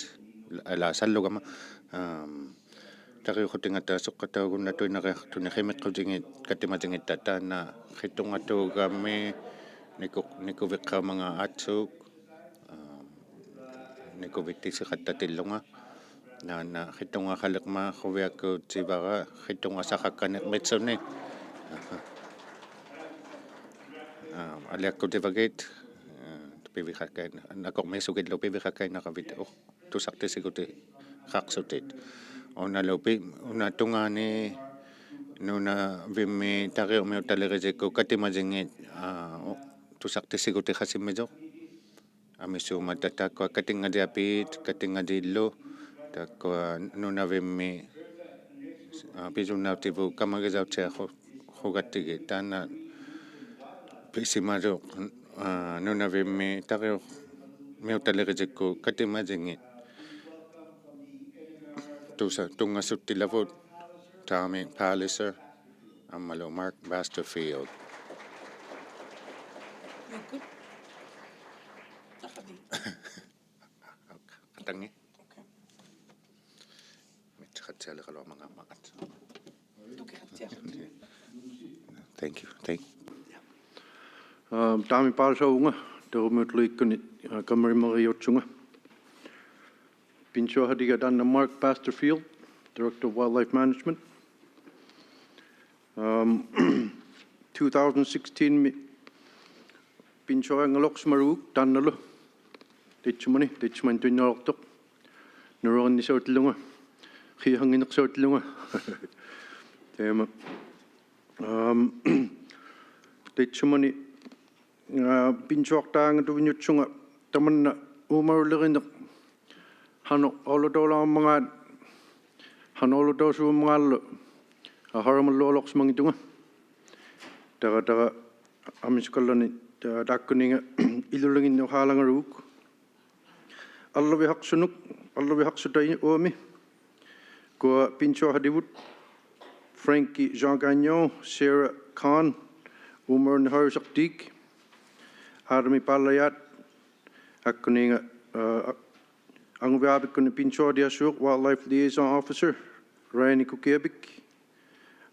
Ilaa sallugama, am, tariuqutingatta suqataugunnatuinnariaqtuni qimiqqujingit katimajingitta taanna qitungatugami niku-, nikuviqaumangaat atsuk, am, nikuvittisiqattatillunga. Naana, qitungaqaliqmat quviakutivara, qitungasaqaqqaniqmitsuni. Am, aliakkutivagit, aa, piviqakai-, nakuqmiisugillu piviqakainnaqavit, uh, tusaqtissigutiqaqsutit. Unalu pi-, una tungaani Nunavimmi tariumiutalirijikku katimajingit, aa, u-, tusaqtissigutiqasimmisuq. Amisuummata taakkua katingajiapiit, katingajillu, taakkua Nunavimmi, aa, pijunnautivuq kamagijautiaqu-, qugattigit. Taanna pisimajuq, aa, Nunavimmi tariumiutalirijikku katimajingit. Tusa-, tunngasutsilavut. Tommy Palliser, ammalu Mark Basterfield. Qatangi. Thank you. Thank you. Um, Tommy Palliser-uvunga, tarumiutilikkuni, uh, kammarimariujutsunga. Pinsuahatiga taanna Mark Basterfield, Director of Wildlife Management. Um, two thousand sixteen-mi pinsuarianngaluaqsimaluguk taannalu. Taitsumani, taitsumani tuinnaluaqtuq. Nalunginniqsautillunga, qihanginiqsautillunga. Taima. Um, taitsumani, uh, pinsuaqtaangatuvinniutsunga tamanna uumaruliriniq. Hanuq aulatuulaumangaat, hanuq aulatuusuumangaatlu, uh, harumallualuaqsimangitunga. Tara, tara, amisukalani, ta-, taakkuninga ilulinginni uhaalangaluguk. Alluvihaqsunuk, alluvihaqsuta uami. Kua pinsuahativut, Frankie Jean Gagnon, Sarah Kahn, uumarunni harusaqtiik, Adami Palayaat, taakkuninga, uh, anguviaapikkuni pinsuatiasuuq, Wildlife Liaison Officer, Raini Kukiapik,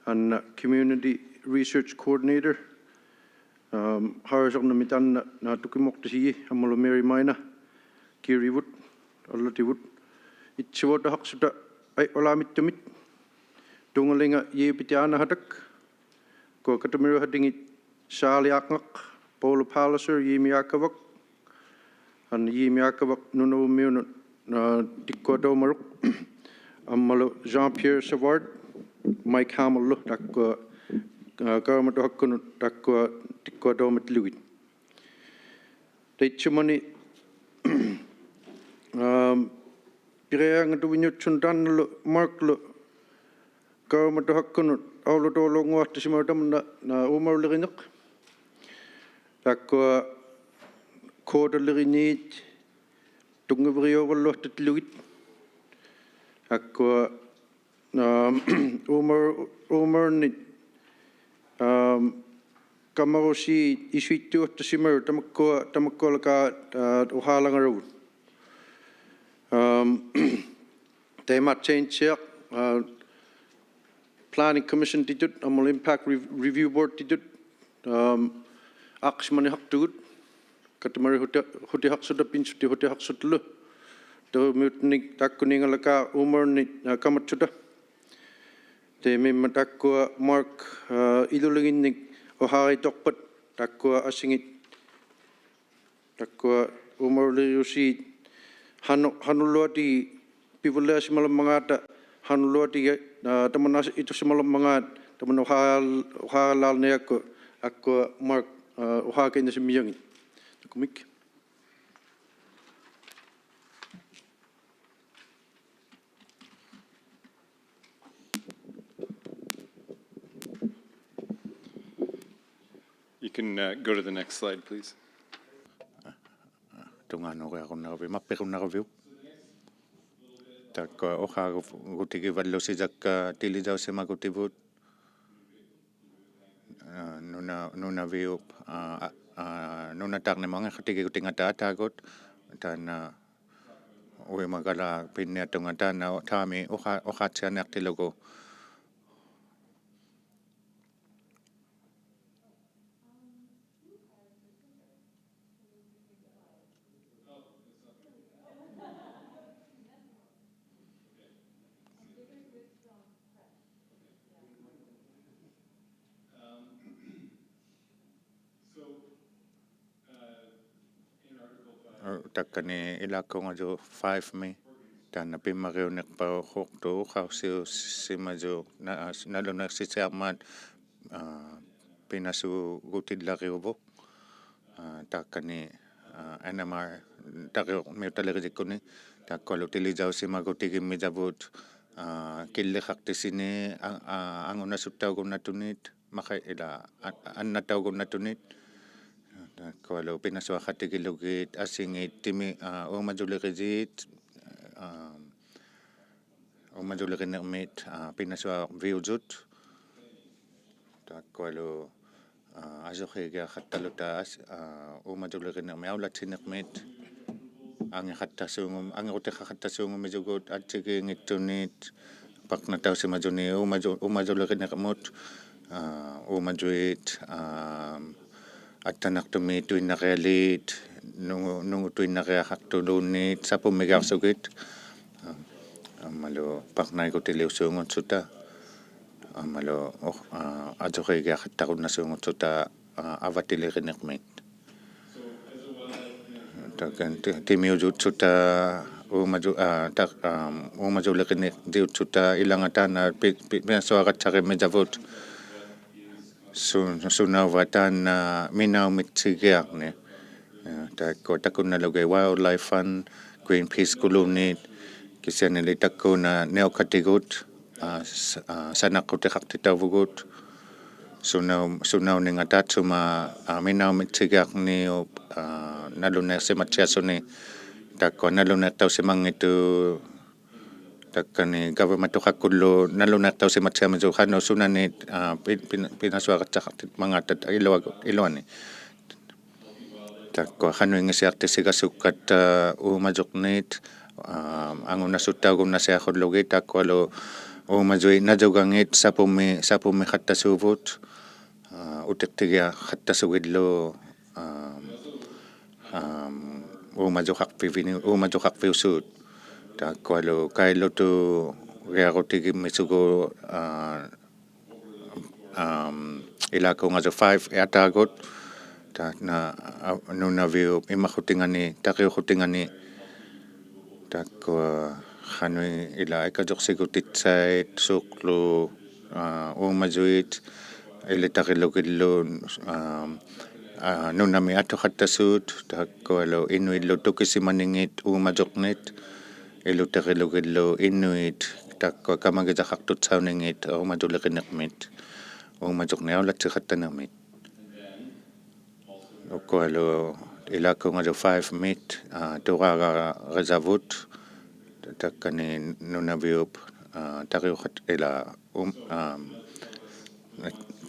anna Community Research Coordinator, um, harusarnami taanna, na, Tukimuaqtasiyi, ammalu Mary Maina, Kirivut, allativut, itsuvuutahaqsuta, ai, ulamittumit, Tungalinga Yipiti Anahatak, kua katamiruhatingit, Charlie Akngaq, Paula Palliser, Yimi Akavak, Anna Yimi Akavak Nunavummiunut, uh, tikkua taumaluk. Ammalu Jean-Pierre Savard, Mike Hamill-lu, taakkua, uh, Kaumatuhakkunut, taakkua tikkua taumattilugit. Taitsumani, um, piriangatuvinniutsunga taannalu Mark-lu Kaumatuhakkunut aulatuulaunnguaqtasimajuq tamanna, na, uumaruliriniq. Taakkua quarterly-riniit tunngaviriuvalluaqtattilugit. Taakkua, um, uumar-, uumarunni, um, kamarusiit isuittuuqtasimajuq tamakkua, tamakkualaga, uh, uhaalangalavut. Um, Taima change-iaq, uh, Planning Commission-titut, ammalu Impact Re-, Review Board-titut, um, aqsimanihaqtugut, katamari huti-, hutihaqsuta, pinsuti hutihaqsutalu, tarumiutnik, taakkuningalaka uumarunni, uh, kamatsuta. Taimimmat taakkua Mark, uh, ilulinginnik uhaarituqpat, taakkua asingit, taakkua uumaruliriusiit, hanu-, hanuluatigi pivalliasimalaumangaata, hanuluatigi, uh, tamanna itusimalaumangaat, tamanna uhaal-, uhaallaalniakku, taakkua Mark, uh, uhaakinasimijangit. Takuuk. You can, uh, go to the next slide, please. Tungaanuriarunnaraviuk, mappirunnaraviuk. Taakkua uhaagutigivallusi taakkua tilidausimagutivut. Uh, nuna, Nunavut, uh, uh, nunataarnimut angiqatigiigutingata ataagut, taanna uimagalaak pinniatunga taanna taami uha-, uhaaqsianiaqtilugu. Takkani ilaakkungajuq five-mi, taanna pimmariuniqpauqtuq uqausiusimasut na-, nalunaiqsisiarmat, uh, pinasugutillariuvut. Uh, taakkani, uh, N M R tariuqmiutalirijikkunni, taakkualu tilidausimagutigimmiqtavut, uh, killiqaqtisini, a-, uh, angunasuttaugunnatunit, maqai ila a-, annataugunnatunit. Taakkualu pinasuaqatigilugit, asingit, timi, uh, uumajulirijit, uh, Uumajulirinirmit, aa, pinasuaviujut. Taakkualu, aa, asuqhiigiaqattaluta, aa, uumajulirinirmit aulattinirmit. Angiqattasuungum-, angirutiqaqattasuungumijugut, attigiinngittunit, paqnatausimajunit uumaju-, uumajulirinirmut, aa, uumajuit, aa, attanaqtumiituinnarialiit, nungu-, nungutuinnariaqaqtuluunniit, sapummigiaqsugit, aa, ammalu paqnaigutiliusuungutsuta, ammalu, aa, asuqhiigiaqattarunnasuungutsuta, aa, avatilirinirmit. Takan ti-, timiujutsuta, uumaju-, aa, ta-, aa, uumajulirinirjutsuta, ilanga taanna pi-, pi-, pinasuaqattarimmijavut. Su-, sunauva taanna minaumitsigiarni. Aa, taakkua takunnalugit Wildlife Fund, Greenpeace-kuluunniit, kisianili takkuna niukatigut, aa, s-, aa, sanaqqutiqaqtitauvugut, sunau-, sunauninga taatsuma, aa, minaumitsigiarniup, aa, nalunaiqsimatsiasuni, taakkua nalunaiqtausimanngittuq, takkani gavamatuqakkullu nalunaiqtausimatsiamijut qanuq sunanit, aa, pi-, pin-, pinasuaqattaqaqtimangaata iluagu-, iluani. Taakkua qanuinngitsiaqtisigasukkata, aa, uumajuqnit, aa, angunasutaugunnasiaqullugit, taakkualu uumajuit najugangit sapummi-, sapummiqattasuuvut, aa, utiqtigiaqattasugillu, aa, aa, uumajuqaqpivini-, uumajuqaqpiusuut. Taakkualu kaillutugiarutigimmisugut, aa, am, ilaakungajuq five ataagut, taanna, aa, Nunaviup imaqutingani, tariuqutingani, taakkua qanuq ilaa ikajuqsigutitsait, suuqlu, aa, uumajuit, ilitarilugillu, am, aa, nunami atuqattasuut, taakkualu inuillu tukisimaningit uumajuqnit, ilutarilugillu inuit, taakkua kamagijaqaqtutsauningit uumajulirinirmit, uumajuqnit aulatsiqattanirmit. Ukkualu ilaakungajuq five-mit, aa, turaagararisavut, takkani Nunaviup, aa, tariuqat ilaa, um, am,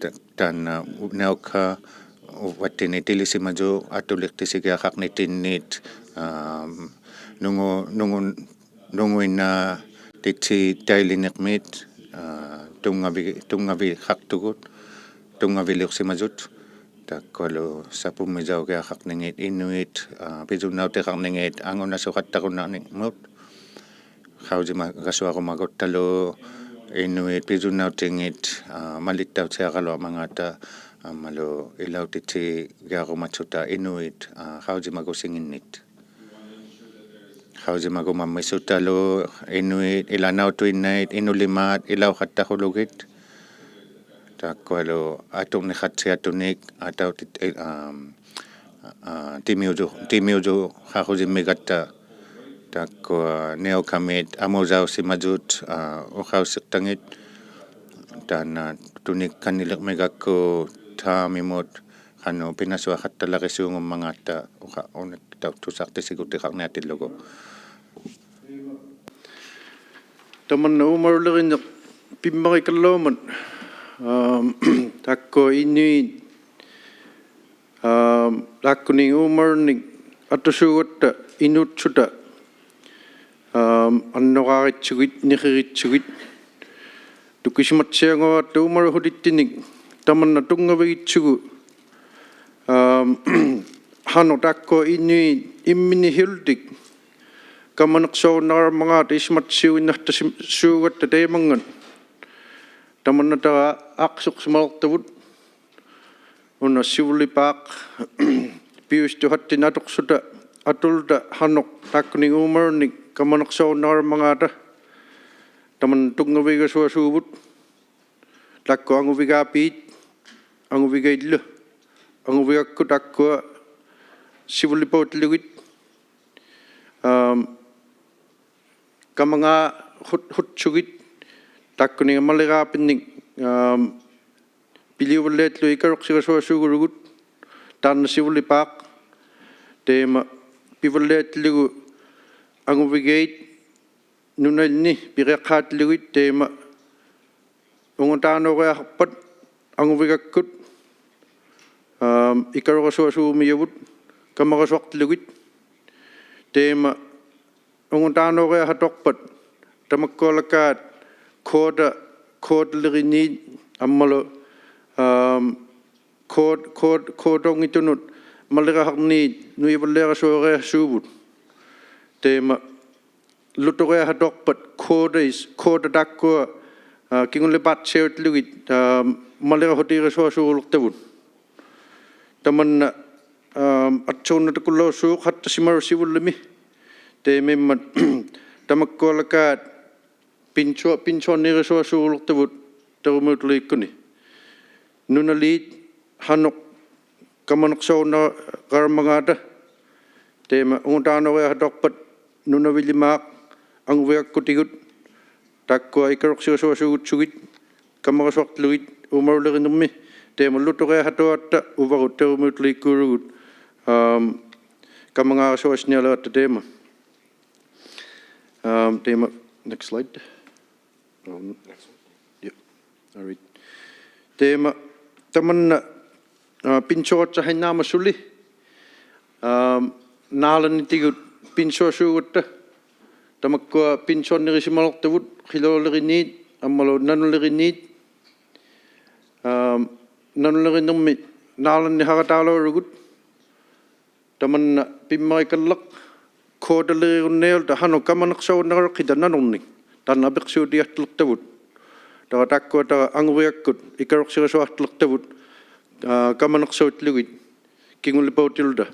ta-, taanna, aa, niuka, aa, uvattinit tilisimajuq, atuliqtisigiaqaqnitinnit, am, nungu-, nungu-, nunguinnatitsitailirnirmit, aa, tunngavi-, tunngaviqaqtugut, tunngaviliuqsimajut, taakkualu sapummijaugiaqaqningit inuit, aa, pisunnautiqaqningit angunasuqattarunnanirmut, qaujimagasuarumaguttalu inuit pisunnautingit, aa, malittautsiaraluarmangaata, ammalu ilautitigiarumatsuta inuit, aa, qaujimagusinginnit. Qaujimagumammisutalu inuit, ilaa nautuinnait, inulimaat, ilauqattaqulugit. Taakkualu aturniqattiatunik, atautit-, aa, am, aa, timiuju-, timiujuqaqujimmigatta, taakkua niukamit amujausimajut, aa, uqausiqtangit, taanna tunikkanilirmigakku taamimut, qanuq pinasuaqattalarisuungummangaata, uqa-, uniktautusaqtisigutiqarniatillugu. Tamanna uumajulirinniq pimmarikalaumat, am, taakkua inuit, am, taakkuninnga uumajunnik atusuugatta inuutsuta, am, annuraaritsugit, niqiritsugit, tukisimatsianguatta uumajuqhulittinik tamanna tunngavigitsugu, am, qanuq taakkua inuit imminnihiullutik kamaniqsaurunnarammangaata isumatsiuinnaqtasuugatta taimanngat. Tamannataraat aaqsuqsimalaqtavut una sivulipaaq piusituqattinnik atuqsuta, atuluta qanuq taakkuninnga uumajunnik kamaniqsaurunnarammangaata tamanna tunngavigasuasuuvut. Taakkua anguvigaapiit, anguvigaillu, anguvigakkut taakkua sivulipautilugit, am, kamangaaqut-, qutsugit, taakkuninnga maliraapinnik, am, piliuvalliatillugu ikajuqsigasuasuugulugut, taanna sivulipaaq, taima pivalliatillugu anguvigait, nunanni piriaqhaatilugit taima ungutaanuuriaqarpat anguvigakkut, aam, ikarurasuasuumijavut kamarasuaqtilugit. Taima ungutaanuuriaqatuqpat tamakkualakaat quota, quota-liriniit ammalu, aam, quot-, quot-, quota-ungittunut maliraqarniit nuivalliarasuariasuuvut. Taima luturiaqatuqpat quota is, quota taakkua, aa, kingullipaattiutilugit, aa, malirahutiirasuasuuluqtavut. Tamanna, aa, atsuunnatakulaussuuq hattasimaruq sivullimi. Taimammat tamakkualakaat pinsu-, pinsuarniirasuasuuluqtavut tarumiutiliikkuni. Nunaliit qanuq kamaniqsarunnaqarammangaata. Taima ungutaanuuriaqatuqpat nunavilimaaq anguvigakkutigut taakkua ikaruqsigasuasuugutsugit kamarasuaqtilugit uumarulirinirmi. Taima luturiaqatuqatta uvagut tarumiutiliikkuurugut, aam, kamangaarasuasinialeratta taima. Aam, taima, next slide. Um, yeah. All right. Taima, tamanna, aa, pinsuatsahainnaamat suli, aam, naalannitigut pinsuasuugatta, tamakkua pinsuarnirisimaluqtavut qilaliriniit ammalu nanuliriniit, aam, nanulirinirmi naalannihaqataalaurugut. Tamanna pimmarikalliq quota-lirirunnailalta qanuq kamaniqsarunnaqaruqhita nanurnik. Taanna apiqsuutiaqtiluqtavut. Tara taakkuatara anguvigakkut ikaruqsigasuaqtiluqtavut, aa, kamaniqsautilugit kingullipautilluta.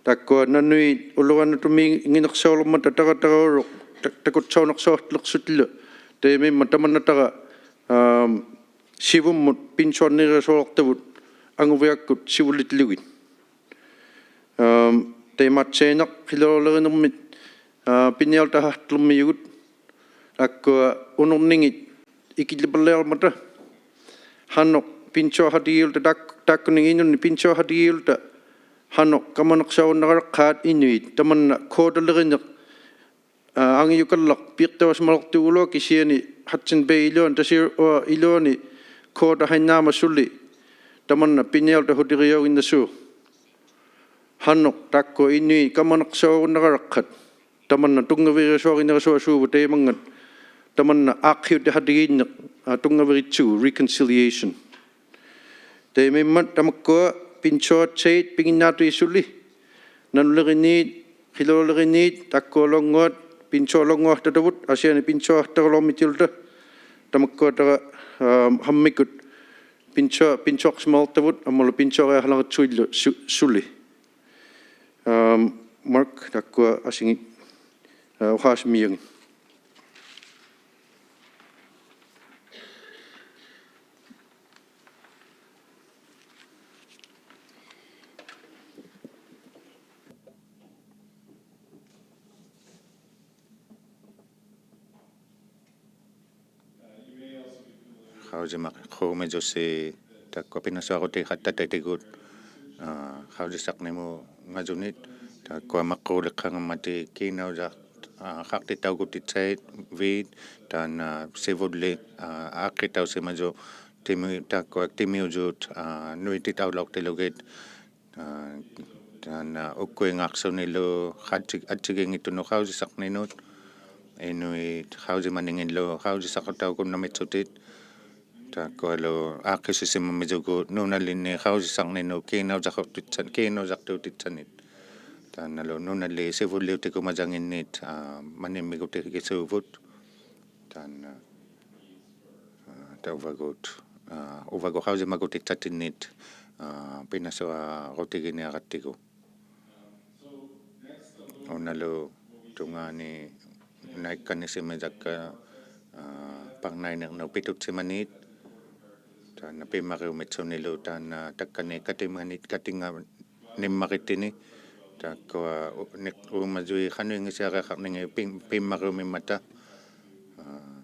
Taakkua nanuit ulurannatumiinginiqsaulirmata taratarauruk ta-, takutsauniqsauaqtiluqsutilu. Taimammat tamannatara, aam, sivummut pinsuarniirasualuqtavut anguvigakkut sivullitilugit. Aam, taimaatsainaq qilalirinimmit, aa, pinialtahaqtilirmijugut. Taakkua unurningit ikillipalliarmata qanuq pinsuaqatigiilluta taak-, taakkuninga inunni pinsuaqatigiilluta qanuq kamaniqsarunnaqaruqhaat inuit tamanna quota-liriniq, aa, angijukallaq piiqtavasimaluqtugulua kisiani Hudson Bay iluani, Tasiuruaq iluani quota-hainnaamat suli tamanna pinialtahutirijauginnasuuq. Qanuq taakkua inuit kamaniqsarunnaqaruqhat tamanna tunngavirasuaginnarasuasuuvut taimanngat tamanna aaqqihutihatigiinniq, aa, tunngaviritsigu reconciliation. Taimammat tamakkua pinsuatsait piginnaattuit suli, nanuliriniit, qilaliriniit, taakkualuannguat pinsualuannguaqtatavut, asiani pinsuaqtaraluarmitilluta, tamakkuatara, aam, qammikkut pinsua-, pinsuaqsimaluqtavut, ammalu pinsuariaqalaqatsuillu su-, suli. Aam, Mark, taakkua asingit, aa, uqaasimijuangit. Qaujimaq quumijusi taakkua pinasuarutiqattatigut, aa, qaujisaqnimungajunit, taakkua maquuliqangammati kiinaujaq-, aa, qaqtitaugutiksaviit, taanna sivulli, aa, aaqqitausimajuq timi-, taakkua timiujut, aa, nuititaulauqtilugit, aa, taanna ukkuingaaqsunilu atsi-, atsigiinngittunut qaujisaqninut, inuit qaujimaningillu qaujisaqtaugunnamitsutit, taakkualu aaqqisusimijugut nunalinni qaujisaqninut kiinaujaqutiksa-, kiinaujaqtuutiksanit. Taannalu nunali sivulliutigumajanginnit, aa, manimigutigisuuvut. Taanna, aa, tauvagut, aa, uvagut qaujimagutiksatinit, aa, pinasuarutiginiaqatigu. Unalu tungaani naikkanisimaijakka, aa, parnainirnut pitutsimanit, taanna pimmariumitsunilu, taanna takkani katimani-, katinganimmaritini, taakkua u-, ni-, uumajuit qanuingisiariaqarningit pim-, pimmariumimmata, aa,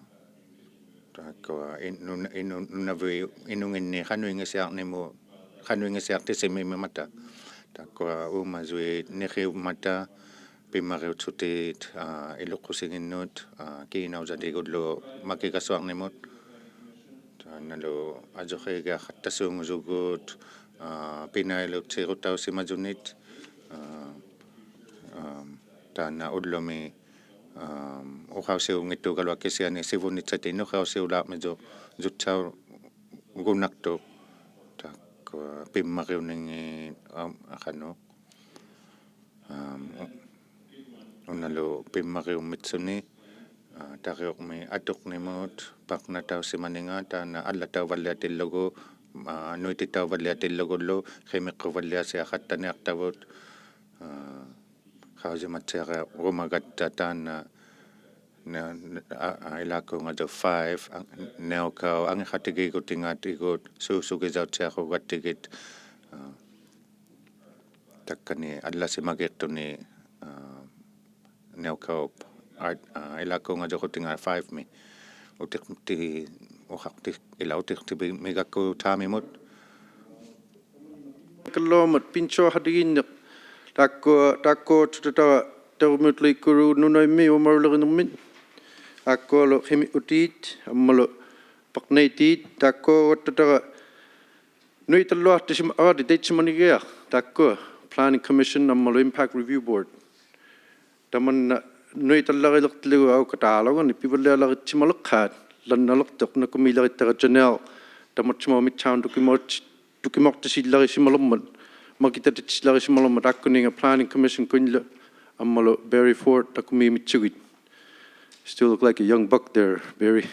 taakkua in-, nun-, in-, nun-, nunavit inunginni qanuingisiarnimu-, qanuingisiaqtisimimimmata, taakkua uumajuit niqiummata, pimmariutsutiit, aa, iluqusinginnut, aa, kiinaujadiguullu makigasuarnimut. Taannalu ajuqhigiaqattasuungujugut, aa, pinailutsirutausimajunit, aa, aam, taanna ullumi, aam, uqausiunngittugaluaq kisiani sivunitsati nuqausiulaarmijut juttiaugunaqtuq, taakkua pimmariuningit, aam, qanuq. Aam, u-, unalu pimmariummitsuni, aa, tariuqmi atuqnimut paqnatausimaninga, taanna allatauvalliatillugu, aa, nuititauvalliatillugulu, qimiqquvalliasiaqattaniaqtavut, aa, qaujimatsiarumagatta taanna, na, na, a, a, ilaakuungajut five, a, niukau angiqatigiigutingatigut, suusugijautsiarugattigit, aa, takkani allasimagiiqtuni, aa, niukaup, aa, aa, ilaakuungajurutinga five-mi. Utiqti-, uqaqti-, ilaa utiqtimigakku Taamimut. Kalluamut pinsuaqhatigiinniq, taakkua, taakkua tututara tarumiutlikkuru nunaimmi umarulirinirmit. Taakkualu qimiutiit, ammalu paqniitiit, taakkua tututara nuitalluaqtisima-, arati taitsimanigiaq, taakkua Planning Commission ammalu Impact Review Board. Tamanna nuitallarileqtillugu aukataalungani pivallialaritsimalaqhaat, lannaliqtuq nakumiilarittara Janelle, tamatsumagu Midtown tukimuat-, tukimuaqtisilarisimalirmat, makitatitsilarisimalirmat, taakkuninga Planning Commission-kunnilu, ammalu Barry Ford, nakumiimitsugit. Still look like a young buck there, Barry.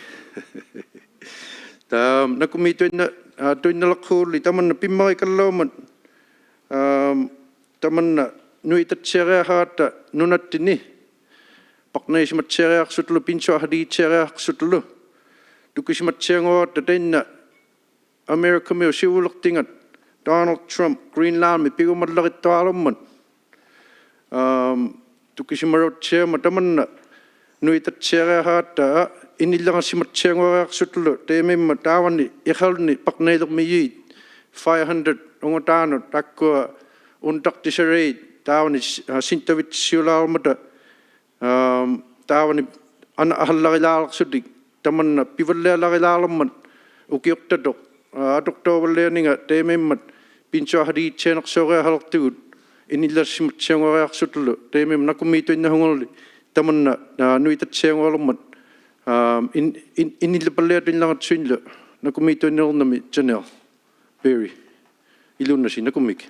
Taam, nakumiituinna-, aa, tuinnalaqhuulli, tamanna pimmarikalluamut, aam, tamanna nuitatsiariaqharatta nunattini, paqniisimatsiariaqsutulu, pinsuaqhatigitsiariaqsutulu, tukisimatsianguaratta tainna America-miut sivuliqtingat, Donald Trump Greenland-mi pigumallarittuarmat. Aam, tukisimarautsiarmat tamanna nuitatsiariaqharatta, aa, inillangasimatsianguariaqsutulu, taimammat taavani iqalunni paqniilirmijuit, five hundred ungutaanut, taakkua untaqtisariit, taavani, aa, sintavitsiulaarmata, aam, taavani ana-, anahallarilaalaqsutik, tamanna pivallialarilaalirmat ukiuqtatuq, aa, atuqtauvallianinga taimammat pinsuaqhatigitsianiqsuuriaqaliqtugut, inillasimatsianguariaqsutulu, taimammat nakumiituinnahungulli, tamanna, aa, nuitatsiangualirmat, aam, in-, in-, inillapalliatuinnangatsuinlu, nakumiituinnalirnami Janelle. Barry, iluunnasi, nakummik.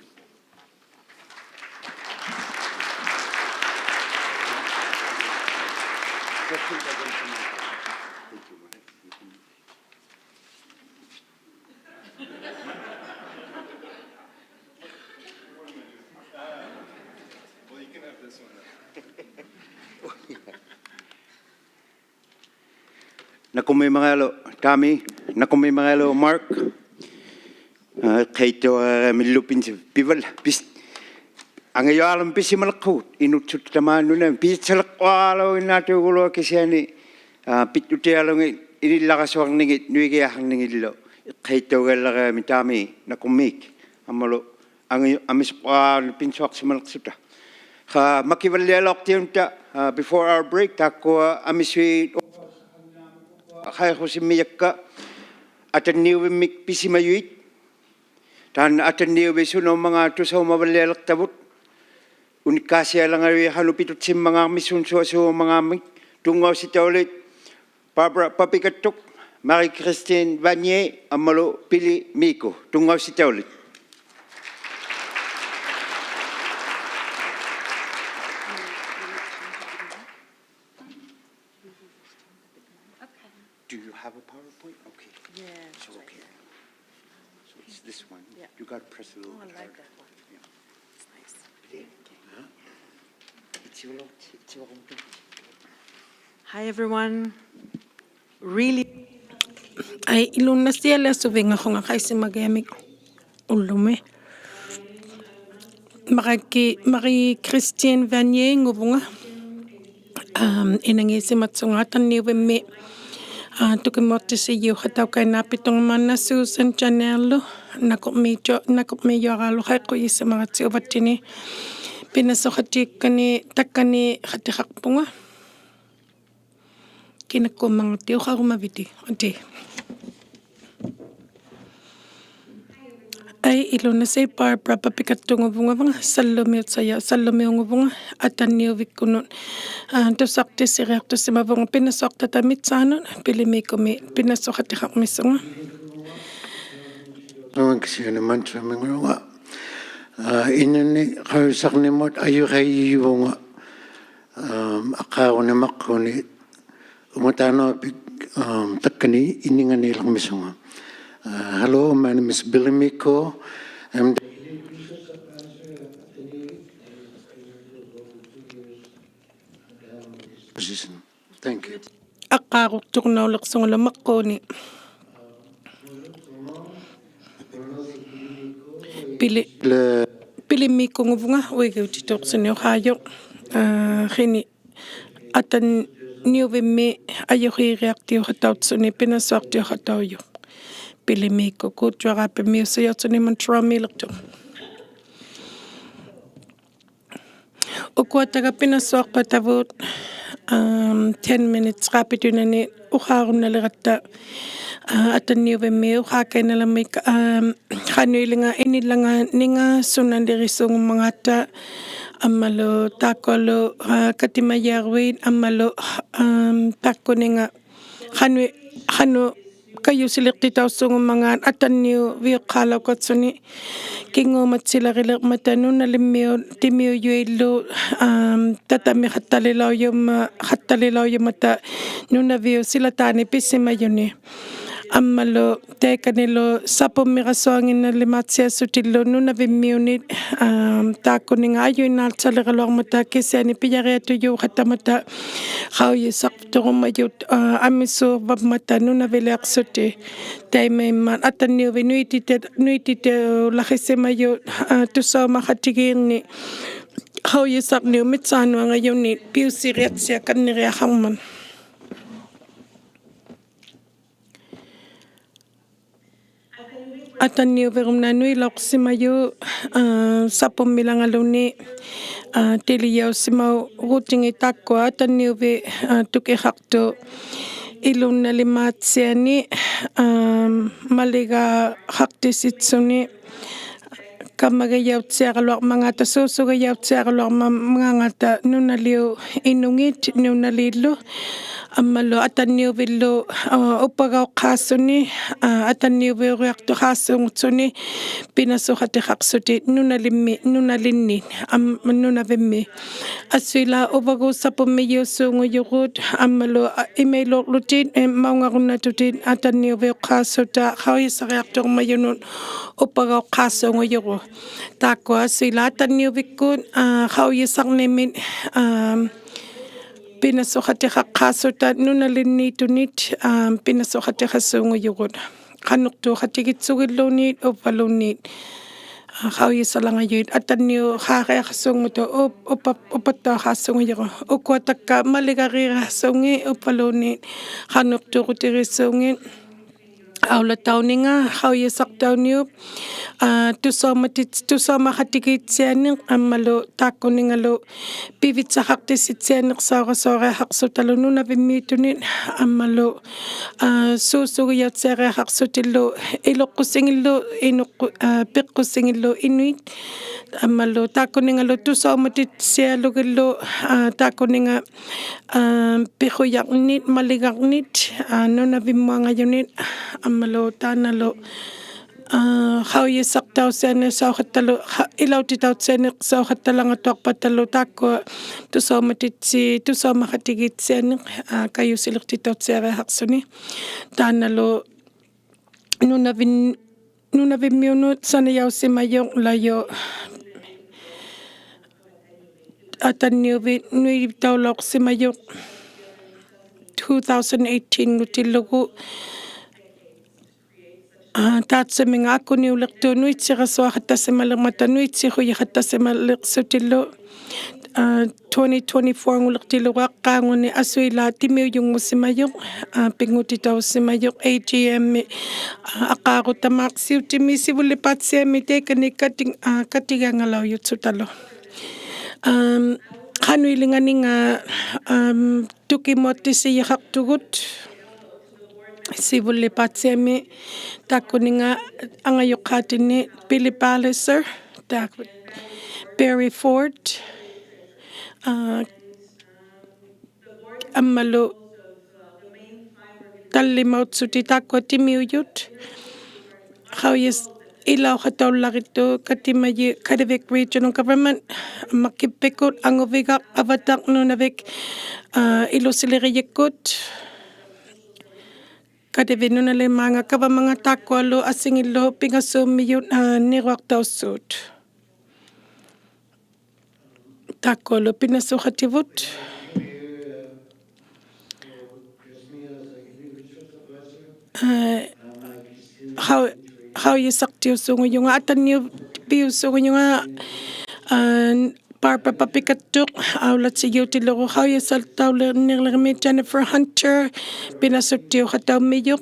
Nakummimarialu Taami, nakummimarialu Mark. Aa, iqqaittuaramilu pin-, pival-, pis-, angajualuq pisimaliqhugut, inuksutta tamaani nunami, pijatsalaqqualuinnaatuguluaq kisiani, aa, pittutialungit, inillaqasuarningit, nuigiaqarningillu, iqqaittuagallariami Taami, nakummik, ammalu, angi-, amisuqquaq pinsuaqsimaliqsuta. Qa, makivallialauqtiunta, aa, before our break, taakkua amisuit qaiqusimmijakka, atanniuvimmik pisimajuit. Taanna atanniuvik sunaummangaat tusaumavallialiqtavut. Unikkaasialangajuit qanuq pitutsimmangaarmik sunsuasuummangaarmik. Tunngausitaulit Barbara Papikattuk, Marie-Christine Vanier, ammalu Pili Miiku. Tunngausitaulit. Do you have a PowerPoint? Okay. Yeah. So, okay. So it's this one. Yeah. You gotta press a little bit harder. Oh, I like that one. Yeah. It's nice. Yeah. Hi, everyone. Really? Ai, iluunnasialauqsuvinga hunga qaisimagiamik ullumi. Marie-, Marie-Christine Vanier-nguvunga. Aam, inangiisimatsunga atanniuvimmi, aa, tukimuaqtisijuqhataukainnaapitungmat Susan Janelle-lu, nakuqmiiju-, nakuqmiijuaraalu qaiqqujisimaratsiuvattini. ᐱᓇᓱᖃᑎᒃᑲᓂ ᑕᒃᑲᓂ ᖃᑎᖃᖅᐳᖓ. ᑭᓇᒃᑯᒻᒪᖔᑦᑎ ᐅᖃᕈᒪᕕᑎᑦ? ᐊᑏ. ᐊᐃ, ᐃᓘᓐᓇᓯ Barbara ᐸᐱᑲᑦᑐᖑᕗᖓ ᕙᖓ, ᓴᓪᓗᒥᐅᑦᓴᔭᖅ, ᓴᓪᓗᒥᐅᖑᕗᖓ, ᐊᑕᓐᓂᐅᕕᒃᑯᓄᑦ, ᐋ, ᑐᓴᖅᑎᓯᒋᐊᖅᑐᓯᒪᕗᖓ ᐱᓇᓱᐊᖅᑕᑕ ᒥᑦᓵᓄᑦ, ᐱᓕᒦᑯᒥ ᐱᓇᓱᖃᑎᖃᕐᒥᓱᖓ. ᑐᙵᖅ ᑭᓯᐊᓂ ᒪᓐᑐᒥᖑᓗᖓ, ᐋ, ᐃᓄᓐᓂ ᖃᐅᔨᓴᕐᓂᒧᑦ ᐊᔪᕆᔪᕗᖓ, ᐋᒻ, ᐊᕐᕌᒍᓂ ᒪᕐᕉᓂ ᐅᖓᑖᓄᐊᐱᒃ, ᐋᒻ, ᑕᒃᑲᓂ ᐃᓂᖓᓃᓕᕐᒥᓱᖓ. ᐋ, hello, my name is Billy Miko. I'm the position. Thank you. ᐊᕐᕌᒍᖅᑐᕈᓇᐅᓕᖅᓱᖓᓗ ᒪᕐᕉᓂ. ᐱᓕ-, ᐱᓕᒦᑯᖑᕗᖓ ᐅᐃᒍᑎᑑᖅᓱᓂ ᐅᖄᔪᖅ, ᐋ, ᕿᓂ ᐊᑕᓐᓂᐅᕕᒻᒥ ᐊᔪᕆᒋᐊᖅᑎᐅᖃᑕᐅᑦᓱᓂ ᐱᓇᓱᐊᖅᑎᐅᖃᑕᐅᔪᖅ. ᐱᓕᒦᑯᒃᑯᑦ ᑐᐊᕌᐱᒻᒥᐅᓱᔭᐅᑦᓱᓂ ᒪᓐᑐᕈᐊᒦᓕᖅᑐᖅ. ᐅᑯᐊᑕᒐ ᐱᓇᓱᐊᖅᐸᑕᕗᑦ, ᐋᒻ, ten minutes-ᕌᐱᑐᐃᓐᓇᓂ ᐅᖄᕈᓐᓇᓕᕋᑦᑕ, ᐋ, ᐊᑕᓐᓂᐅᕕᒻᒥ ᐅᖄᑲᐃᓐᓇᓕᕐᒥᒃ, ᐋᒻ, ᖃᓄᐃᓕᖓ ᐃᓂᓪᓚᖓᓂᖓ ᓱᓇᓕᕆᓲᖑᒻᒪᖔᑦᑕ, ᐊᒻᒪᓗ ᑖᒃᑯᐊᓗ, ᐋ, ᑲᑎᒪᔭᕈᐃᑦ, ᐊᒻᒪᓗ, ᐋᒻ, ᑖᒃᑯᓂᖓ ᖃᓄᐃ-, ᖃᓄᖅ ᑲᔪᓯᓕᖅᑎᑕᐅᓲᖑᒻᒪᖔᑦ ᐊᑕᓐᓂᐅᕕᐅᖅᑳᓚᐅᑲᑦᓱᓂ ᑭᖑᒪᑦᓯᓚᕆᓕᕐᒪᑕ ᓄᓇᓕᒻᒥᐅᑦ ᑎᒥᐅᔪᐃᓪᓗ, ᐋᒻ, ᑕᑕᒥ ᖃᑦᑕᓕᓚᐅᔪᒪ-, ᖃᑦᑕᓕᓚᐅᔪᒪᑕ ᓄᓇᕕᐅᑉ ᓯᓚᑖᓂ ᐱᓯᒪᔪᓂ. ᐊᒻᒪᓗ ᑕᐃᑲᓂᓗ ᓴᐳᒻᒥᒐᓱᐊᖏᓐᓇᓕᒫᑦᓯᐊᓱᑎᓪᓗ ᓄᓇᕕᒻᒥᐅᓂᑦ, ᐋᒻ, ᑖᒃᑯᓂᖓ ᐊᔪᐃᓐᓈᑦᓴᓕᕋᓗᐊᕐᒪᑕ ᑭᓯᐊᓂ ᐱᔭᕆᐊᑐᔫᖃᑦᑕᒪᑕ ᖃᐅᔨᓴᖅᑐᕈᒪᔪᑦ, ᐋ, ᐊᒥᓲᕙᒻᒪᑕ ᓄᓇᕕᓕᐊᖅᓱᑎᒃ. ᑕᐃᒪᐃᒻᒪᑦ ᐊᑕᓐᓂᐅᕕᑦ ᓄᐃᑎᑕ-, ᓄᐃᑎᑕᐅᓚᕿᓯᒪᔪᑦ, ᐋ, ᑐᓴᐅᒪᖃᑎᒌᓐᓂᒃ ᖃᐅᔨᓴᕐᓂᐅᑉ ᒥᑦᓵᓄᐊᖓᔪᓂᒃ ᐱᐅᓯᕆᐊᑦᓯᐊᒃᑲᓐᓂᕆᐊᖃᕐᒪᑦ. ᐊᑕᓐᓂᐅᕕᕈᒻᓈᑦ ᓄᐃᓚᐅᖅᓯᒪᔪᑦ, ᐋ, ᓴᐳᒻᒥᓚᖓᓗᓂ, ᐋ, ᑎᓕᔭᐅᓯᒪᐅᒍᑎᖏᑦ ᑖᒃᑯᐊ ᐊᑕᓐᓂᐅᕕᑦ, ᐋ, ᑐᑭᖃᖅᑐᑦ ᐃᓘᓐᓇᓕᒫᑦᓯᐊᓂᒃ, ᐋ, ᒪᓕᒐᖃᖅᑎᓯᑦᓱᓂ, ᑲᒻᒪᒐᔭᐅᑦᓯᐊᕋᓗᐊᕐᒪᖔᑕ, ᓲᓱᒐᔭᐅᑦᓯᐊᕋᓗᐊᕐᒪᖔᑕ ᓄᓇᓕᐅᑉ ᐃᓄᖏᑦ ᓄᓇᓖᓪᓗ, ᐊᒻᒪᓗ ᐊᑕᓐᓂᐅᕕᓪᓗ, ᐋ, ᐅᑉᐸᒐᐅᖅᑳᓱᓂ, ᐋ, ᐊᑕᓐᓂᐅᕕᐅᕆᐊᖅᑐᖄᓲᖑᑦᓱᓂ ᐱᓇᓱᖃᑎᖃᖅᓱᑎᒃ ᓄᓇᓕᒻᒥ-, ᓄᓇᓕᓐᓂᑦ, ᐊᒻ-, ᓄᓇᕕᒻᒥ. ᐊᓱᐃᓛᒃ ᐅᕙᒍᑦ ᓴᐳᒻᒥᔨᐅᓲᖑᔪᒍᑦ, ᐊᒻᒪᓗ, ᐋ, ᐃᒪᐃᓗᕐᓗᑎᒃ, ᐄ, ᒪᐅᖓᕈᓐᓇᑐᑎᒃ ᐊᑕᓐᓂᐅᕕᐅᖅᑳᓱᑕ ᖃᐅᔨᓴᕆᐊᖅᑐᕈᒪᔪᓄᑦ ᐅᑉᐸᒐᐅᖅᑳᓲᖑᔪᒍᑦ. ᑖᒃᑯᐊ ᐊᓱᐃᓛᒃ ᐊᑕᓐᓂᐅᕕᒃᑯᑦ, ᐋ, ᖃᐅᔨᓴᕐᓂᒥᒃ, ᐋ, ᐱᓇᓱᖃᑎᖃᖅᑳᓱᑕ ᓄᓇᓕᓐᓃᑐᓂᑦ, ᐋ, ᐱᓇᓱᖃᑎᖃᓲᖑᔪᒍᑦ. ᖃᓄᖅᑑᖃᑎᒋᑦᓱᒋᓪᓘᓃᑦ ᐅᕝᕙᓘᓃᑦ, ᐋ, ᖃᐅᔨᓴᓚᖓᔪᐃᑦ ᐊᑕᓐᓂᐅᖃᕆᐊᖃᓲᖑᒻᒪᑕ ᐅᑉ-, ᐅᑉᐸ-, ᐅᑉᐸᑦᑕᐅᖃᓲᖑᔪᒍᑦ. ᐅᑯᐊ ᑕᒃᑲ ᒪᓕᒐᕆᐊᖃᓲᖏᑦ ᐅᕝᕙᓘᓃᑦ ᖃᓄᖅᑑᕈᑎᒋᓲᖏᑦ. ᐊᐅᓚᑕᐅᓂᖓ ᖃᐅᔨᓴᖅᑕᐅᓂᐅᑉ, ᐋ, ᑐᓴᐅᒪᑎᑦ-, ᑐᓴᐅᒪᖃᑎᒌᑦᓯᐊᓂᖅ ᐊᒻᒪᓗ ᑖᒃᑯᓂᖓᓗ ᐱᕕᑦᓴᖃᖅᑎᓯᑦᓯᐊᓂᖅᓴᐅᒐᓱᐊᕆᐊᖃᖅᓱᑕᓗ ᓄᓇᕕᒻᒥᑐᓂᑦ ᐊᒻᒪᓗ, ᐋ, ᓲᓱᒐᔭᐅᑦᓯᐊᕆᐊᖃᖅᓱᑎᓪᓗ ᐃᓗᖅᑯᓯᖏᓪᓗ ᐃᓄᖅᑯ-, ᐋ, ᐱᖅᑯᓯᖏᓪᓗ ᐃᓄᐃᑦ. ᐊᒻᒪᓗ ᑖᒃᑯᓂᖓᓗ ᑐᓴᐅᒪᑎᑦᓯᐊᓗᒋᓪᓗ, ᐋ, ᑖᒃᑯᓂᖓ, ᐋ, ᐱᖁᔭᕐᓂᑦ, ᒪᓕᒐᕐᓂᑦ, ᐋ, ᓄᓇᕕᒻᒧᐊᖓᔪᓂᑦ, ᐊᒻᒪᓗ ᑖᓐᓇᓗ, ᐋ, ᖃᐅᔨᓴᖅᑕᐅᓯᐊᓂᖅᓴᐅᖃᑦᑕᓗ, ᖃ-, ᐃᓚᐅᑎᑕᐅᑦᓯᐊᓂᖅᓴᐅᖃᑦᑕᓚᖓᑐᐊᖅᐸᑕᓗ ᑖᒃᑯᐊ ᑐᓴᐅᒪᑎᑦᓯ-, ᑐᓴᐅᒪᖃᑎᒌᑦᓯᐊᓂᖅ, ᐋ, ᑲᔪᓯᓕᖅᑎᑕᐅᑦᓯᐊᕆᐊᖃᖅᓱᓂ. ᑖᓐᓇᓗ ᓄᓇᕕᓐ-, ᓄᓇᕕᒻᒥᐅᓄᑦ ᓴᓇᔭᐅᓯᒪᔪᖅ ᓚᔪ ᐊᑕᓐᓂᐅᕕᑦ ᓄᐃᑕᐅᓚᐅᖅᓯᒪᔪᖅ two thousand eighteen-ᖑᑎᓪᓗᒍ. ᐋ, ᑖᑦᓱᒥᖓ ᐊᑯᓂᐅᓕᖅᑐᖅ ᓄᐃᑦᓯᒐᓱᐊᖃᑦᑕᓯᒪᓕᕐᒪᑕ ᓄᐃᑦᓯᖁᔭᖃᑦᑕᓯᒪᓕᖅᓱᑎᓪᓗ, ᐋ, twenty twenty-four-ᖑᓕᖅᑎᓪᓗᒍ ᐊᕐᕌᖑᓂᒃ ᐊᓱᐃᓛᒃ ᑎᒥᐅᔪᖑᓯᒪᔪᖅ, ᐋ, ᐱᙳᑎᑕᐅᓯᒪᔪᖅ AGM-ᒥ, ᐋ, ᐊᕐᕌᒍᑕᒫᖅᓯᐅᑎᒥ ᓯᕗᓪᓕᐹᑦᓯᐊᒥ ᑕᐃᑲᓂ ᑲᑎ-, ᐋ, ᑲᑎᒍᖓᓚᐅᔪᑦᓱᑕᓗ. ᐋᒻ, ᖃᓄᐃᓕᖓᓂᖓ, ᐋᒻ, ᑐᑭᒧᐊᑦᑎᓯᔨᖃᖅᑐᒍᑦ ᓯᕗᓪᓕᐹᑦᓯᐊᒥ ᑖᒃᑯᓂᖓ ᐊᖓᔪᖅᑳᑎᓐᓂ Billy Palliser, ᑖᒃᑯ Barry Ford, ᐋ, ᐊᒻᒪᓗ ᑕᓪᓕᒪᐅᑦᓱᑎᒃ ᑖᒃᑯᐊ ᑎᒥᐅᔪᑦ. ᖃᐅᔨᓴ-, ᐃᓚᐅᖃᑕᐅᓪᓚᕆᑦᑐᖅ ᑲᑎᒪᔨ Kativik Regional Government, ᐊᒻᒪ ᑭᑉᐱᒃᑯᑦ, ᐊᖑᕕᒐᖅ, ᐊᕙᑕᖅ, ᓄᓇᕕᒃ, ᐋ, ᐃᓗᓯᓕᕆᔨᒃᑯᑦ, ᑲᑎᕕᑦ ᓄᓇᓕᒫᖓᑦ ᑲᕙᒪᖓᑦ ᑖᒃᑯᐊᓗ ᐊᓯᖏᓪᓗ ᐱᖓᓲᒻᒥᔪᑦ, ᐋ, ᓂᕈᐊᖅᑕᐅᓲᑦ. ᑖᒃᑯᐊᓗ ᐱᓇᓱᖃᑎᕗᑦ. ᐋ, ᖃᐅ-, ᖃᐅᔨᓴᖅᑎᐅᓲᖑᔪᖓ, ᐊᑕᓐᓂᐅᐱᐅᓲᖑᔪᖓ, ᐋ, Barbara Papikattuq, ᐊᐅᓚᑦᓯᔨᐅᑎᓪᓗᒍ ᖃᐅᔨᓴᖅᑕᐅᓕᕐᓂᕐᒥ Jennifer Hunter, ᐱᓇᓱᑦᑎᐅᖃᑕᐅᒻᒥᔪᖅ.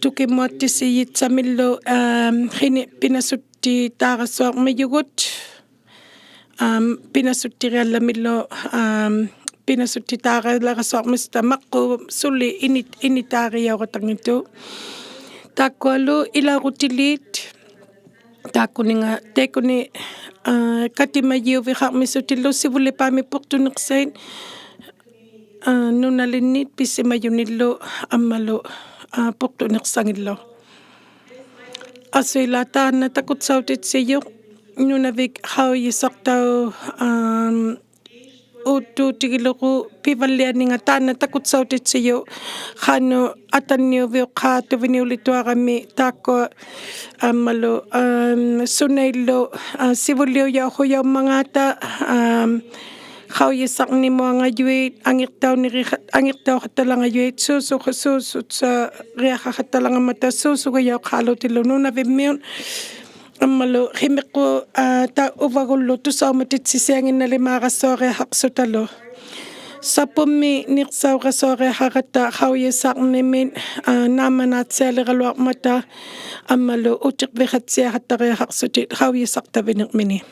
ᑐᑭᒧᐊᑦᑎᓯᔨᑦᓴᒥᓪᓗ, ᐋᒻ, ᕿᓂ ᐱᓇᓱᑦᑎᑖᕋᓱᐊᕐᒥᔪᒍᑦ, ᐋᒻ, ᐱᓇᓱᑦᑎᕆᐊᓪᓚᒥᓪᓗ, ᐋᒻ, ᐱᓇᓱᑦᑎᑖᕋᓚᕋᓱᐊᕐᒥᓱᑕ ᒪᕐᕉᒃ ᓱᓕ ᐃᓂ-, ᐃᓂᑖᕆᔭᐅᖃᑦᑕᙱᑦᑐᖅ. ᑖᒃᑯᐊᓗ ᐃᓚᐅᕈᑎᓖᑦ ᑖᒃᑯᓂᖓ, ᑕᐃᒃᑯᓂ, ᐋ, ᑲᑎᒪᔨᐅᕕᖃᕐᒥᓱᑎᓪᓗ ᓯᕗᓪᓕᐹᒥ ᐳᖅᑐᓂᖅᓴᐃᑦ, ᐋ, ᓄᓇᓕᓐᓂᑦ ᐱᓯᒪᔪᓂᓪᓗ ᐊᒻᒪᓗ, ᐋ, ᐳᖅᑐᓂᖅᓴᖏᓪᓗ. ᐊᓱᐃᓛᒃ ᑖᓐᓇ ᑕᑯᑦᓴᐅᑎᑦᓯᔪᖅ ᓄᓇᕕᒃ ᖃᐅᔨᓴᖅᑕᐅ, ᐋᒻ, ᐆᑦᑑᑎᒋᓗᒍ ᐱᕙᓪᓕᐊᓂᖓ ᑖᓐᓇ ᑕᑯᑦᓴᐅᑎᑦᓯᔪᖅ ᖃᓄᖅ ᐊᑕᓐᓂᐅᕕᐅᖅᑳᑐᕕᓂᐅᓕᑐᐊᕋᒥ ᑖᒃᑯᐊ ᐊᒻᒪᓗ, ᐋᒻ, ᓱᓇᐃᓪᓗ, ᐋ, ᓯᕗᓪᓕᐅᔭᐅᖁᔭᐅᒻᒪᖔᑕ, ᐋᒻ, ᖃᐅᔨᓴᕐᓂᒧᐊᖓᔪᐃᑦ, ᐊᖏᖅᑕᐅᓂᕆᖃ-, ᐊᖏᖅᑕᐅᖃᑦᑕᓚᖓᔪᐃᑦ, ᓲᓱ-, ᓲᓱᓴᕆᐊᖃᖃᑦᑕᓚᖓᒪᑕ ᓲᓱᒐᔭᐅᖅᑳᓘᑎᓪᓗ ᓄᓇᕕᒻᒥᐅᑦ. ᐊᒻᒪᓗ ᕿᒥᕐᕉᒃ, ᐋ, ᑕ-, ᐅᕙᒍᓪᓗ ᑐᓴᐅᒪᑎᑦᓯᓯᐊᖏᓐᓇᓕᒫᕋᓱᐊᕆᐊᖃᖅᓱᑕᓗ. ᓴᐳᒻᒥᓂᖅᓴᐅᕋᓱᐊᕆᐊᖃᕋᑦᑕ ᖃᐅᔨᓴᕐᓂᒥᒃ, ᐋ, ᓈᒻᒪᓈᑦᓯᐊᓕᕋᓗᐊᕐᒪᑕ ᐊᒻᒪᓗ ᐅᑎᕐᕕᖃᑦᓯᐊᖃᑦᑕᕆᐊᖃᖅᓱᑎᒃ ᖃᐅᔨᓴᖅᑕᕕᓂᕐᒥᓂᒃ.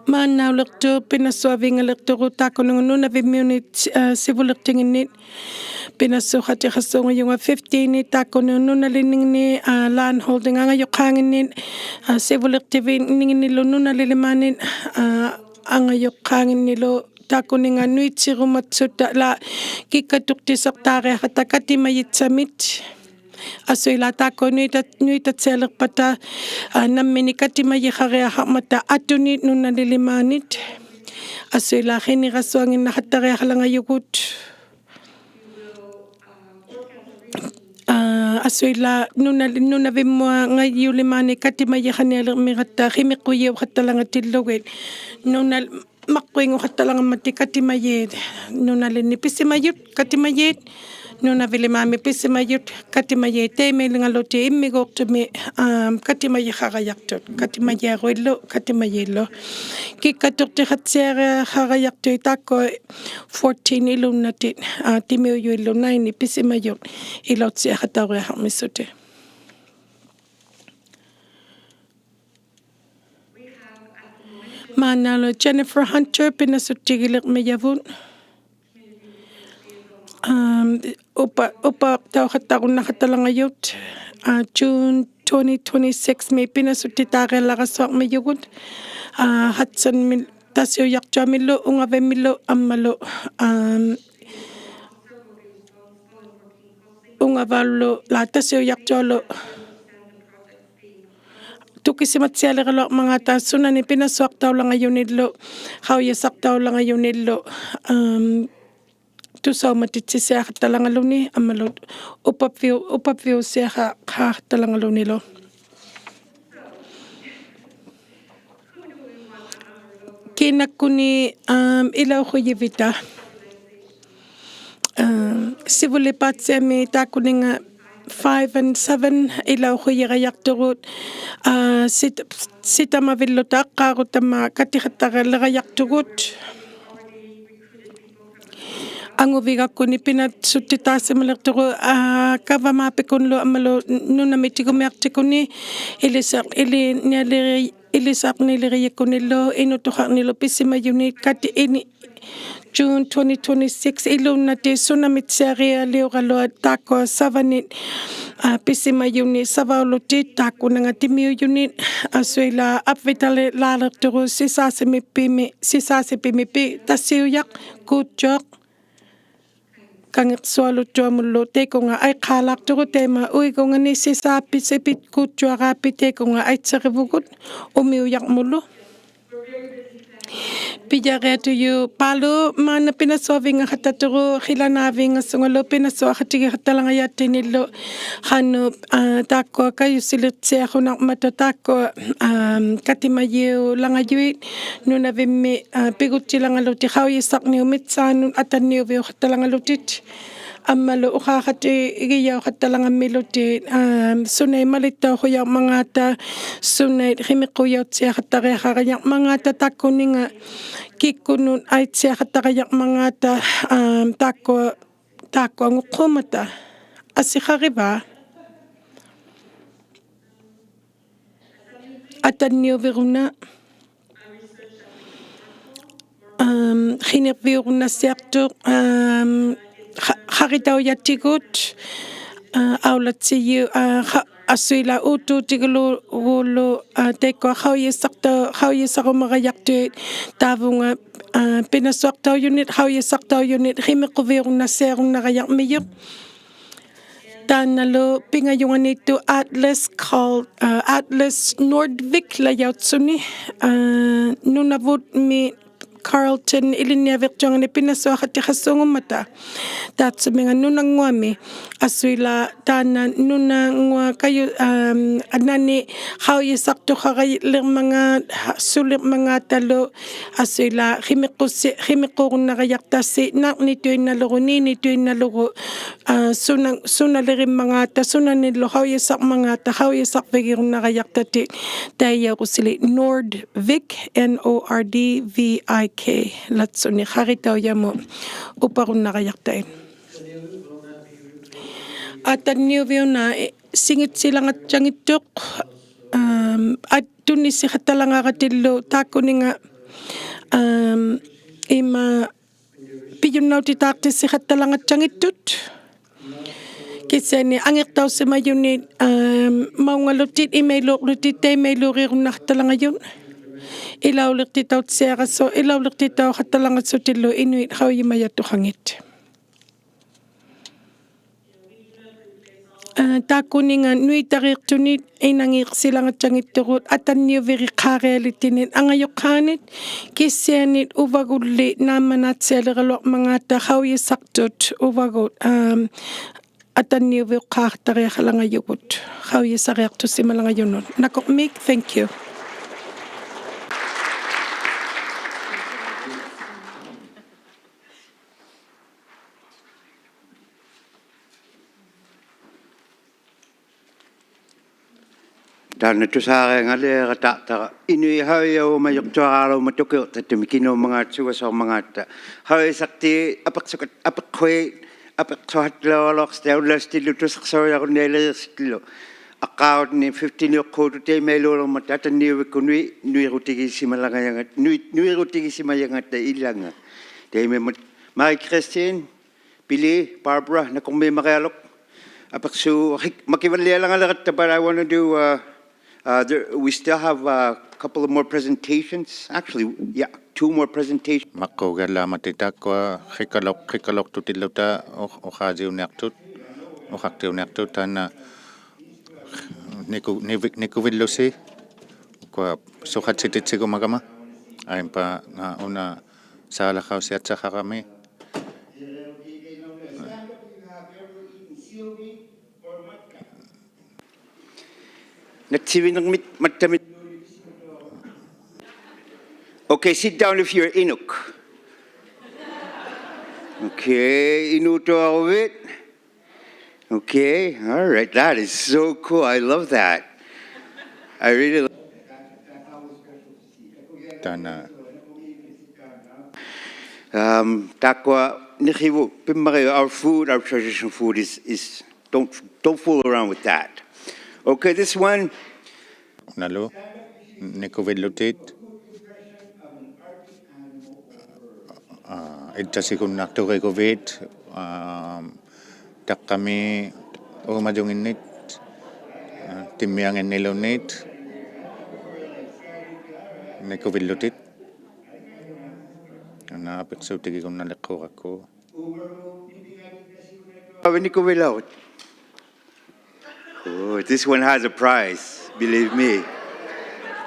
ᒫᓐᓇᐅᓕᖅᑐᖅ ᐱᓇᓱᐊᕕᖓᓕᖅᑐᒍᑦ ᑖᒃᑯᓄᖓ ᓄᓇᕕᒻᒥᐅᓂᑦ, ᐋ, ᓯᕗᓕᖅᑎᖏᓐᓂᑦ. ᐱᓇᓱᖃᑎᖃᓲᖑᔪᖓ fifteen-ᓂᑦ ᑖᒃᑯᓄᖓ ᓄᓇᓕᓐᓂᖏᓐᓂ, ᐋ, land holding ᐊᖓᔪᖅᑳᖏᓐᓂᑦ, ᐋ, ᓯᕗᓕᖅᑎᕕᖕᓂᖏᓐᓂᓗ ᓄᓇᓕᓕᒫᓂᑦ, ᐋ, ᐊᖓᔪᖅᑳᖏᓐᓂᓗ ᑖᒃᑯᓂᖓ ᓄᐃᑦᓯᕈᒪᑦᓱᑕ ᓚ ᑭᒃᑲᑐᖅᑎᓴᖅᑖᕆᐊᖃᑦᑕ ᑲᑎᒪᔨᑦᓴᒥᒃ. ᐊᓱᐃᓛᒃ ᑖᒃᑯᐊ ᓄᐃᑕ-, ᓄᐃᑕᑦᓯᐊᓕᖅᐸᑕ, ᐋ, ᓇᒻᒥᓂᒃ ᑲᑎᒪᔨᖃᕆᐊᖃᕐᒪᑕ ᐊᑐᓂᑦ ᓄᓇᓕᓕᒫᓂᑦ. ᐊᓱᐃᓛᒃ ᕿᓂᕋᓱᐊᖏᓐᓇᖃᑦᑕᕆᐊᖃᓚᖓᔪᒍᑦ. ᐋ, ᐊᓱᐃᓛᒃ ᓄᓇᓕ-, ᓄᓇᕕᒻᒧᐊᖓᔪᓕᒫᓂᒃ ᑲᑎᒪᔨᖃᓂᐊᓕᕐᒥᒐᑦᑕ ᕿᒥᕐᕈᔨᐅᖃᑦᑕᓚᖓᑎᓪᓗᒋᑦ. ᓄᓇ-, ᒪᕐᕈᐃᖑᖃᑦᑕᓚᖓᒻᒪᑎᒃ ᑲᑎᒪᔩᑦ. ᓄᓇᓕᓐᓂ ᐱᓯᒪᔪᑦ ᑲᑎᒪᔩᑦ. ᓄᓇᕕᓕᒫᒥ ᐱᓯᒪᔪᑦ ᑲᑎᒪᔩᑦ. ᑕᐃᒪᐃᓕᖓᓗᑎᒃ ᐃᒻᒥᒎᖅᑐᒥᒃ, ᐋᒻ, ᑲᑎᒪᔨᖃᕋᔭᖅᑐᑦ. ᑲᑎᒪᔨᐊᕈᐃᓪᓗ, ᑲᑎᒪᔩᓪᓗ. ᑭᒃᑲᑐᖅᑎᖃᑦᓯᐊᕆᐊᖃᕋᔭᖅᑐᐃᑦ ᑖᒃᑯᐊ fourteen ᐃᓘᓐᓇᑎᒃ, ᐋ, ᑎᒥᐅᔪᐃᓪᓗ nine-ᓂᒃ ᐱᓯᒪᔪᑦ ᐃᓚᐅᑦᓯᐊᖃᑕᐅᕆᐊᖃᕐᒥᓱᑎᒃ. ᒫᓐᓇᓗ Jennifer Hunter ᐱᓇᓱᑦᑎᒋᓕᕐᒥᔭᕗᑦ. ᐋᒻ, ᐅᐸ-, ᐅᐸᖅᑕᐅᖃᑦᑕᕈᓐᓇᖃᑦᑕᓚᖓᔪᑦ, ᐋ, June twenty twenty-six-ᒥ ᐱᓇᓱᑦᑎᑖᕆᐊᓚᕋᓱᐊᕐᒥᔪᒍᑦ, ᐋ, Hudson-ᒥ ᑕᓯᐅᔭᖅᑐᐊᒥᓪᓗ, ᐅᖓᕕᒥᓪᓗ, ᐊᒻᒪᓗ, ᐋᒻ, ᐅᖓᕙᓪᓗ ᓛ ᑕᓯᐅᔭᖅᑐᐊᓗ. ᑐᑭᓯᒪᑦᓯᐊᓕᕋᓗᐊᕐᒪᖔᑕ ᓱᓇᓂ ᐱᓇᓱᐊᖅᑕᐅᓚᖓᔪᓂᓪᓗ, ᖃᐅᔨᓴᖅᑕᐅᓚᖓᔪᓂᓪᓗ, ᐋᒻ, ᑐᓴᐅᒪᑎᑦᓯᓯᐊᖃᑦᑕᓚᖓᓗᓂ, ᐊᒻᒪᓗ ᐅᐸᕝᕕᐅ-, ᐅᐸᕝᕕᐅᓯᐊᖃᖃᑦᑕᓚᖓᓗᓂᓗ. ᑭᓇᒃᑯᓂᒃ, ᐋᒻ, ᐃᓚᐅᖁᔨᕕᑕ? ᐋᒻ, ᓯᕗᓪᓕᐹᑦᓯᐊᒥ ᑖᒃᑯᓂᖓ five and seven ᐃᓚᐅᖁᔨᕋᔭᖅᑐᒍᑦ, ᐋ, ᓯᑕ-, ᓯᑕᒪᕕᓪᓗᑕ ᐊᕐᕌᒍᑕᒫᑦ ᑲᑎᖃᑦᑕᕋᓕᕋᔭᖅᑐᒍᑦ. ᐊᖑᕕᒐᒃᑯᓂ ᐱᓇᓱᑦᑎᑖᓯᒪᓕᖅᑐᒍᑦ, ᐋ, ᒐᕙᒫᐱᒃᑯᓐᓗ ᐊᒻᒪᓗ ᓄᓇᒥ ᑎᒍᒥᐊᖅᑎᒃᑯᓂ, ᐃᓕᓴᖅ-, ᐃᓕ-, ᓂᐊᓕᕆ-, ᐃᓕᓴᕐᓂᓕᕆᔨᒃᑯᓂᓗ, ᐃᓄᑐᖃᕐᓂᓗ ᐱᓯᒪᔪᓂᒃ ᑲᑎ ᐃᓂ, June twenty twenty-six ᐃᓘᓐᓇᑎᒃ ᓱᓇᒥᑦᓯᐊᕆᐊᓕᐅᕋᓗᐊᑦ ᑖᒃᑯᐊ ᓴᕙᓂᒃ, ᐋ, ᐱᓯᒪᔪᓂᒃ ᓴᕙᐅᓗᑎᒃ ᑖᒃᑯᓇᙵᑦ ᑎᒥᐅᔪᓂᒃ, ᐊᓱᐃᓛᒃ ᐊᕝᕕᑕᓕᓛᓕᖅᑐᒍᑦ ᓯᓵᓯᒥᑉᐱᒥ, ᓯᓵᓯᐱᒥ ᐱᑕᓯᐅᔭᖅ, ᑰᔾᔪᐊᖅ, ᑲᖏᖅᓱᐊᓗᑦᑐᐊᒧᓪᓗ ᑕᐃᑯᖓ ᐊᐃᖄᓛᖅᑐᒍᑦ ᑕᐃᒪ ᐅᐃᒍᖓᓂ ᓯᓵᐱᓯᐱᑦ ᑰᔾᔪᐊᕌᐱᑦ ᑕᐃᑯᖓ ᐊᐃᑦᓴᕆᕗᒍᑦ ᐅᒥᐅᔭᕐᒧᓪᓗ. ᐱᔭᕆᐊᑐᔪᑦ ᐹᓗ ᒫᓐᓇ ᐱᓇᓱᐊᕕᙵᖃᑦᑕᑐᒍᑦ ᕿᓚᓈᕕᙵᓱᖓᓗ ᐱᓇᓱᐊᖃᑎᒋᖃᑦᑕᓚᖓᔭᑦᑎᓂᓪᓗ ᖃᓄᖅ, ᐋ, ᑖᒃᑯᐊ ᑲᔪᓯᓕᑦᓯᐊᖁᓇᕐᒪᑕ ᑖᒃᑯᐊ, ᐋ, ᑲᑎᒪᔨᐅᓚᖓᔪᐃᑦ ᓄᓇᕕᒻᒥ, ᐋ, ᐱᒍᑦᑎᓚᖓᓗᑎᒃ ᖃᐅᔨᓴᕐᓂᐅᑉ ᒥᑦᓵᓄᑦ ᐊᑕᓐᓂᐅᕕᐅᖃᑦᑕᓚᖓᓗᑎᒃ. ᐊᒻᒪᓗ ᐅᖄᖃᑎᒋᔭᐅᖃᑦᑕᓚᖓᒻᒥᓗᑎᒃ, ᐋ, ᓱᓇᐃᑦ ᒪᓕᑦᑕᐅᖁᔭᐅᕐᒪᖔᑕ, ᓱᓇᐃᑦ ᕿᒥᖁᔭᐅᑦᓯᐊᖃᑦᑕᕆᐊᖃᕋᔭᕐᒪᖔᑕ ᑖᒃᑯᓂᖓ ᑭᒃᑯᓄᑦ ᐊᐃᑦᓯᐊᖃᑦᑕᕋᔭᕐᒪᖔᑕ, ᐋ, ᑖᒃᑯᐊ, ᑖᒃᑯᐊᖑᖅᑰᒪᑕ. ᐊᓯᖃᕆᕚ. ᐊᑕᓐᓂᐅᕕᕈᓇ, ᐋᒻ, ᕿᓂᕐᕕᐅᕈᓐᓇᑦᓯᐊᖅᑐᖅ, ᐋᒻ, ᖃ-, ᖃᕆᑕᐅᔭᑎᒍᑦ, ᐋ, ᐊᐅᓚᑦᓯᔪ-, ᐋ, ᖃ-, ᐊᓱᐃᓛᒃ ᐆᑦᑑᑎᒋᓗ-, ᓗ-, ᐋ, ᑕᐃᒃᑯᐊ ᖃᐅᔨᓴᖅᑕ-, ᖃᐅᔨᓴᕈᒪᒐᔭᖅᑐᐃᑦ ᑖᕗᖓ, ᐋ, ᐱᓇᓱᐊᖅᑕᐅᔪᓂᒃ, ᖃᐅᔨᓴᖅᑕᐅᔪᓂᒃ, ᕿᒥᖁᕕᐅᕈᓐᓇᑦᓯᐊᕈᓐᓇᒐᔭᕐᒥᔪᖅ. ᑖᓐᓇᓗ ᐱᖓᔪᖓᓃᑦᑐᖅ Atlas Col-, ᐋ, Atlas Nordvik-ᓚᔭᐅᑦᓱᓂ, ᐋ, ᓄᓇᕗᒻᒥ Carleton ᐃᓕᓐᓂᐊᕕᕐᔪᐊᖓᓂ ᐱᓇᓱᐊᖃᑎᖃᓲᖑᒻᒪᑕ. ᑖᑦᓱᒥᖓ ᓄᓇᙳᐊᒥ, ᐊᓱᐃᓛᒃ ᑖᓐᓇ ᓄᓇᙳᐊᑦ ᑲᔪ-, ᐋᒻ, ᐊᓐᓇᓂ ᖃᐅᔨᓴᖅᑐᖃᕋᓕᕐᒪᖔᑦ, ᓱᓕᕐᒪᖔᑕᓗ, ᐊᓱᐃᓛᒃ ᕿᒥᖁᓯ-, ᕿᒥᖁᕈᓐᓇᒐᔭᖅᑕᓯ, ᓇᕐᓂᑐᐃᓐᓇᓗᒍ, ᓃᓂᑐᐃᓐᓇᓗᒍ, ᐋ, ᓱᓇ-, ᓱᓇᓕᕆᒻᒪᖔᑕ, ᓱᓇᓂᓪᓗ ᖃᐅᔨᓴᕐᒪᖔᑕ, ᖃᐅᔨᓴᕐᕕᒋᕈᓐᓇᒐᔭᖅᑕᑎᒃ, ᑕᐃᔭᐅᒍᓯᓕ Nordvik, N O R D V I K, ᓚᑦᓱᓂ ᖃᕆᑕᐅᔭᒧᑦ ᐅᐸᕈᓐᓇᒐᔭᖅᑕᐃᑦ. ᐊᑕᓐᓂᐅᕕᐅᓈ, ᓯᖏᑦᓯᓚᖓᑦᑎᐊᙱᑦᑐᖅ, ᐋᒻ, ᐊᑦ-, ᑐᓂᓯᖃᑦᑕᓚᖓᕋᑎᓪᓗ ᑖᒃᑯᓂᖓ, ᐋᒻ, ᐃᒫᒃ ᐱᔪᓐᓇᐅᑎᑖᖅᑎᓯᖃᑦᑕᓚᖓᑦᑎᐊᙱᑦᑐᑦ. ᑭᓯᐊᓂ ᐊᖏᖅᑕᐅᓯᒪᔪᓂᒃ, ᐋᒻ, ᒪᐅᙵᓗᑎᒃ ᐃᒪᐃᓘᕐᓗᑎᒃ ᑕᐃᒪᐃᓘᕆᕈᓐᓇᖃᑦᑕᓚᖓᔪᑦ. ᐃᓚᐅᓕᖅᑎᑕᐅᑦᓯᐊᕋᓱ-, ᐃᓚᐅᓕᖅᑎᑕᐅᖃᑦᑕᓚᖓᓱᑎᓪᓗ ᐃᓄᐃᑦ ᖃᐅᔨᒪᔭᑐᖃᖏᑦ. ᐋ, ᑖᒃᑯᓂᖓ ᓄᐃᑕᕇᖅᑐᓂᑦ ᐃᓇᖏᖅᓯᓚᖓᑦᑎᐊᙱᑦᑐᒍᑦ ᐊᑕᓐᓂᐅᕕᕆᖄᕆᐊᓕᑦᑎᓂᑦ ᐊᖓᔪᖅᑳᓂᑦ, ᑭᓯᐊᓂᑦ ᐅᕙᒍᓪᓕ ᓈᒻᒪᓈᑦᓯᐊᓕᕋᓗᐊᕐᒪᖔᑕ ᖃᐅᔨᓴᖅᑐᑦ ᐅᕙᒍᑦ, ᐋᒻ, ᐊᑕᓐᓂᐅᕕᐅᖅᑳᖃᑦᑕᕆᐊᖃᓚᖓᔪᒍᑦ, ᖃᐅᔨᓴᕆᐊᖅᑐᓯᒪᓚᖓᔪᓄᑦ. ᓇᑯᕐᒦᒃ, thank you. ᑖᓐᓇ ᑐᓵᕆᐊᖓᓕᐊᕋᑖᖅᑕᕋ ᐃᓄᐃᑦ ᖃᐅᔨᔪᒪᔪᖅᑐᐊᕌᓘᒻᒪᑦ ᑐᑭᐅᖅᑕᑦᑐᒥᒃ ᑭᓅᒻᒪᖔᑦ ᓱᒐᓱᐊᕐᒪᖔᑦᑕ. ᖃᐅᔨᓴᖅᑏᑦ ᐊᐱᖅᓱᑲᑦ-, ᐊᐱᖅᓱᐃᑦ, ᐊᐱᖅᓱᖃᑦᑕᓚᐅᕋᓗᐊᖅᓯᑎᑦ ᐊᐅᓚᓯᑎᓪᓗ ᑐᓴᖅᓴᐅᔭᕈᓐᓃᓕᖅᓯᑎᓪᓗ. ᐊᖅᑳᕈᓐᓂ fifteen-ᖑᖅᑰᑐᑦ ᑕᐃᒪᐃᓘᓕᕐᒪᑕ ᐊᑕᓐᓂᐅᕕᒃᑯᑦ ᓄᐃ-, ᓄᐃᕈᑎᒋᓯᒪᓚᖓᔭᖓ-, ᓄᐃ-, ᓄᐃᕈᑎᒋᓯᒪᔭᖓᑕ ᐃᓚᖓ. ᑕᐃᒪᐃᒻᒪᑦ Marie-Christine, Billy, Barbara, ᓇᑯᕐᒦᒃ ᒪᕆᐊᓗᒃ. ᐊᐱᖅᓱ-, ᕿᒃ-, ᒪᑭᕙᓪᓕᐊᓚᖓᓕᕋᑦᑕ, but I wanna do, uh, uh, there, we still have a couple of more presentations. Actually, yeah, two more presentations. ᒪᕐᕉᒐᓪᓚᒪᑎ ᑖᒃᑯᐊ ᕿᕐᕋᓗᒃ-, ᕿᕐᕋᓗᒃᑐᑎᓪᓗᑕ ᐅᖃ-, ᐅᖃᕆᐅᓂᐊᖅᑐᑦ, ᐅᖃᖅᑎᐅᓂᐊᖅᑐᑦ ᑖᓐᓇ ᓂᑯ-, ᓂᕕ-, ᓂᑯᕕᓪᓗᓯ, ᐅᑯᐊ ᓱᖃᑦᓯᑎᑦᓯᒍᒪᒐᒪ, ᐊᐃᒻᐸ ᖓ ᐅᓇ ᓵᓚᖃᐅᓯᐊᑦᓴᖃᕋᒥ. ᓇᑦᓯᕕᓂᕐᒥᑦ ᒪᑦᑕᒥ. Okay, sit down if you're Inuk. Okay, ᐃᓅᑐᐊᕈᕕᑦ. Okay, all right. That is so cool. I love that. I really love ᑖᓐᓇ. Um, ᑖᒃᑯᐊ ᓂᕿᕗᑦ ᐱᒻᒪᕆᐅᒃ, our food, our traditional food is, is, don't, don't fool around with that. Okay, this one. ᐅᓇᓗ, ᓂᑯᕕᓪᓗᑎᑦ, ᐋ, ᐃᑦᑕᓯᒍᓐᓇᖅᑐᕆᒍᕕᑦ, ᐋ, ᑕᒃᑲᒥ ᐆᒪᔪᖏᓐᓂᑦ, ᐋ, ᑎᒻᒥᐊᖏᓐᓂᓪᓗᓂᑦ, ᓂᑯᕕᓪᓗᑎᑦ. ᐊᓈ ᐊᐱᖅᓱᑎᒋᒍᓐᓇᓕᖅᑰᕋᒃᑯ. ᓂᑯᕕᓪᓗᒍ. Oh, this one has a prize, believe me.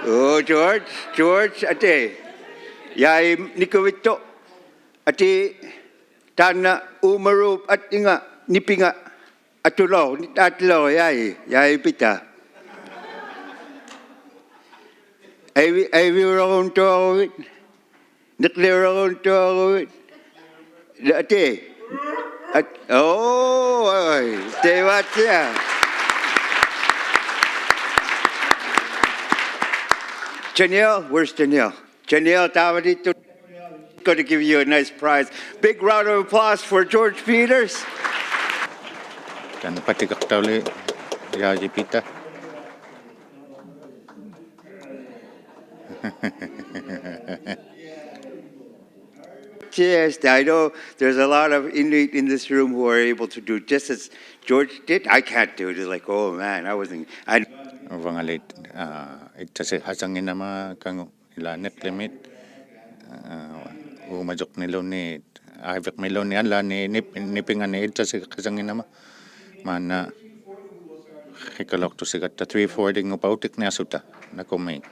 Oh, George, George, ᐊᑏ. ᔭᐃ ᓂᑯᕕᑦᑐᖅ. ᐊᑏ, ᑖᓐᓇ ᐆᒪᓘᑉ ᐊᑦᓕᖓ, ᓂᐱᖓ, ᐊᑐᓗᒃ, ᓂᑖᑎᓗᒃ, ᔭᐃ, ᔭᐃ ᐱᑕ. ᐊᐃᕕ-, ᐊᐃᕕᐅᓚᒍᓐᑐᐊᕈᕕᑦ. ᓂᕐᓕᐅᓚᒍᓐᑐᐊᕈᕕᑦ. ᐊᑏ. ᐊᑦ-, oh, ᐊᐃ, ᑕᐃᒪᑦᓯᐊᖅ. Janelle, where's Janelle? Janelle, ᑖᕙᓃᑦᑐᖅ. Gonna give you a nice prize. Big round of applause for George Peters. ᑖᓐᓇ ᐸᑎᒃᑲᖅᑕᐅᓕ ᔭᐃ ᐱᑕ. Cheers. I know there's a lot of Inuit in this room who are able to do just as George did. I can't do it. It's like, oh man, I wasn't. I ᐅᕙᖓᓕ, ᐋ, ᐃᑦᑕᓯᖃᓴᙱᓇᒪ ᑲᖑ ᐃᓛ ᓂᕐᓕᒥᑦ, ᐋ, ᐆᒪᔪᕐᓂᓪᓗᓂ, ᐊᐃᕕᕐᒥᓪᓗᓂ, ᐊᓪᓛᓂ ᓂᑉ-, ᓂᐱᖓᓂ ᐃᑦᑕᓯᖃᓴᙱᓇᒪ. ᒫᓐᓇ ᕿᑲᓗᒃᑐᓯᒐᑦᑕ three forty-ᖑᐸ ᐅᑎᕐᓂᐊᓱᑕ ᓇᑯᕐᒦᒃ.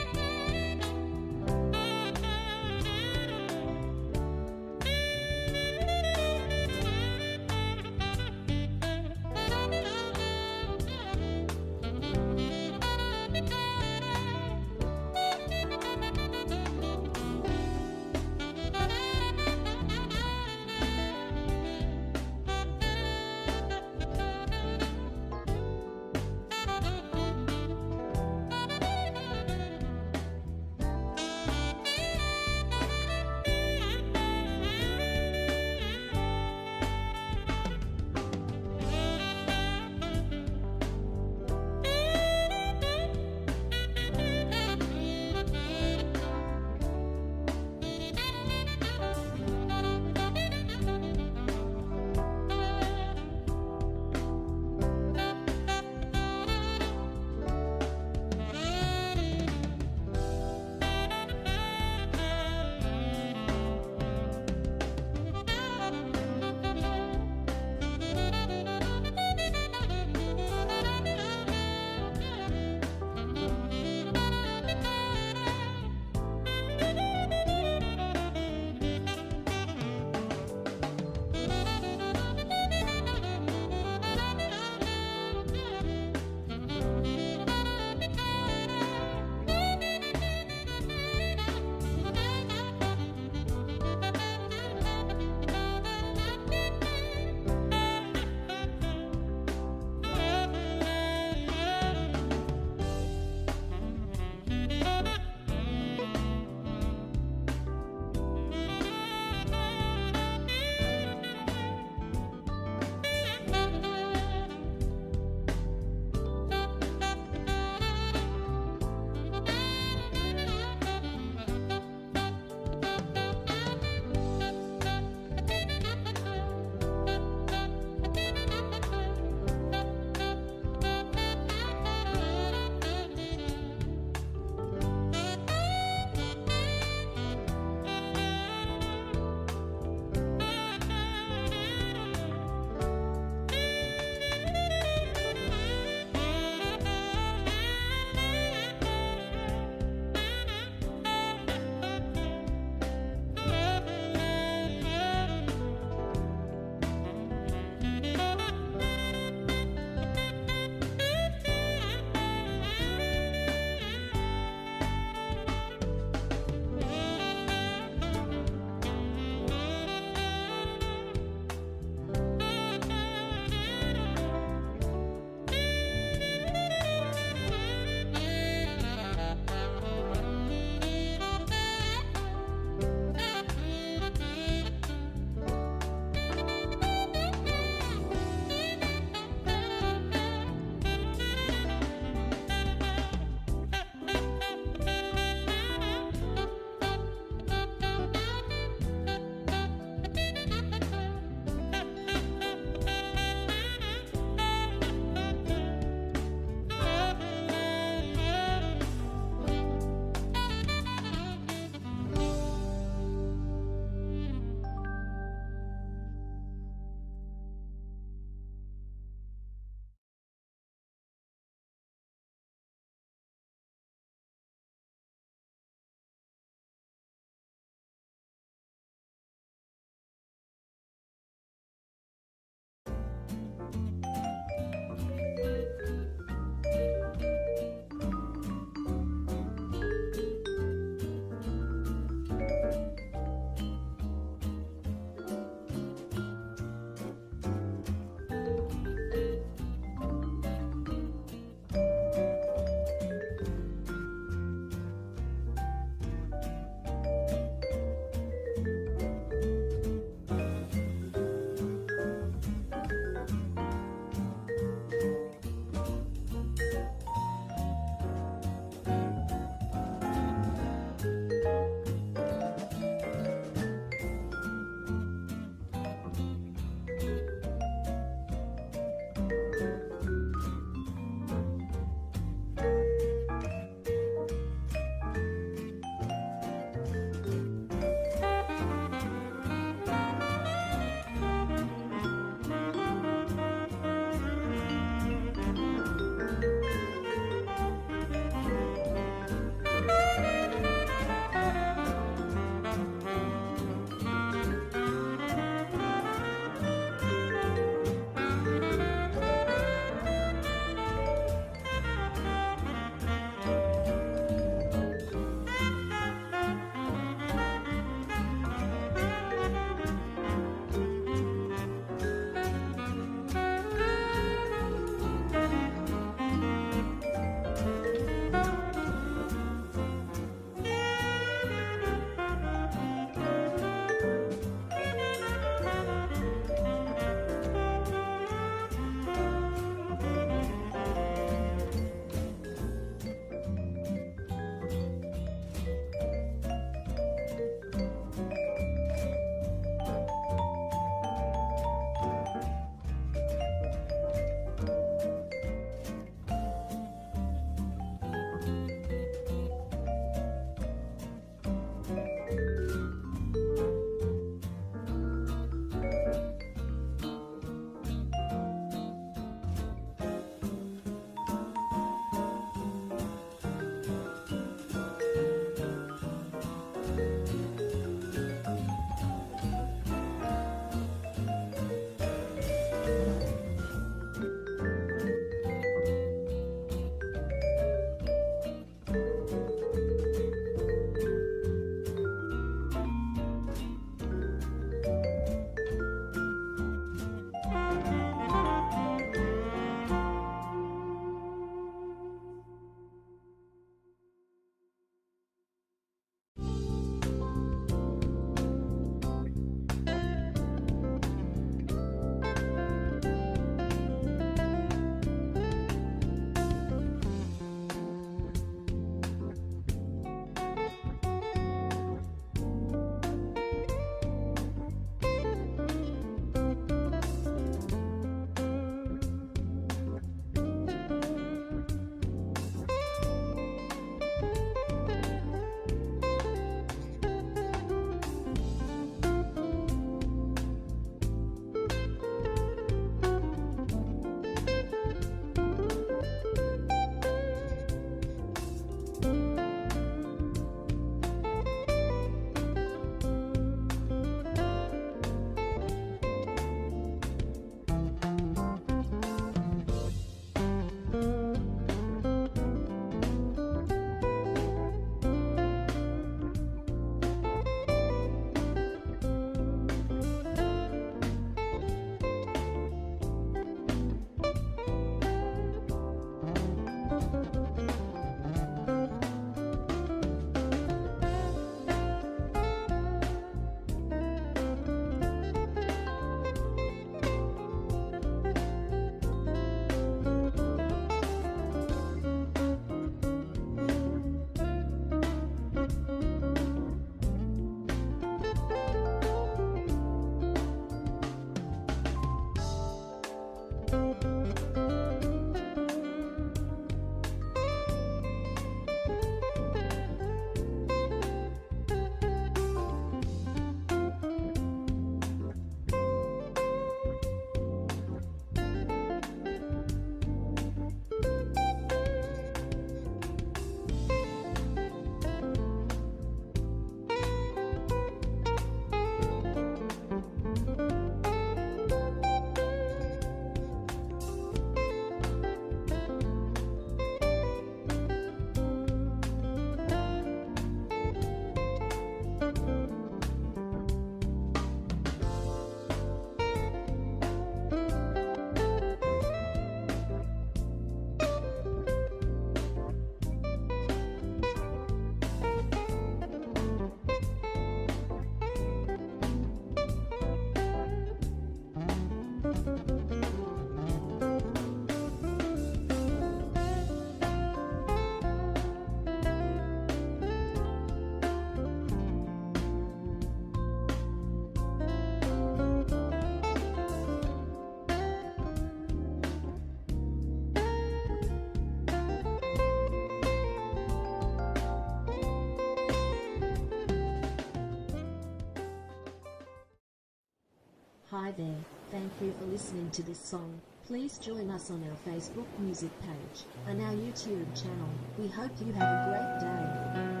Hi there, thank you for listening to this song. Please join us on our Facebook music page and our YouTube channel. We hope you have a great day.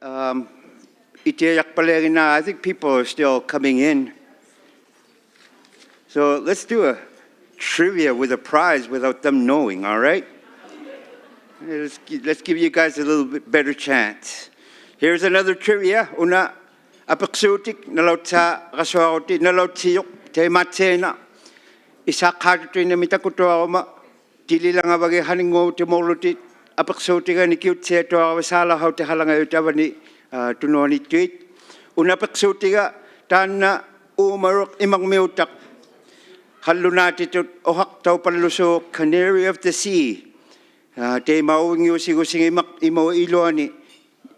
Um, ᐃᑎᐊᔭᖅᐸᓪᓕᐊᖏᓐᓇ, I think people are still coming in. So let's do a trivia with a prize without them knowing, all right? Let's, gi- let's give you guys a little bit better chance. Here's another trivia. ᐅᓇ ᐊᐱᖅᓲᑎᒃ ᓇᓚᐅᑦᓵᕋᓱᐊᕈᑎ ᓇᓚᐅᑦᓯᔪᖅ ᑕᐃᒪᑦᓭᓇ. ᐃᓵᖅᑳᖅᑐᐃᓐᓇᒥᒃ ᑕᑯᑐᐊᕈᒪ ᑎᓕᓚᖓᕙᒋᑦ ᓴᓂᙳᕈᑎᒧᕐᓗᑎᒃ ᐊᐱᖅᓲᑎᒐ ᓂᑭᐅᑦᓯᐊᑐᐊᕋᕕᑦ ᓵᓚᖃᐅᑎᖃᓚᖓᔪᑦ ᐊᕙᓂ, ᐋ, ᑐᓄᐊᓃᑦᑐᐃᑦ. ᐅᓇ ᐊᐱᖅᓲᑎᒐ ᑖᓐᓇ ᐆᒪᓗᒃ ᐃᒪᕐᒥᐅᑕᖅ ᖃᓪᓗᓈᑎᑐᑦ ᐅᖃᖅᑕᐅᐸᓪᓗᓲᖅ Canary of the Sea. ᐋ, ᑕᐃᒪ ᐅᕕᙱᐅᓯᒍᓯᖏᒻᒪᖅ ᐃᒪ ᐃᓗᐊᓂ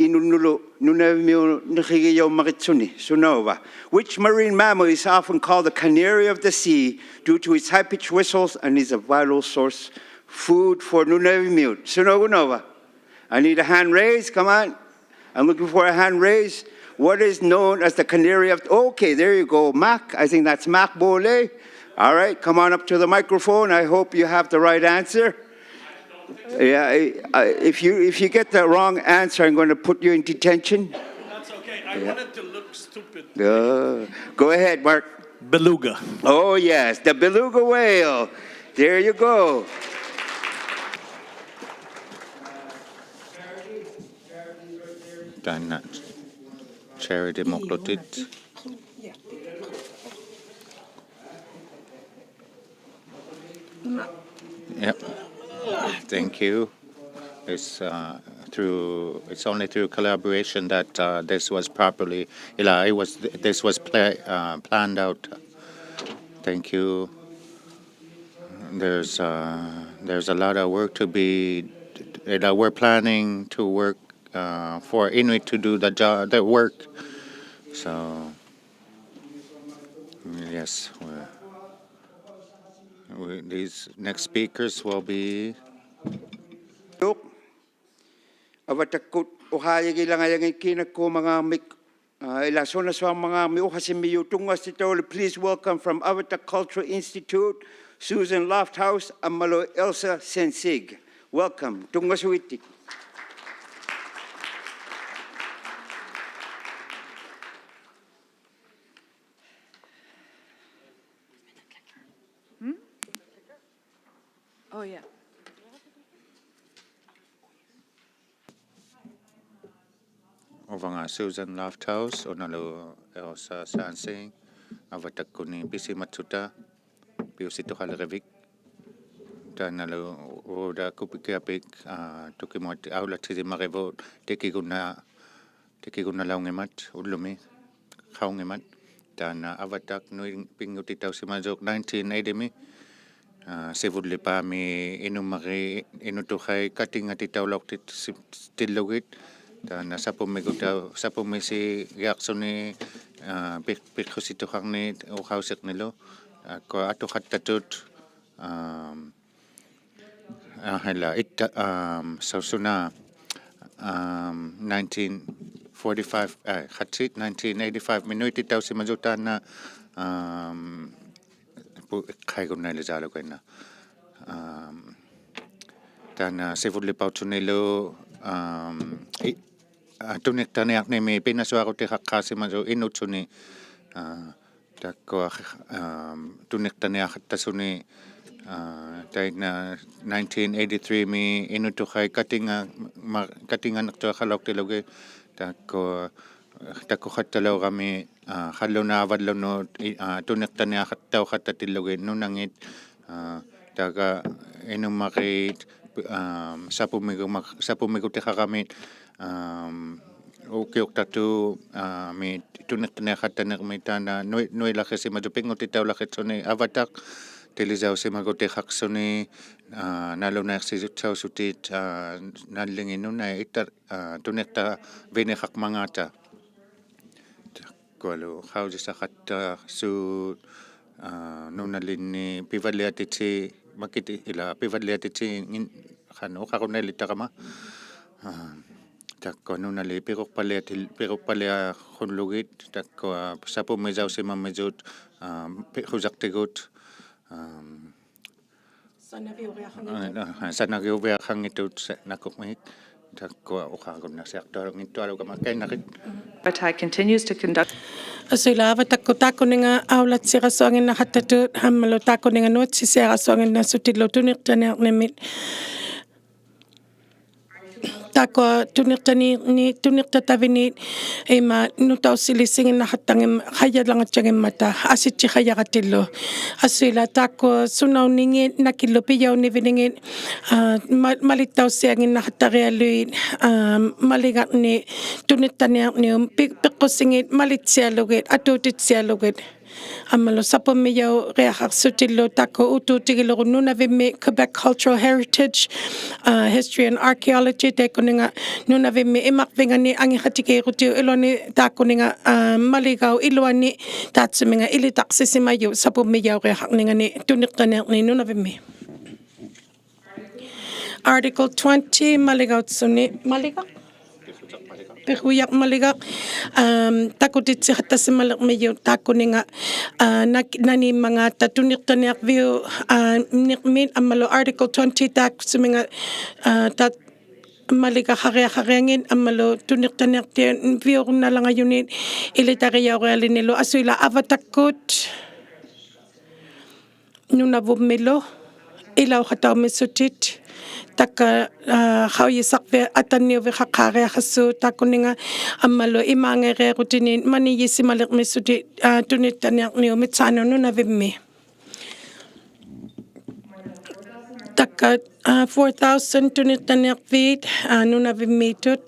ᐃᓄᓐᓄᓪᓗ ᓄᓇᕕᒥᐅᑉ ᓂᕿᒋᔭᐅᒻᒪᕆᑦᓱᓂ, ᓱᓇᐅᕙ? Which marine mammal is often called the canary of the sea due to its high-pitched whistles and is a vital source food for ᓄᓇᕕᒥᐅᑉ? ᓱᓇᐅᒍᓇᐅᕙ? I need a hand raise, come on. I'm looking for a hand raise. What is known as the canary of, okay, there you go, Mac. I think that's Mac Bole. All right, come on up to the microphone. I hope you have the right answer. Yeah, I, I, if you, if you get the wrong answer, I'm going to put you in detention. That's okay. I wanted to look stupid. Uh, go ahead, Mark. Beluga. Oh, yes, the beluga whale. There you go. ᑖᓐᓇ Charity ᒧᖅᖢᑎᑦ. Yep. Thank you. It's, uh, through, it's only through collaboration that, uh, this was properly, ᐃᓛ, it was, this was pla- uh, planned out. Thank you. There's, uh, there's a lot of work to be, that we're planning to work, uh, for Inuit to do the job, the work. So, yes, we're, we, these next speakers will be ᐊᕙᑦᑕᒃᑯᑦ ᐅᖃᔭᒋᓚᖓᔭᖏᑦ ᑮᓇᒃᑰᒪᖔᕐᒥᒃ, ᐋ, ᐃᓛ ᓱᓇᓱᐊᕐᒪᖔᕐᒥᒃ ᐅᖃᓯᒥᔪᑦ ᑐᙵᓱᑎᑕᐅᓪᓗ, please welcome from Avatak Cultural Institute, Susan Lofthouse ᐊᒻᒪᓗ Elsa Sensig. Welcome. ᑐᙵᓱᒋᑦᑎᒃ. Oh, yeah. ᐅᕙᖓ Susan Lofthouse, ᐅᓇᓗ Elsa Sensig, ᐊᕙᑦᑕᒃᑯᓂ ᐱᓯᒪᑦᓱᑕ, ᐱᐅᓯᑐᖃᓕᕆᕕᒃ. ᑖᓐᓇᓗ ᐅᕝᕙ ᑯᐱᒋᐊᐱᒃ, ᐋ, ᑐᑭᒧᑦ ᐊᐅᓚᑦᓯᓕᒻᒪᕆᕗᑦ ᑎᑭᒍᓐᓇ ᑎᑭᒍᓐᓇᓚᐅᙱᒻᒪᑦ ᐅᓪᓗᒥ, ᖃᐅᙱᒻᒪᑦ. ᑖᓐᓇ ᐊᕙᑕᒃ ᓄᐃ ᐱᙳᑎᑕᐅᓯᒪᔪᖅ nineteen eighty-ᒥ, ᐋ, ᓯᕗᓪᓕᐹᒥ ᐃᓄᒻᒪᕆᒃ ᐃᓄᑐᖃᐃ ᑲᑎᖓᑎᑕᐅᓚᐅᖅᑎᑦᓯ- ᑎᓪᓗᒋᑦ. ᑖᓐᓇ ᓴᐳᒻᒥᒍᑕ- ᓴᐳᒻᒥᓯᒋᐊᖅᓱᓂ, ᐋ, ᐱᖅ- ᐱᖅᑯᓯᑐᖃᕐᓂᒃ ᐅᖃᐅᓯᕐᓂᓗ. ᐋ, ᖁᐊ ᐊᑐᖃᑦᑕᑐᑦ, ᐋᒻ, ᐋ, ᕼᐃᓛ, ᐃᑦᑕ- ᐋᒻ, ᓱ- ᓱᓇ, ᐋᒻ, nineteen forty-five, ᐋ, ᖃᑦᓯᑦ, nineteen eighty-five-ᒥ ᓄᐃᑎᑕᐅᓯᒪᔪᖅ ᑖᓐᓇ, ᐋᒻ, ᐳ- ᖃᐃᒍᓐᓇᐃᓕᔮᓗᒍ ᐃᓐᓇ. ᐋᒻ, ᑖᓐᓇ ᓯᕗᓪᓕᐸᐅᑦᓱᓂᓗ, ᐋᒻ, ᐃ- ᐋ, ᑐᓂᖅᑕᓂᐊᕐᓂᒥ ᐱᓇᓱᐊᕈᑎᖃᖅᑳᓯᒪᔪᖅ ᐃᓄᑦᓱᓂ, ᐋ, ᑖᒃᑯᐊ, ᐋᒻ, ᑐᓂᖅᑕᓂᐊᖃᑦᑕᓱᓂ, ᐋ, ᑕᐃᓐᓇ nineteen eighty-three-ᒥ ᐃᓄᑐᖃᐃ ᑲᑎᖓ- ᒪ- ᑲᑎᖓᓂᖅᑐᐊᖃᓚᐅᖅᑎᓪᓗᒋᑦ, ᑖᒃᑯᐊ ᑕᑯᖃᑦᑕᓚᐅᕋᒥ, ᐋ, ᖃᓪᓗᓈᕙᓪᓗᓄᑦ, ᐃ- ᐋ, ᑐᓂᖅᑕᓂᐊᖃᑦᑕᐅᖃᑦᑕᑎᓪᓗᒋᑦ ᓄᓇᖏᑦ, ᐋ, ᑕᒐ ᐃᓄᒻᒪᕇᑦ, ᐋᒻ, ᓴᐳᒻᒥᒍᒪ- ᓴᐳᒻᒥᒍᑎᖃᕋᒥ, ᐋᒻ, ukiuqtatuumit tuniqtaniaqattanirmit taanna nui-, nuilaqisimatut pinngutitaulaqit suni avataq tilijausimagutihaq suni, aa, nalunaiqsisutausutit, aa, nalingin nunait itta-, aa, tuniqtavinihaqmangaata. Takualu qaujisaqattasuut, aa, nunalinni pivaliatiti, makiti, ilaa pivaliatiti, ngin-, qanuq uqarunnailiktarama. Aa, takkua nunali piruqpaliatil-, piruqpaliaqullugit, takkua sapummijausimamijut, aa, pi-, qujaqtigut, aa, sanagiuviaqanngitut, aa, sanagiuviaqanngitut sa-, nakuqmik, takkua uqarunnasiaqtualungittualugama kainnarit. Avatak continues to conduct. Asula avatakkut taakkuninga aulatsirasuanginnaqattatut, ammalu taakkuninga nuatsisiarasuanginnasutillu tuniqtaniarnimit. Takkua tuniqtani-, ni-, tuniqtatavinit ima nutausilisinginnaqattangim-, qajalangattangimmata, asittiqajaqatillu. Asula takkua sunauningit, nakillu pijauniviningit, aa, ma-, malittausianginnaqattarialuit, aa, maligaqni, tuniqtaniarnium, pi-, piqqusingit, malitsialugit, atuutitsialugit. Ammalu sapummijauriaqaqsutillu takkua utuutigilugu Nunavimmi Quebec Cultural Heritage, aa, History and Archaeology, taikkuninga Nunavimmi imaqvingani angiqatigiirutiup iluani taakkuninga, aa, maligaup iluani taatsuminga ilitaqsisimajut sapummijauriaqarningani tuniqtaniarni Nunavimmi. Article twenty, maligaut suni, maligaq? Piqujaq maligaq, am, takutitsiqattasimaliqmijut taakkuninga, aa, nak-, nanimmangaata tuniqtaniaqviu-, aa, niqmit ammalu Article twenty taatsuminga, aa, tat-, maligaqariaqariangit ammalu tuniqtaniaqtiviurnalangajunit ilitarijaurialinilu asula avatakkut Nunavummilu ilauqataumisutit, takka, aa, qaujisaqviq atanniuviqaqaariaqassuuq taakkuninga ammalu imaangairiarutinit manijisimaliqmisutit, aa, tuniqtaniarniup mitsaanut Nunavimmi. Takka, aa, four thousand tuniqtaniaqviit, aa, Nunavimmiitut,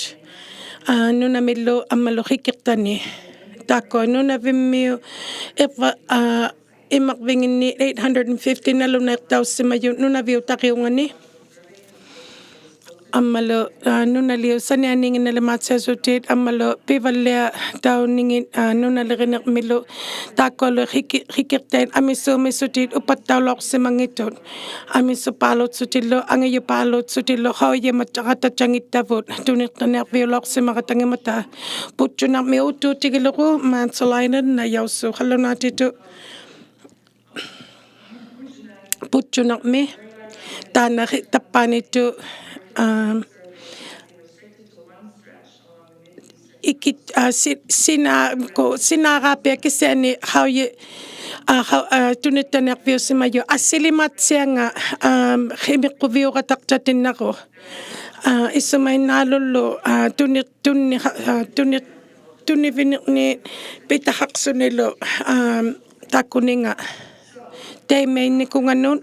aa, Nunamillu ammalu Qikiqtani. Takkua Nunavimmiup iqva-, aa, imaqvinginni eight hundred and fifty nalunaiqtausimajut Nunaviutariungani. Ammalu, aa, nunaliup sanianiinginnalimaaqsiasutit, ammalu pivalliatauningit, aa, nunaliriniqmilu, taakkualu Qiki-, Qikiqtait amisuumisutit upattaulauqsimanngitut, amisupaaluutsutillu, angijupaaluutsutillu, qaujimattaqattaqattangittavut, tuniqtaniaqviulauqsimaqattangimmata. Puttunarmi utuutigilugu, Mansell Island, najausuuqalunaatitu. Puttunarmi, taanna ri-, tappaaniittu, am, ikit-, aa, si-, sina-, ku-, sinaaraapiat kisiani qauji-, aa, qau-, aa, tuniqtaniaqviusimajut asilimaatsianga, am, qimiqquviuqataqtatinnagu. Aa, isumainnaalullu, aa, tuni-, tunni-, aa, tuni-, tuniviniqniit pitaqaqsunilu, am, taakkuninga taimainikunganut,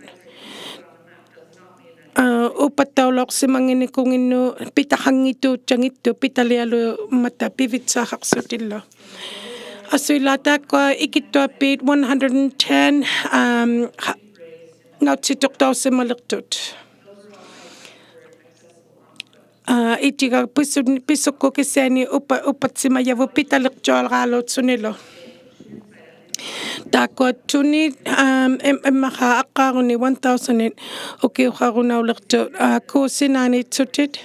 aa, upattaulauqsimannginikunnginnut pitaqanngituuttanngittuq pitalialuummata pivitsaaqaqsutillu. Asula taakkua ikittuapit one hundred and ten, am, qa-, nautsituqtausimaliqtut. Aa, itiga pisu-, pisukkut kisiani upa-, upatsimajavut pitaliqtuaraaluutsunilu. Taakkua tunit, am, im-, immaqa aqqaaruni one thousandit ukiuqarunauliqtut, aa, kuusinaaniitsutit.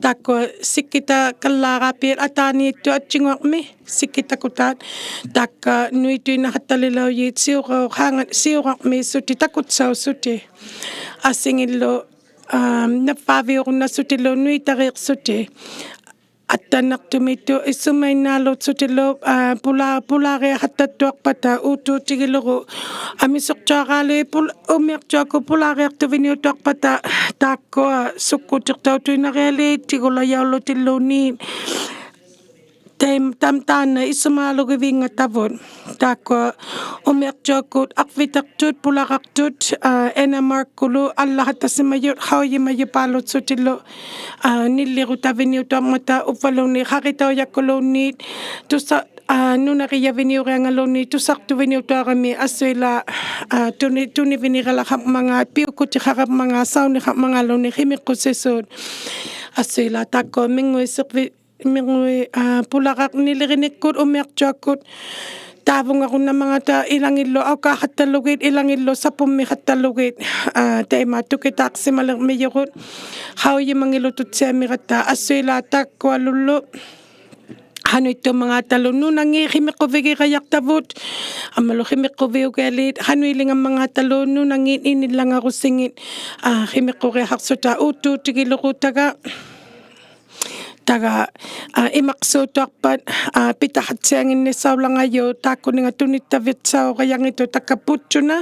Taakkua sikkitakallaaraapiat ataaniittut attinguarmi, sikkitakutaat. Taakka nuituinnaqattalilaujit siurauqaanga-, siurarmiisutit takutsausutit. Asingillu, am, navvaaviurunnasutillu nuitariiqsutit. Attannaqtumiittut isumainnaaluutsutillu, aa, pula-, pulaariaqattattuaqpata utuutigilugu. Amisuqtuaraalii pul-, umiaqtuakut pulaariaqtuviniuttuaqpata taakkua sukkutiqtautuinnarialiit tigulajaulutilluunniit. Taim-, tam-, taanna isumaalugivinggatavut. Taakkua umiaqtuakut aqvitaqtut, pularaqtut, aa, Ena Mark-kulu allahattasimajuq, qaujimajupaaluqsutillu, aa, nillirutaviniutuarmata uvvaluunniit, qaritaujakkuluunniit, tusa-, aa, nunarijaviniuriangaluunniit, tusaqtuviniutuarami asuilaat, aa, tuni-, tuniviniralaqarmangaat, piukkutiqararmangaat, sauniqarmangaluunniit, qimiqqusisuut. Asuilaat taakkua minguisiqvi-, minguit, aa, pularaq nillirinikkut umiaqtuakut taavungarunnarmangata ilangillu aukaaqqattalugit, ilangillu sapummiqattalugit, aa, taima tukitaaqsimaliqmijurut, qaujimangiluttutsiamirata, asuilaat taakkualullu qanuittuumangatalu nunangit qimiqquvigirajaqtavut, ammalu qimiqquviugialit qanuilingammangatalu nunangit inillangarusingit, aa, qimiqquriaqaqsuta uuttuutigilurutaga. Taga, aa, imaqsuutuaqpat, aa, pitaqattianginnissaulangajuq taakkuninga tunittavitsaurajangittut takka puttuna.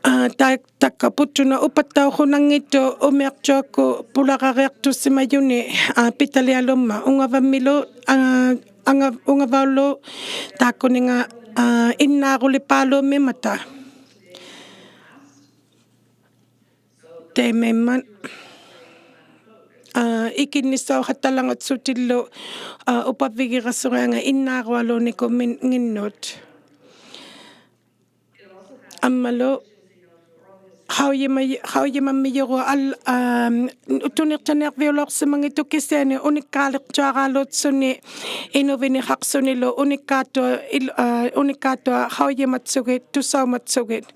Aa, ta-, takka puttuna upattauqunangittut umiaqtuakut pularariaqtusimajuni, aa, pitalialummat ungavammilu, aa, anga-, ungavaullu taakkuninga, aa, innaarulipaaluummimata. Taimaimmat, aa, ikinnissauqattalangatsutillu, aa, upavigirasuriangat innaarualuunikuunnginnut. Ammalu qaujima-, qaujimammijurut al-, aa, tuniqtaniaqviulauqsimangittut kisiani unikkaaliqtuaraluutsuni inuviniqaqsunilu unikkaattua il-, aa, unikkaattua qaujimatsugit, tusaumatsugit.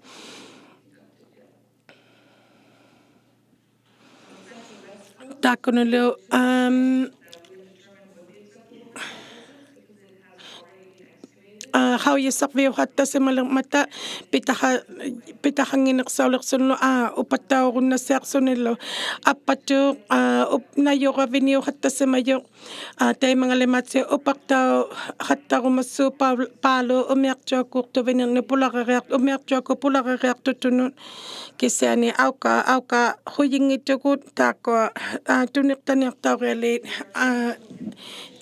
Taakkunanilu, am, aa, qaujisaqviuqattasimalirmata pitaqa-, pitaqannginiqsauliqsunlu, aa, upattaurunnasiaqsunilu. Appatuq, aa, up-, najuraviniuqattasimajuq, aa, taimangalimaatsiq upaqtauqattarumassuup paa-, paaluuq umiaqtuakuuqtuvinirnut pularariaq-, umiaqtuakut pularariaqtutunut. Kisiani auka, auka qujinngittugut taakkua, aa, tuniqtaniaqtaurialit, aa,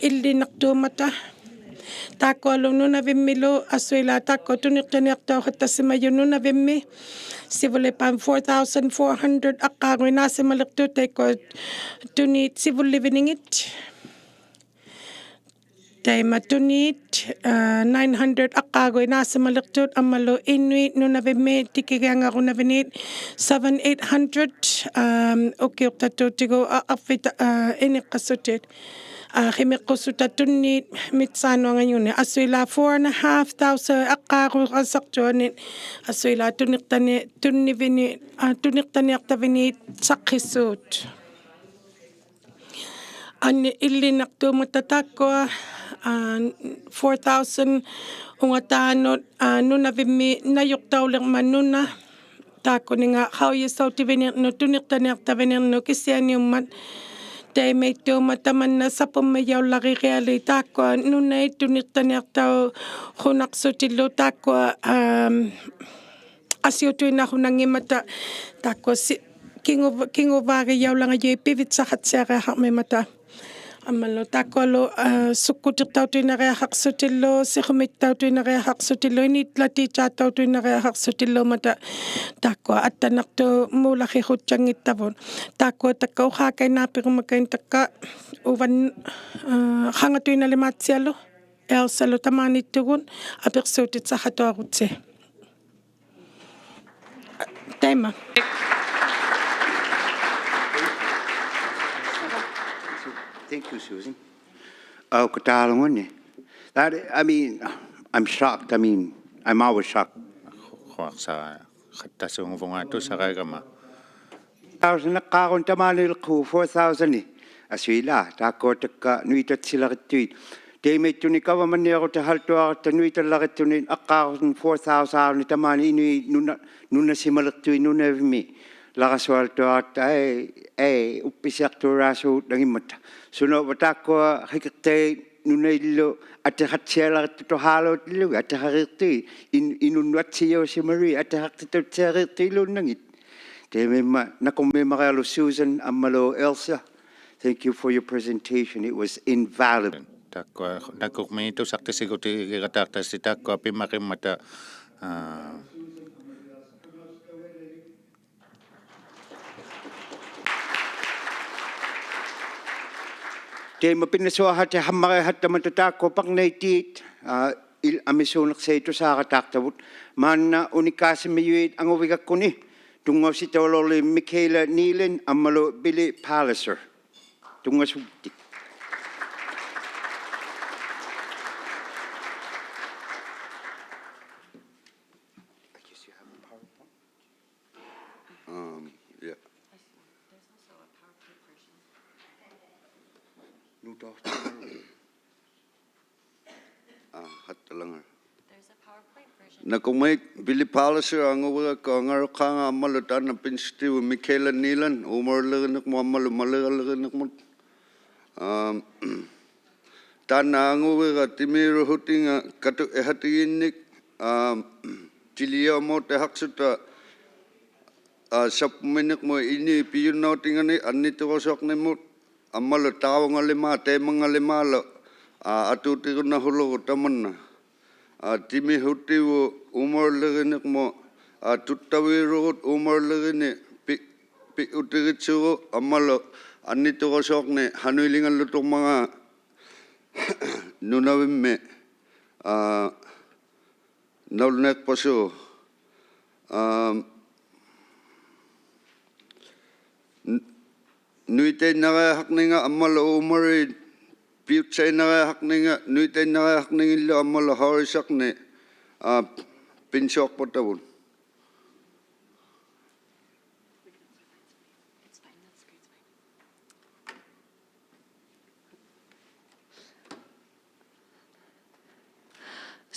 illinnaqtuummata. Taakkualu Nunavimmilu, asuilaat taakkua tuniqtaniaqtauqattasimajut Nunavimmi. Sivullipaam four thousand four hundred aqqaaguit naasimaliqtut, taikkua tuniit sivulliviningit. Taima tuniit, aa, nine hundred aqqaaguit naasimaliqtut, ammalu Inuit Nunavimmi tikigiangarunnaviniit seven, eight hundred, am, ukiuqtatuutigu, aa, arvit, aa, iniqqasutit. Aa, qimiqqussuta tunniit mitsaanuangajuni. Asuilaat four and a half thousand aqqaaruqasaqtuanit. Asuilaat tuniqtani-, tunnivini-, aa, tuniqtaniaqtaviniit saqqissuut. Anni illinnaqtuummata taakkua, aa, four thousand ungataanut, aa, Nunavimmi najuqtaulirmat nuna. Taakkuninga qaujisautivinirnut, tuniqtaniaqtavinirnut kisianiummat. Taimaittuummat tamanna sapummijaullarigialit taakkua nunait tuniqtaniaqtauqunaqsutillu taakkua, am, asiutuinnaqunanngimmata taakkua si-, kingu-, kinguvaagijaulangajuit pivitsaqattiariaqarmimmata. Ammalu taakkualu, aa, sukkutiqtautuinnariaqaqsutillu, siqummiqtautuinnariaqaqsutillu, initlatiitsaatautuinnariaqaqsutilluummata, taakkua attanaqtuq muulaqiquttianngittavut. Taakkua takka uqaakait naapirumakain takka uvan, aa, qangatuinnalimaatsialu, Elsa-lu tamaanittugut, apiqsuutitsaqatuarutsi. Taima. Thank you, Susan. Aukataalunguni. That, I mean, I'm shocked. I mean, I'm always shocked. Quaqsaqattasuunguvunga tusaraigama. Thousand aqqaaruni tamaaniiliqqugu four thousand-i. Asuilaa, taakkua takka nuitatsilarittuit. Taimaittunik gavamanniarutiqaltuaratta nuitallarittunit aqqaaruni four thousand-uni tamaani inuit nuna-, nunasimaliqtuit Nunavimmi lagasualtuaratta, ai, ai, uppisiaqtuuraasuunnanngimmata. Sunauvva taakkua qikiqtait nunaillu atiqattialarittutuqaaluutillugit atiqariiqtuit in-, inunnut atsijuusimaluit atiqaqtittutsiariiqtuiluunnangit. Taimaimma nakurmiimarialuk Susan ammalu Elsa. Thank you for your presentation. It was invaluable. Taakkua nakurmi tusaqtisigigataqtasi taakkua pimagimmata, aa, Taima pinasuahati hammarihattamatut taakkua pangniittiit, aa, il-, amisuuniqsai tusaaqataaqtavut. Maanna unikkaasimijuit anguvigakkuni, tunngausitaulauqli Michaela Nealon ammalu Billy Palliser. Tunngasugittik. I guess you have a PowerPoint? Um, yeah. There's also a PowerPoint version. No, doctor. Ah, hattalanga. There's a PowerPoint version. Nakurmait Billy Palliser anguvigakku angaruqqaanga ammalu taanna pinsutivut Michaela Nealon, uumarulirinirmut ammalu maliralirinirmut. Um, taanna anguviga timiiruhutinga katuihatigiinnik, um, tilijiumautihaqsuta, aa, sappuminirmut inuit pijunnautingani anniturasuaqnirmut, ammalu taavungalimaaq, taimangalimaallu, aa, atuutigunahulugu tamanna. Aa, timihutivut uumarulirinirmut, aa, tuttaviirugut uumarulirini pi-, piutigitsugu, ammalu anniturasuaqni hanuilingalluturmangaat Nunavimmi, aa, nalunaiqpasut. Aa, n-, nuitainnariahaqninga ammalu uumaruit piutsainnariahaqninga, nuitainnariahaqningillu ammalu haurisaqni, aa, pinsuaqpatavut.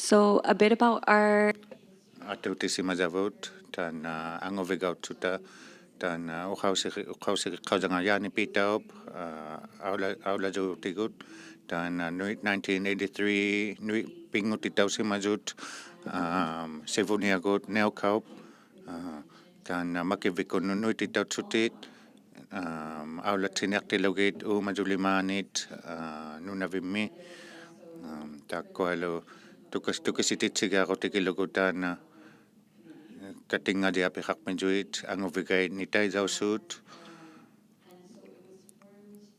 So a bit about our Atuutisimajavut taanna, aa, anguvigautsuta taanna, aa, uqausigi-, uqausigiqaujangaa Jaani Piitaup, aa, aula-, aulajuutigut taanna, aa, Nuit nineteen eighty-three, Nuit pinngutitausimajut, aa, sivuniagut niukaup, aa, taanna, aa, makivvikkunnut nuititautsutit, aa, aulatsiniaqtilugit uumajulimaanit, aa, Nunavimmi, aa, taakkualu tukas-, tukisititsigiarutigilugu taanna, aa, katinngaliapihaqmijuit anguvigait nitaijausut.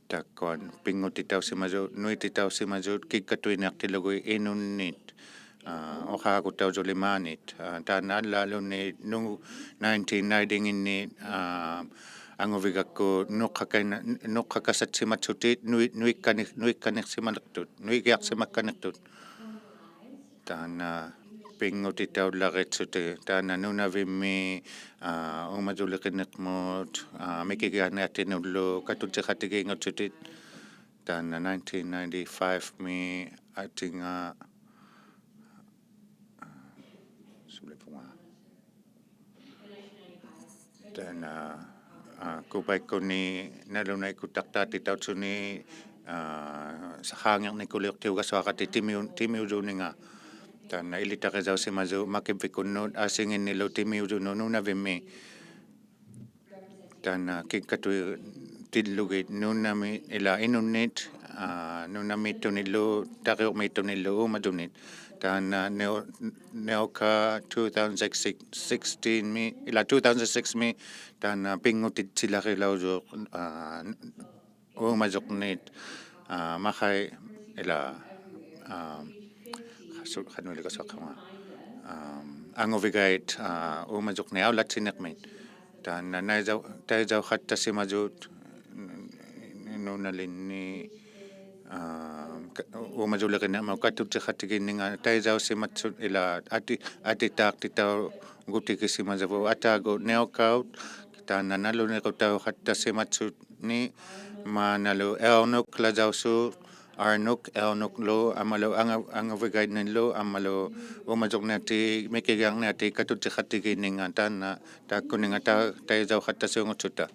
Taakkua pinngutitausimajut, nuititausimajut, kikkatuiniaqtilugit inunnit, aa, uqaagutaujulimaanit. Aa, taanna allaaluni nu-, nineteen ninety-nginni, aa, anguvigakku nuqqakaina-, nuqqakasatsimatsutit, nui-, nuikkani-, nuikkaniqsimaliqtut, nuigiaqsimakkaniqtut. Taanna, aa, pinngutitaularitsutit, taanna, aa, Nunavimmi, aa, uumajulirinirmut, aa, mikigiarniatinullu katutiqatigiinngutsutit, taanna, aa, nineteen ninety-five-mi atinga, aa, sulipunga. Taanna, aa, Kupaikkuni nalunaikkutaqtaatitautsuni, aa, sahaangirnikuliuqtiugasuaqatit timiu-, timiujuninga. Taanna, ilitarijausimajut makivvikkunnut Asinginnilu timiujunut Nunavimmi. Taanna, aa, kikkatuitillugit nunami-, ilaa inunnit, aa, nunamiittunillu, tariuqmiittunillu uumajunit. Taanna, aa, niu-, niuka two thousand sixteen-mi, ilaa two thousand six-mi, taanna, aa, pinngutitsilarilaujut, aa, uumajurnit, aa, maqai, ilaa, aa, su-, qanuiligasuaqunga, aa, anguvigait, aa, uumajurnit aulatsiniqmit. Taanna, aa, naijau-, taijauqattasimajut, n-, n-, nunalinni, aa, ka-, uumajulirinirmut katutiqatigiinninga taijausimatsut ilaa ati-, atitaaqtitaugutigisimajuvuq ataagut niukaut, taanna, aa, nalunirutauqattasimatsutni maannalu Ernuk Lajausu, Arnuk, Ernuklu, ammalu anga-, anguvigainnilu, ammalu uumajurniatit, mikigiarniatit katutiqatigiinninga taanna, taakkuninga ta-, taijauqattasuungutsuta.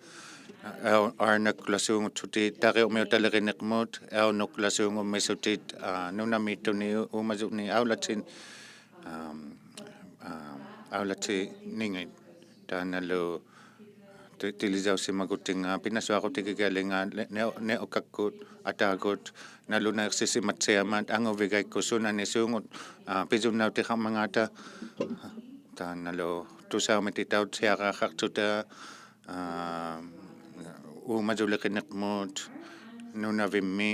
Aa, Arnuklasuungutsutit tariuqmiutalirinirmut, Ernuklasuungummiisutit, aa, nunamiittunit uumajunit aulatsin-, aa, aa, aulatsiningit. Taannalu ti-, tilidausimagutinnga, pinasuaqutigigialinga, ni-, ni-, niukakkut, ataagut, nalunaiqsisimatsiamat, anguvigaikkut sunani suungut, aa, pisunnautixamangaata, taannalu tusaumititautsiaqaqaqtuta, aa, uumajuliqiniqmut, nunavimmi,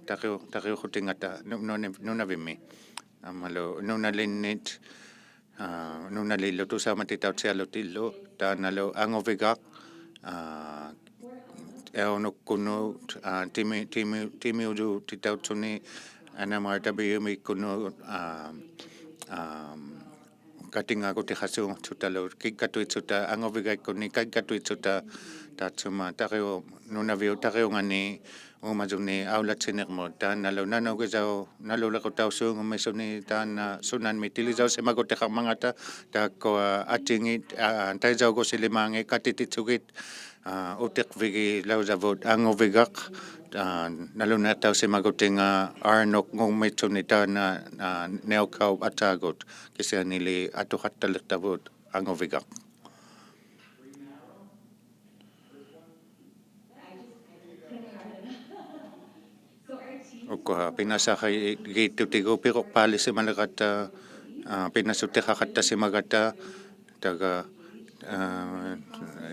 tariu-, tariuqutinngata, nu-, nuni-, nunavimmi, ammalu nunalinnit, aa, nunalillu tusaumatitautsialutillu, taannalu anguvigaq, aa, aunukkunut, aa, timi-, timi-, timiujutitautsuni, N M R W-mikkunut, aa, aa, katingaagutixasuungutsutalu, kiggatuitsutta, anguvigaikkunni kiggatuitsutta, taatsuma, tariu-, nunaviup tariungani, uumajuni aulatsiniqmut, taannalu nanugijau, naluliqutausuungumisuni, taanna sunanmi tilidausimagutixamangaata, taakkua atingit, aa, taijaugusilimangit, katititsugit, aa, utiqvigilaujavut anguvigaq, aa, nalunaiqtausimagutinga arnuqngumitsuni taanna, aa, niukaup ataagut, kisianili atuqattaliqtavut anguvigaq. Ukua pinasaqagiittutigu piruqpaalisimalirata, aa, pinasuttixaqattasimagata, taga, aa,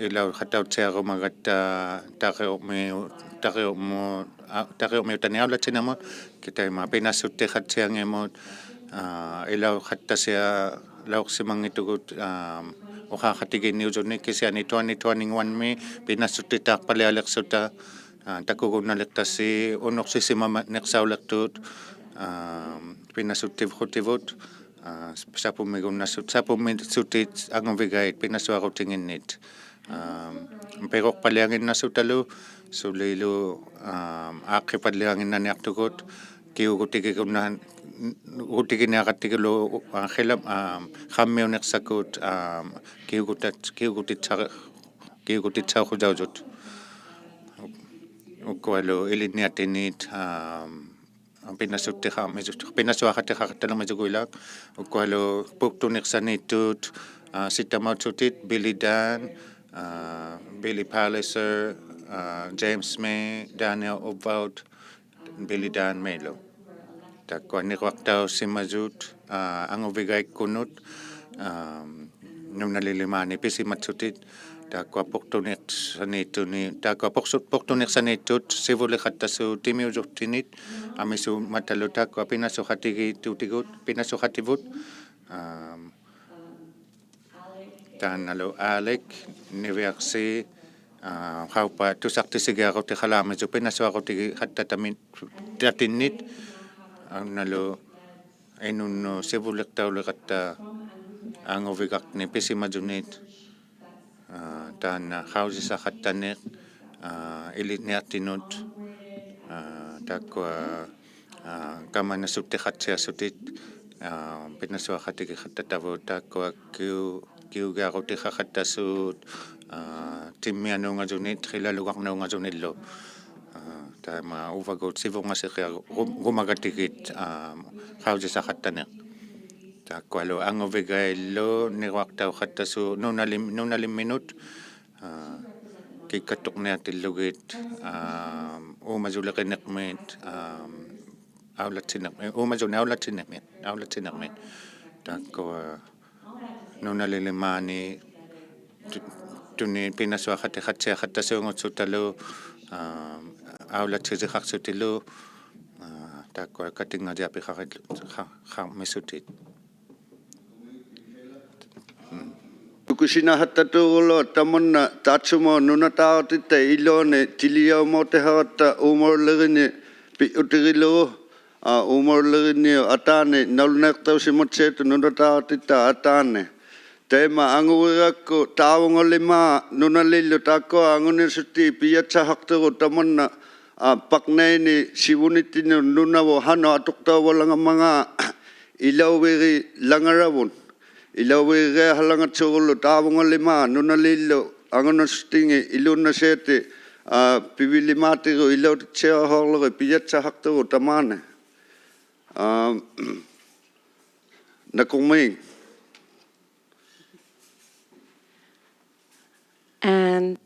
ilauqatautsiarumagata, tariumi-, tariumu-, aa, tariumiutani aulatsinirmut, kitaima pinasuttixatsiangimut, aa, ilauqattasialauqsimangitugut, aa, uqaqatigiinniujuni kisiani twenty twenty-one-mi pinasuttitaaqpalialiqsuta, aa, takugunnaliqtasi unuqsisimamaniqsauliqtut, aa, pinasuttiqutivut, aa, sapumigunnasut, sapumisutit anguvigait pinasuarutinginnit. Aa, piruqpalianginnasutalu, sulilu, aa, aaqqipallianginnaniaqtugut, kiugutigigunna-, gutiginiaqattigulu, aa, qilam-, aa, qammiuniqsakut, aa, kiugutat-, kiugutitsa-, kiugutitsauqujaujut. Ukualu ilinniatinit, aa, pinasuttiqamisu-, pinasuaqatixaqattalumisuguilak. Ukualu puktuniqsaniittut, aa, sitamautsutit, Billy Dan, aa, Billy Palliser, aa, James May, Daniel Obvaut, Billy Dan Maylu. Taakkua niruaqtausimajut, aa, anguvigaikkunut, aa, nunalilimaani pisimatsutit, taakkua puktuniqsaniittuni, taakkua puqsu-, puktuniqsaniittut sivuliqattasuut timiujuktinit, amisumatalu taakkua pinasuqatigiittutigut, pinasuqativut, aa, taannalu Alec, niviaqsi, aa, qaupa tusaqtisigiaqutixalaamijut pinasuaqutigiqattatamin-, tatinnit, taannalu inunnut sivuliqtauliqatta anguvigaqni pisimajunit, aa, taanna qaujisaqattaniq, aa, ilinniaqtinut, aa, taakkua, aa, kamanasuttiqatsiasutit, aa, pinasuaqatigiqattatavut, taakkua kiu-, kiugiaqutixaqattasuut, aa, timmianuungajunit, qilalugaqnuungajunillu. Aa, taima uvagut sivungasiqiagu-, gumagatigit, aa, qaujisaqattaniq. Taakkualu anguvigaillu niruaqtauqattasuut nunalim-, nunalimminut, aa, kikkatturniatillugit, aa, uumajuliqiniqmit, aa, aulatsiniq-, uumajuni aulatsiniqmit, aulatsiniqmit. Taakkua nunalilimaani tu-, tuni pinasuaqatiqatsiaqattasuungutsutalu, aa, aulatsisiqaqsutilu, aa, taakkua katingajiapiqaqit-, qa-, qamisutit. Tukusinahaqattatuugulu tamanna taatsuma nunataaqatitta iluani tilijaumauqtiharatta uumaulirini piutigiluru, aa, uumaulirini ataani nalunaiqtausimatsiatut nunataaqatitta ataani. Taima anguvigakku taavungalimaaq nunalillu taakkua angunasutti pijatsahaqtugu tamanna, aa, paqnaini sivunittinut nunavut qanuq atuqtauvalangamangaaq ilauvirilangaravut. Ilauvirigiaqhalangatsugulu taavungalimaaq nunalillu angunasuttingit ilunnasiatti, aa, pivilimaaqtigu ilautitsiaqhurlugit pijatsahaqtugu tamaani. Aa, nakurmiik. And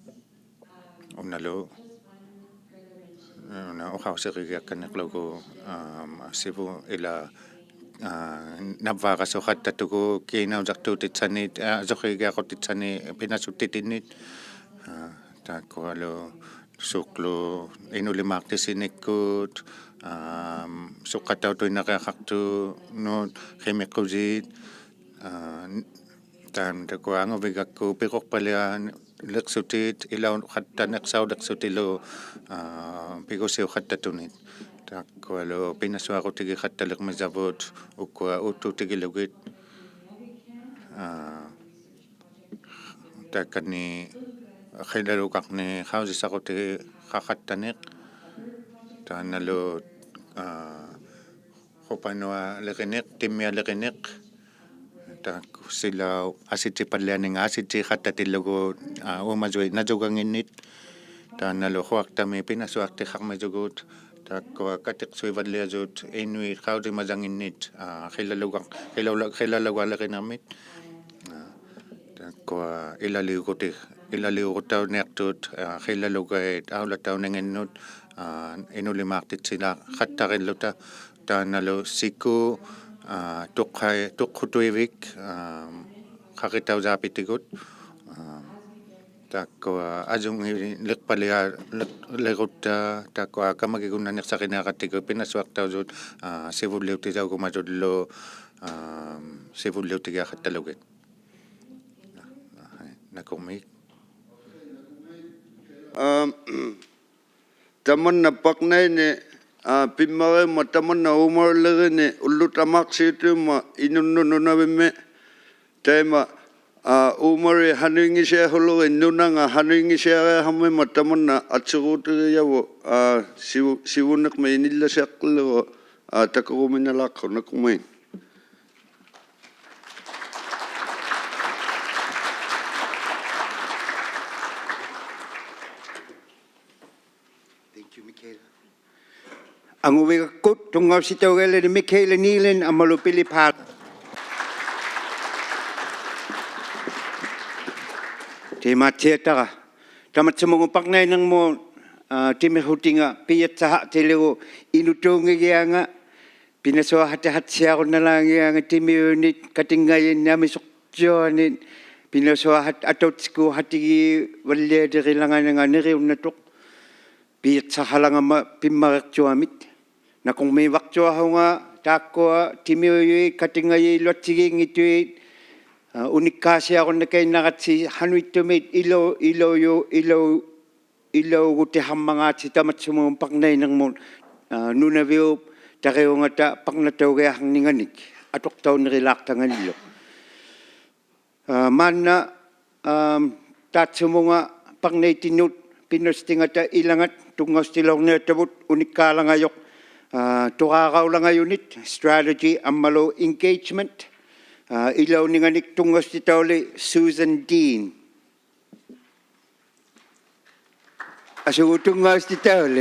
ᓄᓇ ᐅᖃᐅᓯᕆᒋᐊᒃᑲᓐᓂᕐᓗᒍ, ᐋᒻ, ᓯᕗᓪ ᐃᓛ, ᐋ, ᓇᕝᕚᕋᓱᖃᑦᑕᑐᒍᑦ ᑮᓇᐅᔭᖅᑑᑎᑦᓴᓂᒃ, ᐋ, ᐊᓱᕿᒋᐊᕈᑎᑦᓴᓂᒃ ᐱᓇᓱᑦᑎᑦᑎᓐᓂᒃ, ᐋ, ᑖᒃᑯᐊᓗ ᓱᒃᖢ ᐃᓄᓕᒫᖅᑎᓯᓂᒃᑯᑦ, ᐋᒻ, ᓱᒃᑲᑕᐅᑐᐃᓐᓇᕆᐊᖃᖅᑐᓄᑦ ᕿᒥᖁᔨᑦ, ᐋ, ᑖᒻ ᑖᒃᑯᐊ ᐊᖑᕕᒐᒃᑯ ᐱᕈᖅᐸᓪᓕᐊᓕᖅᓱᑎᒃ, ᐃᓚᐅᖃᑦᑕᓂᖅᓴᐅᓕᖅᓱᑎᓪᓗ, ᐋ, ᐱᒍᓯᐅᖃᑦᑕᑐᓂᒃ. ᑖᒃᑯᐊᓗ ᐱᓇᓱᐊᕈᑎᒋᖃᑦᑕᓕᕐᒥᔭᕗᑦ ᐅᑯᐊ ᐆᑦᑑᑎᒋᓗᒋᑦ, ᐋ, ᑖᒃᑲᓂ ᕿᓚᓗᒐᕐᓂᒃ ᖃᐅᔨᓴᕈᑎᒋᖃᖃᑦᑕᓂᖅ, ᑖᓐᓇᓗ, ᐋ, ᖁᐸᓄᐊᓕᕆᓂᖅ, ᑎᒻᒥᐊᓕᕆᓂᖅ, ᑖᒃᑯᐊ ᓯᓚᐅᑉ ᐊᓯᑎᐸᓪᓕᐊᓂᖓ ᐊᓯᑎᖃᑦᑕᑎᓪᓗᒍ, ᐋ, ᐆᒪᔪᐃᑦ ᓇᔪᒐᖏᓐᓂᑦ, ᑖᓐᓇᓗ ᖁᐊᖅᑕᒥᒃ ᐱᓇᓱᐊᖅᑎᖃᕐᒥᔪᒍᑦ, ᑖᒃᑯᐊ ᑲᑎᖅᓱᐃᕙᓪᓕᐊᔪᑦ ᐃᓄᐃᑦ ᖃᐅᔨᒪᔭᖏᓐᓂᑦ, ᐋ, ᕿᓚᓗᒐᖅ-, ᕿᓚᓗ-, ᕿᓚᓗᒐᓕᕆᓂᕐᒥᑦ, ᐋ, ᑖᒃᑯᐊ ᐃᓚᓕᐅᕈᑎ-, ᐃᓚᓕᐅᕈᑕᐅᓂᐊᖅᑐᑦ, ᐋ, ᕿᓚᓗᒐᐃᑦ ᐊᐅᓚᑕᐅᓂᖏᓐᓄᑦ, ᐋ, ᐃᓄᓕᒫᖅᑎᑦᓯᓚᖃᑦᑕᕆᓪᓗᑕ, ᑖᓐᓇᓗ ᓯᑯ, ᐋ, ᑐᖅᑲᐃ-, ᑐᖅᑯᑐᐃᕕᒃ, ᐋ, ᖃᕆᑕᐅᔮᐱᑎᒍᑦ, ᐋ, ᑖᒃᑯᐊ ᐊᔪᙱᓕᖅᐸᓪᓕᐊᓕᕈᑦᑕ, ᑖᒃᑯᐊ ᑲᒪᒋᒍᓐᓇᓂᖅᓴᕆᓂᐊᕋᑦᑎᒍᑦ ᐱᓇᓱᐊᖅᑕᐅᔪᑦ, ᐋ, ᓯᕗᓪᓕᐅᑎᔭᐅᒍᒪᔪᓪᓗ, ᐋ, ᓯᕗᓪᓕᐅᑎᒋᐊᖃᑦᑕᓗᒋᑦ. ᓇᑯᕐᒦᒃ. ᐋ, ᑕᒪᓐᓇ ᐸᕐᓇᐃᓂᒃ, ᐋ, ᐱᒻᒪᕆᐅᒻᒪᑦ ᑕᒪᓐᓇ ᐆᒪᓪᓕᕆᓂᒃ ᐅᓪᓗᑕ ᒫᖅᓯᐅᑎᐅᒻᒪᑦ ᐃᓄᓐᓄᑦ ᓄᓇᕕᒻᒥ. ᑕᐃᒪ, ᐋ, ᐆᒪᓕ ᖃᓄᐃᙱᑦᓯᐊᖁᓗᕆᒃ ᓄᓇᖓ ᖃᓄᐃᙱᑦᓯᐊᕆᐊᖃᕐᒥᒻᒪᑦ ᑕᒪᓐᓇ ᐊᑦᓱᕉᑎᒋᔭᕗᑦ, ᐋ, ᓯᕗ-, ᓯᕗᓂᕐᒥᒃ ᓂᓪᓚᓯᐊᕐᓗᒍ, ᐋ, ᑕᑯᒍᒥᓇᓛᖅᑯᖅ. ᓇᑯᕐᒦᒃ. Thank you, Michaela. ᐊᖑᕕᒐᒃᑯᑦ ᑐᙵᐅᓯᑕᐅᒐᓗᐊᓕᓐ Michaela Nealon ᐊᒻᒪᓗ Billy Park. ᑎᒫᑦᓯᐊᑕᕋ. ᑕᒪᑦᓱᒧᖓ ᐸᕐᓇᐃᓂᕐᒧᑦ, ᐋ, ᑎᒥᕈᑎᖓ ᐱᔭᑦᓴᖃᑎᓪᓗᒍ ᐃᓄᑑᙱᒋᐊᖓ, ᐱᓇᓱᐊᖃᑎᖃᑦᓯᐊᕈᓐᓇᓛᙱᐊᖓ ᑎᒥᐅᓂᑦ, ᑲᑎᙵᐃᓐᓂᑦ, ᐊᒥᓱᕐᔪᐊᓂᑦ, ᐱᓇᓱᐊᖃᑦ-, ᐊᑐᑦᓯᑰᖃᑎᒌᕙᓪᓕᐊᑎᒋᓚᖓᓂᖓ ᓂᕆᐅᓐᓇᑐᖅ, ᐱᔭᑦᓴᖃᓚᖓᒪ ᐱᒻᒪᕆᕐᔪᐊᒥᒃ. ᓇᑯᕐᒦᒃ ᕙᕐᔪᐊᖅᖢᖓ ᑖᒃᑯᐊ ᑎᒥᐅᔪᐃᑦ, ᑲᑎᙵᔪᐃᑦ, ᓗᐊᑦᓯᒌᙱᑦᑐᐃᑦ, ᐋ, ᐅᓂᒃᑳᓯᐊᕈᓐᓇᑲᐃᓐᓇᕋᑦᓯ ᖃᓄᐃᑦᑐᒥᒃ ᐃᓗ-, ᐃᓗᔪ-, ᐃᓗ-, ᐃᓗᒍᑎᖃᕐᒪᖔᑦᓯ ᑕᒪᑦᓱᒧᖓ ᐸᕐᓇᐃᓂᕐᒧᑦ, ᐋ, ᓄᓇᕕᐅᑉ ᑕᕆᐅᖓᑕ ᐸᕐᓇᑕᐅᒋᐊᖃᕐᓂᖓᓂᒃ ᐊᑐᖅᑕᐅᓂᕆᓛᖅᑕᖓᓂᓗ. ᐋ, ᒫᓐᓇ, ᐋᒻ, ᑖᑦᓱᒧᖓ ᐸᕐᓇᐃᑎᓐᓄᑦ ᐱᓐᓄᓯᑎᖓᑕ ᐃᓚᖓᑦ ᑐᙵᐅᓯᑎᓚᐅᕐᓂᐊᑦᑕᕗᑦ ᐅᓂᒃᑳᓚᖓᔪᖅ, ᐋ, ᑐᕌᕋᐅᓚᖓᔪᓂᑦ strategy ᐊᒻᒪᓗ engagement, ᐋ, ᐃᓚᐅᓂᖓᓂᒃ ᑐᙵᐅᓯᑎᑕᐅᓕ Susan Dean. ᐊᓱᒎᖅ ᑐᙵᐅᓯᑎᑕᐅᓕ.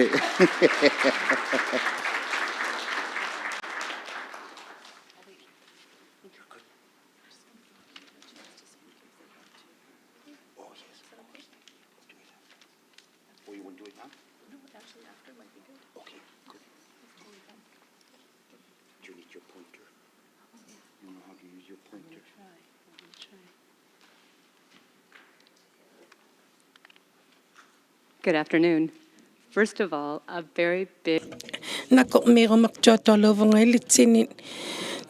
Oh, yes, of course. We'll do it now. Oh, you want to do it now? No, actually, after might be good. Okay, good. Do you need your pointer? You know how to use your pointer? Try. I'm gonna try. Good afternoon. First of all, a very big ᓇᑯᕐᒦᒍᒪᕐᔪᐊᑐᐊᓘᕗᖓ ᐃᓕᑦᓯᓂᒃ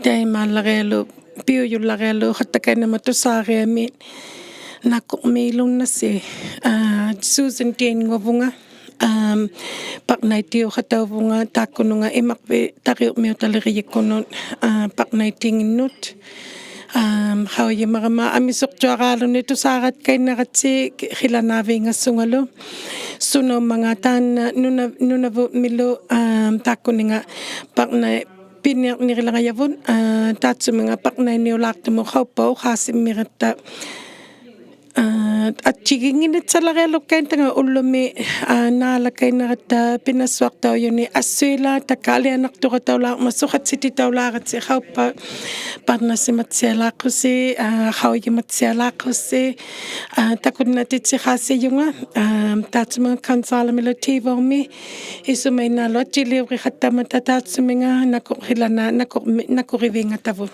ᑕᐃᒫᓪᓚᕆᐊᓗᒃ, ᐱᐅᔪᓪᓚᕆᐊᓗᒃ ᐅᖃᑦᑕᑲᐃᓐᓇᒪ ᑐᓵᕆᐊᒥᒃ. ᓇᑯᕐᒦᓪᓗᓇᓯ, ᐋ, Susan Dean-ᖑᕗᖓ, ᐋᒻ, ᐸᕐᓇᐃᑎᐅᖃᑕᐅᕗᖓ ᑖᒃᑯᓄᖓ ᐃᒪᕐᕕᒃ ᑕᕆᐅᕐᒥᐅᑕᓕᕆᔨᒃᑯᓄᑦ, ᐋ, ᐸᕐᓇᐃᑎᖏᓐᓄᑦ. ᐋᒻ, ᖃᐅᔨᒪᒐᒪ ᐊᒥᓱᕐᔪᐊᕌᓗᓐᓂᒃ ᑐᓵᕋᒃᑲᐃᓐᓇᕋᑦᓯ ᕿᓚᓈᕕᖓᓱᖓᓗ. ᓱᓇᐅᒻᒪᖔᑦ ᑖᓐᓇ ᓄᓇ-, ᓄᓇᕗᒻᒥᓗ, ᐋᒻ, ᑖᒃᑯᓂᖓ ᐸᕐᓇᐃ-, ᐱᓂᕐᓂᕆᓚᖓᔭᕗᑦ, ᐋ, ᑖᑦᓱᒥᖓ ᐸᕐᓇᐃᓂᐅᓛᖅᑐᒧᑦ ᖃᐅᑉᐸᐅᒃ ᐅᖃᓯᒻᒥᒐᑦᑕ, ᐋ, ᐊᑦᔨᒌᙱᓐᓂᑦᓴᓚᕆᐊᓗᒃᑲᐃᓐᓇᖅ ᐅᓪᓗᒥ, ᐋ, ᓈᓚᑲᐃᓐᓇᕋᑦᑕ ᐱᓇᓱᐊᖅᑕᐅᔪᓂ ᐊᓱᐃᓛᒃ ᑕᒃᑲ ᐊᓕᐊᓇᖅᑐᖃᑕᐅᓛᕐᒪᑦ ᓱᖃᑦᓯᑎᑕᐅᓛᕋᑦᓯ ᖃᐅᑉᐸᑦ ᐸᕐᓇᓯᒪᑦᓯᐊᓛᖅᑯᓯ, ᐋ, ᖃᐅᔨᒪᑦᓯᐊᓛᖅᑯᓯ, ᐋ, ᑕᑯᓐᓇᑎᑦᓯᖃᓯᔪᖓ, ᐋ, ᑖᑦᓱᒥᖓ ᑲᓐᓴᓚᒥᓗ ᑏᕗᒻᒥ, ᐃᓱᒪᐃᓐᓈᓗ ᐊᑦᔨᓕᐅᕆᖃᑦᑕᒪᑕ ᑖᑦᓱᒥᖓ ᓇᑯᕐᕿᓚᓇ ᓇᑯᕐᒦ-, ᓇᑯᕆᕕᖓᑕᕗᑦ.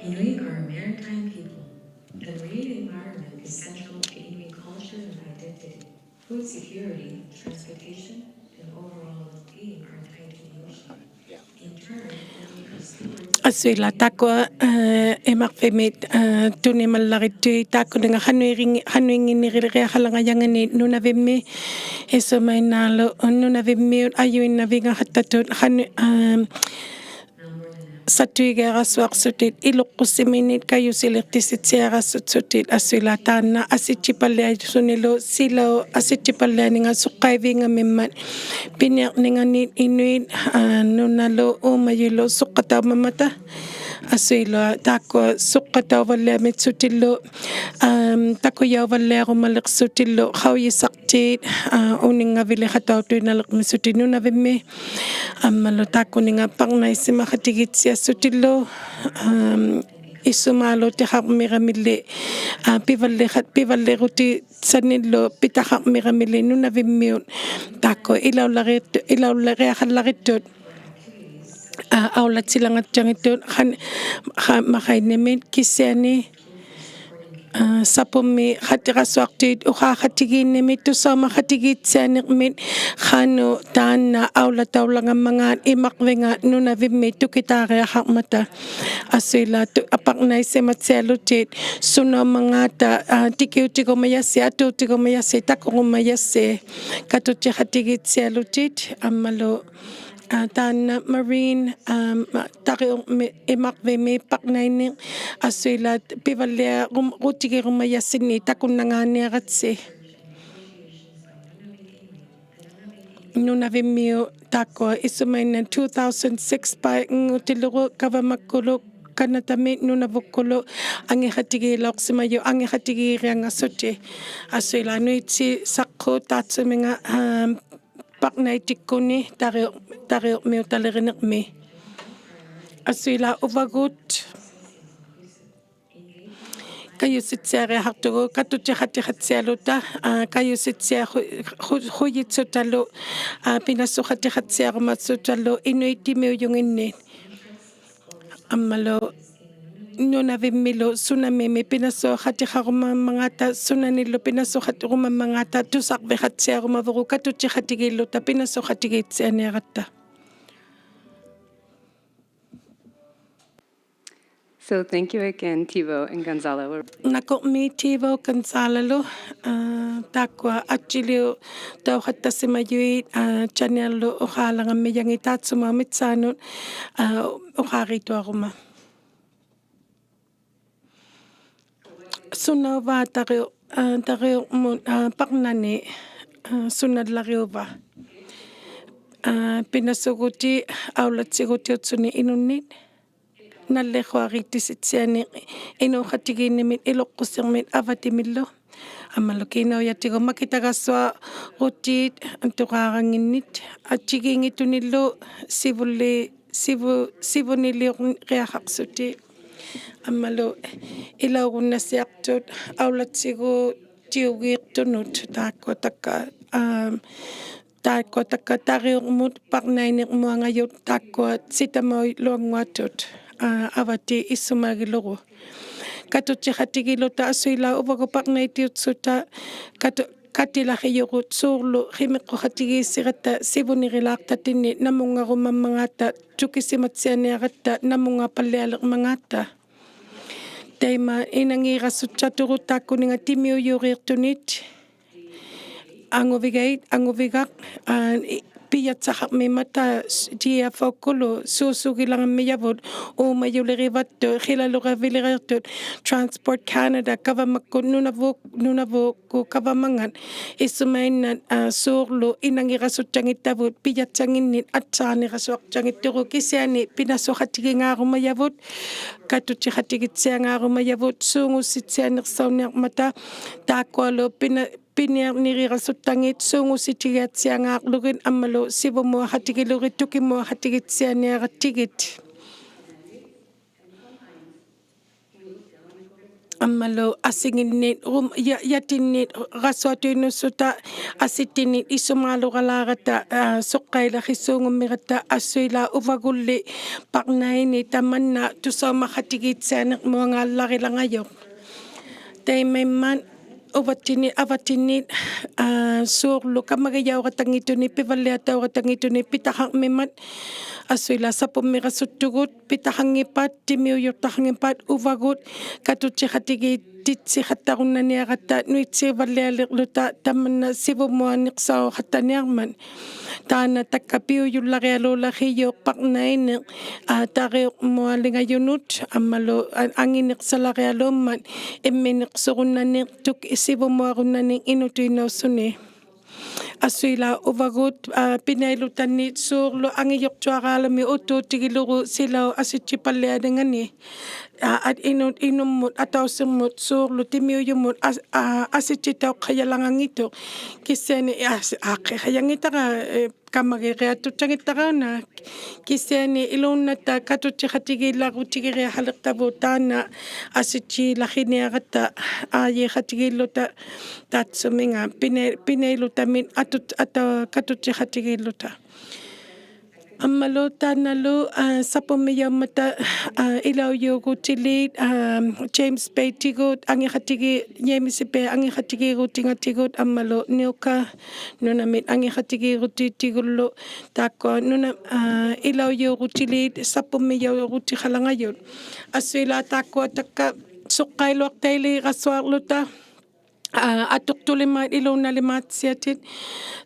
Inuit are a maritime people. The marine environment is central to Inuit culture and identity. Food security, transportation, and overall well-being are tied to the ocean. In turn, Inuit are stewards of ᐊᓱᐃᓛᒃ ᑖᒃᑯᐊ, ᐋ, ᐃᒪᕐᕕᒥ, ᐋ, ᑐᓂᒪᓪᓚᕆᑦᑐᐃᑦ ᑖᒃᑯᓂᖓ ᖃᓄᐃᕆᙱ-, ᖃᓄᐃᙱᓐᓂᕆᓕᕆᐊᖃᓚᖓᔭᖏᓐᓂ ᓄᓇᕕᒻᒥ, ᐃᓱᒪᐃᓐᓈᓗ ᓄᓇᕕᒻᒥᐅᑦ ᐊᔪᐃᓐᓇᕕᖓᖃᑦᑕᑐᑦ ᖃᓄ-, ᐋ, ᓴᑐᐃᒋᐊᕋᓱᐊᖅᓱᑎᒃ ᐃᓗᖅᑯᓯᒥᓂᒃ ᑲᔪᓯᓕᖅᑎᓯᑦᓯᐊᕋᓱᑦᓱᑎᒃ. ᐊᓱᐃᓛᒃ ᑖᓐᓇ ᐊᓯᑦᔨᐸᓪᓕᐊᓱᓂᓗ ᓯᓚᐅᑉ ᐊᓯᑦᔨᐸᓪᓕᐊᓂᖓ ᓱᖅᑲᐃᕕᖓᒥᒻᒪᑦ ᐱᓂᐊᕐᓂᖓᓂᒃ ᐃᓄᐃᑦ, ᐋ, ᓄᓇᓗ ᐆᒪᔪᓪᓗ ᓱᖅᑲᑕᐅᒪᒻᒪᑕ. ᐊᓱᐃᓛᒃ ᑖᒃᑯᐊ ᓱᖅᑲᑕᐅᕙᓪᓕᐊᒥᑦᓱᑎᓪᓗ, ᐋᒻ, ᑕᑯᔭᐅᕙᓪᓕᐊᕈᒪᓕᖅᓱᑎᓪᓗ ᖃᐅᔨᓴᖅᑏᑦ, ᐋ, ᐅᓂᙵᕕᓕᖃᑕᐅᑐᐃᓐᓇᓕᕐᒥᓱᑎᒃ ᓄᓇᕕᒻᒥ. ᐊᒻᒪᓗ ᑖᒃᑯᓂᖓ ᐸᕐᓇᐃᓯᒪᖃᑎᒌᑦᓯᐊᓱᑎᓪᓗ, ᐋᒻ, ᐃᓱᒫᓘᑎᖃᕐᒥᕋᒥᓕ, ᐋ, ᐱᕙᓪᓕᖃ-, ᐱᕙᓪᓕᕈᑎᒃᓴᓂᓪᓗ ᐱᑕᖃᕐᒥᕋᒥᓕ ᓄᓇᕕᒻᒥᐅᑦ ᑖᒃᑯᐊ ᐃᓚᐅᓪᓚᕆ-, ᐃᓚᐅᓪᓚᕆᐊᖃᓪᓚᕆᑦᑐᑦ, ᐋ, ᐊᐅᓚᑦᓯᓚᖓᑦᑕᙱᑦᑐᑦ ᖃᓐ-, ᖃ-, ᒪᖃᐃᓐᓂᕐᒥᑦ ᑭᓯᐊᓂ, ᐋ, ᓴᐳᒻᒥ ᖃᑎᕋᓱᐊᖅᑏᑦ ᐅᖄᖃᑎᒌᓐᓂᕐᒥᑦ ᑐᓴᐅᒪᖃᑎᒌᑦᓯᐊᓂᕐᒥᑦ ᖃᓄᖅ ᑖᓐᓇ ᐊᐅᓚᑕᐅᓚᖓᒻᒪᖔᑦ ᐃᒪᕐᕕᖓ ᓄᓇᕕᒻᒥ ᑐᑭᑖᕆᐊᖃᕐᒪᑕ. ᐊᓱᐃᓛᒃ ᑐ-, ᐊ, ᐸᕐᓇᐃᓯᒪᑦᓯᐊᓗᑎᒃ ᓱᓇᐅᒻᒪᖔᑕ, ᐋ, ᑎᑭᐅᑎᒍᒪᔭᔅᓯ, ᐊᑑᑎᒍᒪᔭᔅᓯ, ᑕᑯᕈᒪᔭᔅᓯ, ᑲᑐᔾᔨᖃᑎᒌᑦᓯᐊᓗᑎᒃ, ᐊᒻᒪᓗ, ᐋ, ᑖᓐᓇ marine, ᐋ, ᒪ-, ᑕᕆᐅᕐᒥ-, ᐃᒪᕐᕕᒥ ᐸᕐᓇᐃᓂᖅ, ᐊᓱᐃᓛᒃ ᐱᕙᓪᓕᐊᕈᒻ-, ᕈᑎᒋᕈᒪᔭᔅᓯᓐᓂᒃ ᑕᑯᓐᓇᖔᓂᐊᕋᑦᓯ. ᓄᓇᕕᒻᒥᐅᑦ ᑖᒃᑯᐊ ᐃᓱᒪᐃᓐᓇᖅ two thousand six ᐸᐃᖑᑎᓪᓗᒍ ᒐᕙᒪᒃᑯᓗ ᑲᓇᑕᒥ ᓄᓇᕗᒃᑯᓗ ᐊᖏᖃᑎᒌᓚᐅᖅᓯᒪᔪᖅ ᐊᖏᖃᑎᒌᕆᐊᖓᓱᑎᒃ. ᐊᓱᐃᓛᒃ ᓄᐃᑦᓯᓴᖅᑯᑦ ᑖᑦᓱᒥᖓ, ᐋᒻ, ᐸᕐᓇᐃᑎᒃᑯᓐᓂ ᑕᕆᐅ-, ᑕᕆᐅᕐᒥᐅᑕᓕᕆᓂᕐᒥ. ᐊᓱᐃᓛᒃ ᐅᕙᒍᑦ ᑲᔪᓯᑦᓯᐊᕆᐊᖃᖅᑐᒍᑦ ᑲᑐᔾᔨᖃᑎᖃᑦᓯᐊᓗᑕ, ᐋ, ᑲᔪᓯᑦᓯᐊᖁ-, ᖁ-, ᖁᔨᑦᓱᑕᓗ, ᐋ, ᐱᓇᓱᖃᑎᖃᑦᓯᐊᕈᒪᓱᑕᓗ ᐃᓄᐃᑦ ᑎᒥᐅᔪᖏᓐᓂᑦ. ᐊᒻᒪᓗ ᓄᓇᕕᒻᒥᓗ ᓱᓇᒦᒥᒃ ᐱᓇᓱᖃᑎᖃᕈᒪᒻᒪᖔᑕ, ᓱᓇᓂᓪᓗ ᐱᓇᓱᖃᑎᕈᒪᒻᒪᖔᑕ, ᑐᓴᕐᕕᖃᑦᓯᐊᕈᒪᕗᒍᑦ ᑲᑐᔾᔨᖃᑎᒌᓪᓗᑕ ᐱᓇᓱᖃᑎᒌᑦᓯᐊᓂᐊᕋᑦᑕ. So thank you again, Tivo and Gonzalo. ᓇᑯᕐᒦᒃ Tivo, Gonzalo-ᓗ, ᐋ, ᑖᒃᑯᐊ ᐊᔾᔨᓕᐅᑕᐅᖃᑦᑕᓯᒪᔪᐃᑦ, ᐋ, channel-ᓗ ᐅᖄᓚᖓᒻᒥᔭᖏᑦ ᑖᑦᓱᒪ ᒥᑦᓵᓄᑦ, ᐋ, ᐅᖄᕆᑐᐊᕈᒪ. ᓱᓇᐅᕚ ᑕᕆᐅ-, ᐋ, ᑕᕆᐅᕐᒧᑦ, ᐋ, ᐸᕐᓇᓂ, ᐋ, ᓱᓇᓪᓚᕆᐅᕙ? ᐋ, ᐱᓇᓱᒍᑎ, ᐊᐅᓚᑦᓯᒍᑎᐅᑦᓱᓂ ᐃᓄᓐᓂᑦ. ᓇᓪᓕᖁᐊᕆᑦᑎᓯᑦᓯᐊᓂᖅ ᐃᓅᖃᑎᒌᓐᓂᒥᒃ ᐃᓗᖅᑯᓯᕐᒥᒃ ᐊᕙᑎᒥᓪᓗ. ᐊᒻᒪᓗ ᑮᓇᐅᔭᑎᒍᑦ ᒪᑭᑕᒐᓱᐊᕈᑏᑦ ᑐᕌᕋᖏᓐᓂᑦ. ᐊᔾᔨᒌᙱᑦᑐᓂᓪᓗ ᓯᕗᓪᓕ-, ᓯᕗ-, ᓯᕗᓂᓕᐅᕆᐊᖃᖅᓱᑎᒃ. ᐊᒻᒪᓗ ᐃᓚᐅᒍᓐᓇᓯᐊᖅᑐᑦ ᐊᐅᓚᑦᓯᒍᑎᐅᒌᖅᑐᓄᑦ ᑖᒃᑯᐊ ᑕᒃᑲ, ᐋᒻ, ᑖᒃᑯᐊ ᑕᒃᑲ ᑕᕆᐅᕐᒧᑦ ᐸᕐᓇᐃᓂᕐᒧᐊᖓᔪᑦ ᑖᒃᑯᐊ ᓯᑕᒪᐅᓗᐊᙳᐊᑦᑐᑦ, ᐋ, ᐊᕙᑎ ᐃᓱᒪᒋᓗᒍ. ᑲᑐᔾᔨᖃᑎᒋᓪᓗᑕ ᐊᓱᐃᓛᒃ ᐅᕙᒍᑦ ᐸᕐᓇᐃᑎᐅᑦᓱᑕ ᑲᑐ-, ᑲᑎᓚᕿᔪᒍᑦ ᓲᕐᓗ ᕿᒥᕐᕈᖃᑎᒌᓯᕋᑦᑕ ᓯᕗᓂᕆᓛᖅᑕᑦᑎᓐᓂ ᓇᒧᙵᕈᒪᒻᒪᖔᑕ ᑐᑭᓯᒪᑦᓯᐊᓂᐊᕋᑦᑕ ᓇᒧᙵᐸᓪᓕᐊᓕᕐᒪᖔᑕ. Taima inagiirasutsattugut taakkuninga timiuyuriiqtunit. Anguvigait, anguvigaq, aa, i-, pijatsaharmimata T F O-kkulu suusugilangammijavut uumajulirivattut, hilaluriviliqtut, Transport Canada, kavamakkut Nunavut, Nunavut, ku kavamangat isumainnat, aa, suurlu inagiirasuttangittavut pijatsanginnit atsaanirasuaqtangittugut kisiani pinasuqatigingaarumajavut, katutsiqatigitsiangaarumajavut suungusitsianiqsaunniarmata, taakkualu pina-, piniarnigiirasuttangit suungusitigiatsiangaarlugit ammalu sivumuaqatigilugit tukimuaqatigitsianiarattigit. Ammalu asinginnit, rum-, ya-, yatinnit rasuatuinnussuta, asittinnit isumaalugalaarata, aa, suqqailaqisuungummiratta, asuilaa uvagulli parnaini tamanna tusaumaqatigiitsianiqmuangaallarilangajuq. Taimaimmat uvattinnit, avattinnit, aa, suurlu kamagijauqatangittunit, pivalliatauqatangittunit pitaharmimmat, asuilaa sapummiirasuttugut, pitahanngipat, timiuyuqtahanngipat, uvagut, katutsiqatigiititsikattarunnaniaratta, nuitsivallialirluta, tamanna sivumuaniqsauqattaniarmat. Taanna takka piujullarialuulaqijuq parnainiq, aa, tariuqmualingajunut, ammalu, aa, anginiqsalarialuummat, imminiqsurunnaniq, tuk-, sivumuarunnanik inutuinnausuni. Asuilaa uvagut, aa, pinailutannit suurlu angijuqtuaraalumi utuutigilugu silau asittipallianingani. Aa, at-, inut-, inummut, atausirmut, suurlu timiujumut, as-, aa, asittitauqqajalangangittuq. Kisiani, aa, as-, aaqqijangitara, ee, kamagiriattuttangitara una. Kisiani iluunnatta katutsiqatigiilarutigiriaqaliqtavut taanna asittilaqiniaratta aajiiqatigiilluta taatsuminga pina-, pinailutamit atut-, ata-, katutsiqatigiilluta. Ammalu taannalu, aa, sapummijaummata, aa, ilaujuugutiliit, aa, James Bay-tigut, angiqatigi-, James Bay angiqatigiigutingatigut, ammalu Niuka nunamit angiqatigiigutitigullu, taakkua nuna-, aa, ilaujuugutiliit sapummijaurutiqalangajut. Asuilaa taakkua takka suqqailuaqtailiirasuarluta, aa, atuqtulimaat iluunnalimaatsiatit,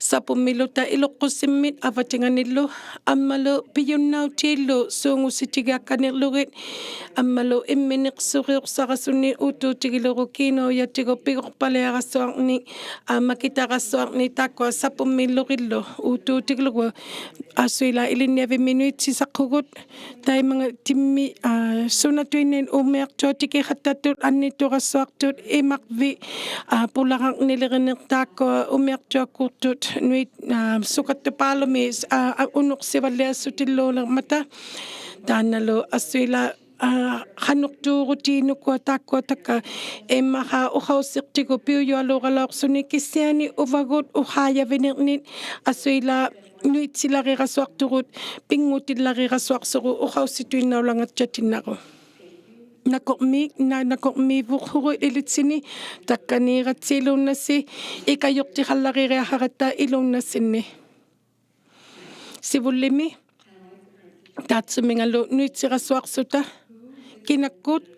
sapummiluta iluqqusimmit avatinganillu, ammalu pijunnautiillu suungusitigiakkanirlugit, ammalu imminiqsuriuqsarasunik utuutigilugu kiinaujatigu piguqpaliarasuarnik, aa, makitarasuarnik taakkua sapummilurillu utuutigilugu. Asuilaa ilinniavimmi nuitsisaqqugut, taimangatimmit, aa, sunatuinnait umiaqtuatigiqattattut annitturasuaqtut imaqvik, aa, pulaqarniliriniq taakkua umiaqtuaqquqtut nuit-, aa, sukattupaalumi, aa, aa, unuqsivalliasutilluulirmata. Taannalu asuilaa, aa, qanuqtuurutiinukua taakkua takka immaqa uqausiqtigu piujualuugalauqsunik kisiani uvagut uqaajavinirnit asuilaa nuitsilarirasuaqtugut, pinngutilariirasuaqsugut uqausituinnaulangatjatinnagu. Nakurmiik, na-, nakurmiivuqhugut ilitsini, takkaniiratsi iluunnasi, ikajuqtiqallaririaqaratta iluunnassinni. Sivullimi, taatsumingalu nuitsirasuaqsuta, kinakkut,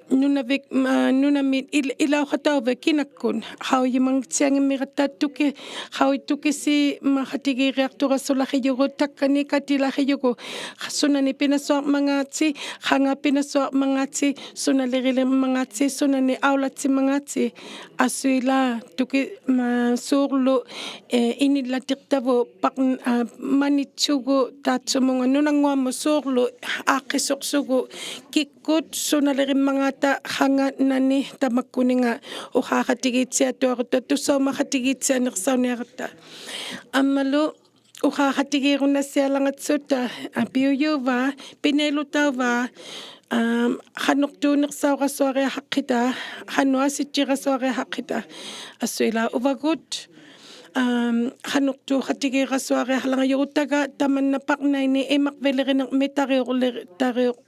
Nunavik, aa, nunamit il-, ilauqatauvik kinakkut, qaujimangittiangimmiratta tuki-, qauj-, tukisimaqatigiiriaqturasulaqhijugut, takkani katilaqijugut, sunani pinasuarmangaatsi, qanga pinasuarmangaatsi, sunalirilimmangaatsi, sunani aulatsimmangaatsi, asuilaa tuki-, maa, suurlu, ee, inillatiqtavut, paq-, aa, manitsugut, taatsumunga nunannguamut suurlu, aaqqisuqsugut, kik-, kut sunalirimmangaata qanga nani tamakkuninga uqaqatigiitsiatuarutta tusaumaqatigiitsianiqsauniaratta. Ammalu uqaqatigiirunnasialangatsutta, aa, piujuuvaa, pinailutauvaa, aa, qanuqtuuniqsaurasuariaqaqhita, qanuq asittirasuariaqaqhita, asuilaa uvagut, aa, qanuqtuuqatigiirasuariaqalangajugut taga tamanna parnaini imaqvilirinikmi tariuqli-, tariuq-,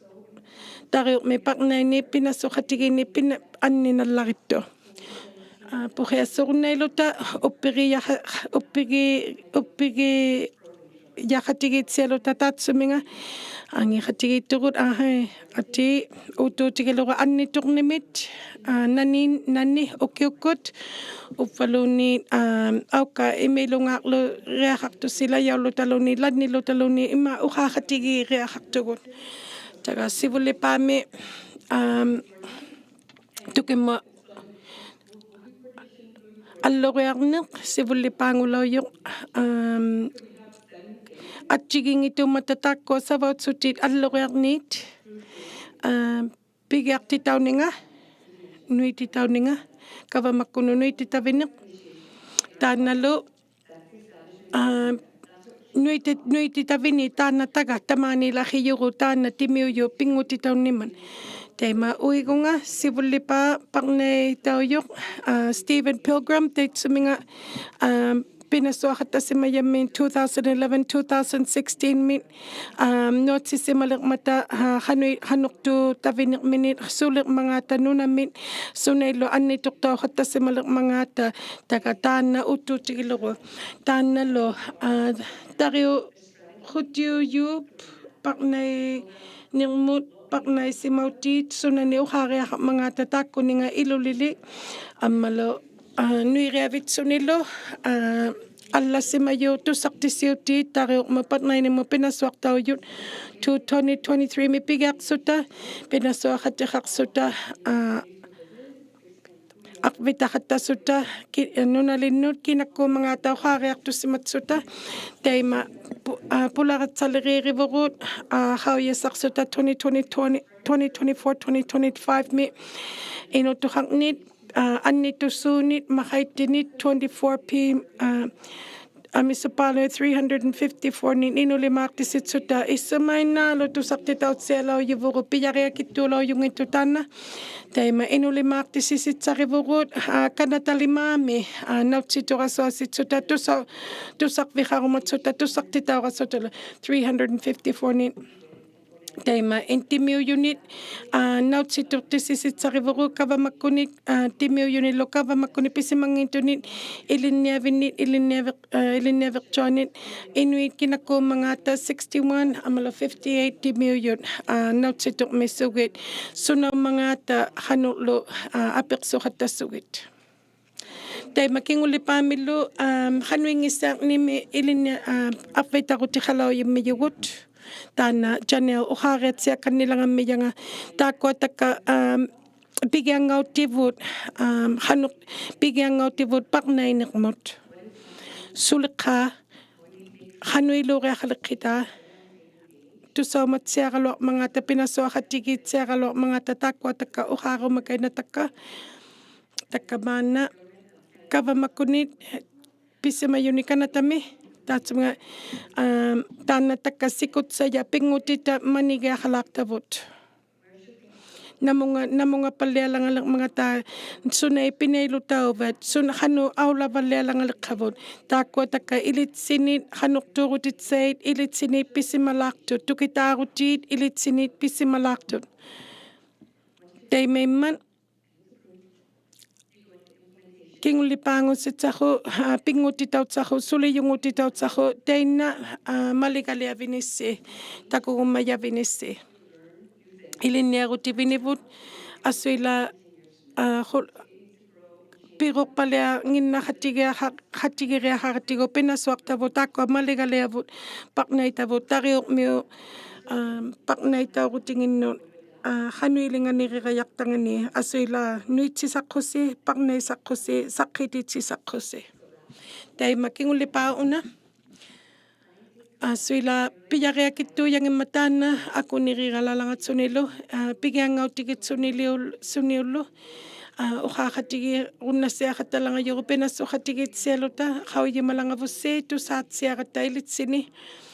tariuqmi parnaini pinasuqatigiinni pina-, anninallariktuq. Aa, puqiasurunnailuta uppirijaqa-, uppiri-, uppiri-, ᖃᑎᒌᑦᓯᐊᓗᑕ ᑖᑦᓱᒥᖓ, ᐊᖏᖃᑎᒌᑦᑐᒍᑦ, ᐋ, ᐊᑏ, ᐆᑦᑑᑎᒋᓗᒍ ᐊᓐᓂᑐᕐᓂᒥᑦ, ᐋ, ᓇᓂ, ᓇᓂ, ᐅᑭᐅᒃᑯᑦ, ᐅᕝᕙᓘᓐᓃᑦ, ᐋ, ᐊᐅᒃᑲ ᐃᒪᐃᓗᖔᕐᓗ ᕆᐊᖃᖅᑐᓯᓚᔭᐅᓪᓗᑕᓘᓐᓃᑦ, ᓚᓐᓂᓗᑕᓘᓐᓃᑦ, ᐃᒫᒃ ᐅᖄᖃᑎᒌᕆᐊᖃᖅᑐᒍᑦ. ᑕᒐ ᓯᕗᓪᓕᐹᒥ, ᐋ, ᑐᑭᒧᑦ ᐊᓪᓗᕆᐊᕐᓂᖅ, ᓯᕗᓪᓕᐹᖑᓚᐅᔪᖅ, ᐋ, ᐊᑦᔨᒋᙱᑑᒻᒪᑕ ᑖᒃᑯᐊ ᓴᕙᐅᑦᓱᑎᒃ ᐊᓪᓗᕆᐊᕐᓃᑦ, ᐋ, ᐱᒋᐊᖅᑎᑕᐅᓂᖓ, ᓄᐃᑎᑕᐅᓂᖓ, ᑲᕙᒪᒃᑯᓄᑦ ᓄᐃᑎᑕᕕᓂᖅ. ᑖᓐᓇᓗ, ᐋ, ᓄᐃᑎ-, ᓄᐃᑎᑕᕕᓂᖅ ᑖᓐᓇ ᑕᒐ, ᑕᒫᓃᓚᕿᔪᒍᑦ ᑖᓐᓇ ᑎᒥᐅᔪᖅ ᐱᙳᑎᑕᐅᓐᓂᒪᑦ. ᑕᐃᒪ ᐅᐃᒍᖓ ᓯᕗᓪᓕᐹᖅ ᐸᕐᓇᐃᑕᐅᔪᖅ, ᐋ, Stephen Pilgrim, ᑕᐃᑦᓱᒥᖓ, ᐋ, ᐱᓇᓱᐊᖃᑦᑕᓯᒪᔭᒥᒃ two thousand eleven, two thousand sixteen-ᒥᑦ, ᐋ, ᓄᐊᑦᓯᓯᒪᓕᕐᒪᑕ, ᐋ, ᖃᓄᐃ-, ᖃᓄᖅᑑᑕᕕᓂᕐᒥᓂᒃ ᓱᓕᕐᒪᖔᑕ ᓄᓇᒥᑦ, ᓱᓇᐃᓪᓗ ᐊᓐᓂᑐᖅᑕᐅᖃᑦᑕᓯᒪᓕᕐᒪᖔᑕ, ᑕᒐ ᑖᓐᓇ ᐆᑦᑑᑎᒋᓗᒍ. ᑖᓐᓇᓗ, ᐋ, ᑕᕆᐅ-, ᖁᑎᐅᔫᑉ ᐸᕐᓇᐃᓂᕐᒧᑦ, ᐸᕐᓇᐃᓯᒪᐅᑏᑦ, ᓱᓇᓂ ᐅᖄᕆᐊᖃᕐᒪᖔᑕ ᑖᒃᑯᓂᖓ ᐃᓗᓕᓕ, ᐊᒻᒪᓗ, ᐋ, ᓄᐃᕆᐊᕕᑦᓱᓂᓗ, ᐋ, ᐊᓪᓚᓯᒪᔪᖅ ᑐᓴᖅᑎᓯᐅᑏᑦ ᑕᕆᐅᕐᒧᑦ ᐸᕐᓇᐃᓂᕐᒧᑦ ᐱᓇᓱᐊᖅᑕᐅᔪᑦ, two twenty twenty-three-ᒥ ᐱᒋᐊᖅᓱᑕ, ᐱᓇᓱᐊᖃᑎᖃᖅᓱᑕ, ᐋ, ᐊᕐᕕᑕᖃᑦᑕᓱᑕ, ᑭ-, ᓄᓇᓕᓐᓄᑦ ᑭᓇᒃᑰᒻᒪᖔᑕ ᐅᖄᕆᐊᖅᑐᓯᒪᑦᓱᑕ, ᑕᐃᒪ ᐳ-, ᐋ, ᐳᓚᕆᑦᓴᓕᕇᕆᕗᒍᑦ, ᐋ, ᖃᐅᔨᓴᖅᓱᑕ twenty twenty, twenty, twenty twenty-four, twenty twenty-five-ᒥ ᐃᓄᑐᖃᕐᓂᒃ, ᐋ, ᐊᓐᓂᑐᓲᓂᒃ, ᒪᖃᐃᑦᑎᓂᒃ, twenty-four p.m., ᐋ, ᐊᒥᓱᐹᓗᐃᑦ three hundred and fifty-four-ᓂᒃ ᐃᓄᓕᒫᖅᑎᓯᑦᓱᑕ, ᐃᓱᒪᐃᓐᓈᓗᒃ ᑐᓴᖅᑎᑕᐅᑦᓯᐊᓚᐅᔪᕗᒍᑦ, ᐱᔭᕆᐊᑭᑦᑑᓚᐅᔪᙱᑦᑐᖅ ᑖᓐᓇ. ᑕᐃᒪ ᐃᓄᓕᒫᖅᑎᓯᓯᑦᓴᕆᕗᒍᑦ, ᐋ, ᑲᓇᑕᓕᒫᒥ, ᐋ, ᓇᐅᑦᓯᑐᕋᓱᐊᓯᑦᓱᑕ, ᑐᓴ-, ᑐᓴᕐᕕᖃᕈᒪᑦᓱᑕ, ᑐᓴᖅᑎᑕᐅᕋᓱᑕᓗ three hundred and fifty-four-ᓂᒃ. ᑕᐃᒪ ᐃᓐ ᑎᒥᐅᔪᓂᒃ, ᐋ, ᓇᐅᑦᓯᑐᖅᑎᓯᓯᑦᓴᕆᕗᒍᑦ ᑲᕙᒪᒃᑯᓂᒃ, ᐋ, ᑎᒥᐅᔪᓂᓪᓗ ᑲᕙᒪᒃᑯᓂᒃ ᐱᓯᒪᙱᑦᑐᓂᒃ, ᐃᓕᓐᓂᐊᕕᓐᓂᒃ, ᐃᓕᓐᓂᐊᕕᖅ-, ᐋ, ᐃᓕᓐᓂᐊᕕᕐᔪᐊᓂᒃ, ᐃᓄᐃᑦ ᑭᓇᒃᑰᒻᒪᖔᑕ sixty-one, ᐊᒻᒪᓗ fifty-eight ᑎᒥᐅᔪᑦ, ᐋ, ᓇᐅᑦᓯᑐᕐᒥᓱᒋᑦ, ᓱᓇᐅᒻᒪᖔᑕ ᖃᓄᕐᓗ, ᐋ, ᐊᐱᖅᓱᖃᑦᑕᓱᒋᑦ. ᑕᐃᒪ ᑭᖑᓪᓕᐹᒥᓗ, ᐋᒻ, ᖃᓄᐃᙱᓵᕐᓂᒥ ᐃᓕᓐᓂᐊ-, ᐋᒻ, ᐊᕐᕕᑕᕈᑎᖃᓚᐅᔪᒻᒥᔪᒍᑦ. ᑖᓐᓇ Janelle ᐅᖄᕆᐊᑦᓯᐊᒃᑲᓐᓂᓚᖓᒻᒥᔭᖓ, ᑖᒃᑯᐊᑕᒃᑲ, ᐋᒻ, ᐱᒋᐊᙵᐅᑎᕗᑦ, ᐋᒻ, ᖃᓄᖅ ᐱᒋᐊᙵᐅᑎᕗᑦ ᐸᕐᓇᐃᓂᕐᒧᑦ. ᓱᓕᖅᑲ ᖃᓄᐃᓘᕆᐊᖃᓕᖅᑭᑕ. ᑐᓴᐅᒪᑦᓯᐊᕋᓗᐊᕐᒪᖔᑕ, ᐱᓇᓱᐊᖃᑎᒌᑦᓯᐊᕋᓗᐊᕐᒪᖔᑕ, ᑖᒃᑯᐊᑕᒃᑲ ᐅᖄᕈᒪᑲᐃᓐᓇᑕᒃᑲ, ᑕᒃᑲ ᒫᓐᓇ ᑲᕙᒪᒃᑯᓂᒃ ᐱᓯᒪᔪᓂᒃ ᑲᓇᑕᒥ, ᑖᑦᓱᒧᖓ, ᐋᒻ, ᑖᓐᓇ ᑕᒃᑲ ᓯᑯᑦᓴᔭᖅ ᐱᙳᑎᑕ ᒪᓂᒋᐊᖃᓛᖅᑕᕗᑦ. ᓇᒧᖓ, ᓇᒧᖓᐸᓪᓕᐊᓚᖓᓕᕐᒪᖔᑕ ᓱᓇᐃᑦ ᐱᓇᐃᓗᑕᐅᕙᑦ, ᓱᓇ-, ᖃᓄᖅ ᐊᐅᓚᕙᓪᓕᐊᓚᖓᓕᖅᑲᕗᑦ. ᑖᒃᑯᐊᑕᒃᑲ ᐃᓕᑦᓯᓂᒃ, ᖃᓄᖅᑑᕈᑎᑦᓴᐃᑦ ᐃᓕᑦᓯᓂᒃ ᐱᓯᒪᓛᖅᑐᑦ, ᑐᑭᑖᕈᑏᑦ ᐃᓕᑦᓯᓂᒃ ᐱᓯᒪᓛᖅᑐᑦ. ᑕᐃᒪᐃᒻᒪᑦ ᑭᖑᓪᓕᐹᖑᓯᑦᓴᖁ, ᐋ, ᐱᙳᑎᑕᐅᑦᓴᖁ, ᓱᓕᔪᙳᑎᑕᐅᑦᓴᖁ, ᑕᐃᓐᓇ, ᐋ, ᒪᓕᒐᓕᐊᕕᓂᔅᓯ, ᑕᑯᒍᒪᔭᕕᓂᔅᓯ. ᐃᓕᓐᓂᐊᕈᑎᕕᓂᕗᑦ, ᐊᓱᐃᓛᒃ, ᐋ, ᖁ-, ᐱᕈᖅᐸᓪᓕᐊᖏᓐᓇᖃᑎᒋᐊᖃ-, ᖃᑎᒋᕆᐊᖃᕋᑦᑎᒍ ᐱᓇᓱᐊᖅᑕᕗᑦ ᑖᒃᑯᐊ ᒪᓕᒐᓕᐊᕗᑦ ᐸᕐᓇᐃᑕᕗᑦ ᑕᕆᐅᕐᒥᐅᑦ, ᐋ, ᐸᕐᓇᐃᑕᐅᕈᑎᖏᓐᓄᑦ, ᐋ, ᖃᓄᐃᓕᖓᓂᕆᕋᔭᖅᑕᖓᓂᒃ, ᐊᓱᐃᓛᒃ ᓄᐃᑦᓯᓴᖅᑯᓯ, ᐸᕐᓇᐃᓴᖅᑯᓯ, ᓴᖅᑭᑎᑦᓯᓴᖅᑯᓯ. ᑕᐃᒪ ᑭᖑᓪᓕᐹᖑᓇ. ᐊᓱᐃᓛᒃ ᐱᔭᕆᐊᑭᑦᑑᔭᖏᒻᒪᑦ ᑖᓐᓇ ᐊᑯᓂᕆᕋᓛᓚᖓᑦᓱᓂᓗ, ᐋ, ᐱᒋᐊᙵᐅᑎᒋᑦᓱᓂᓕᐅᓪ-, ᓱᓂᐅᓪᓗ, ᐋ, ᐅᖄᖃᑎᒋ-, ᐅᖃᕈᓐᓇᓯᐊᖃᑦᑕᓚᖓᔪᒍᑦ ᐱᓇᓱᖃᑎᒌᑦᓯᐊᓗᑕ, ᖃᐅᔨᒪᓚᖓᕗᓯ ᑐᓵᑦᓯᐊᕋᑦᑕ ᐃᓕᑦᓯᓂᒃ.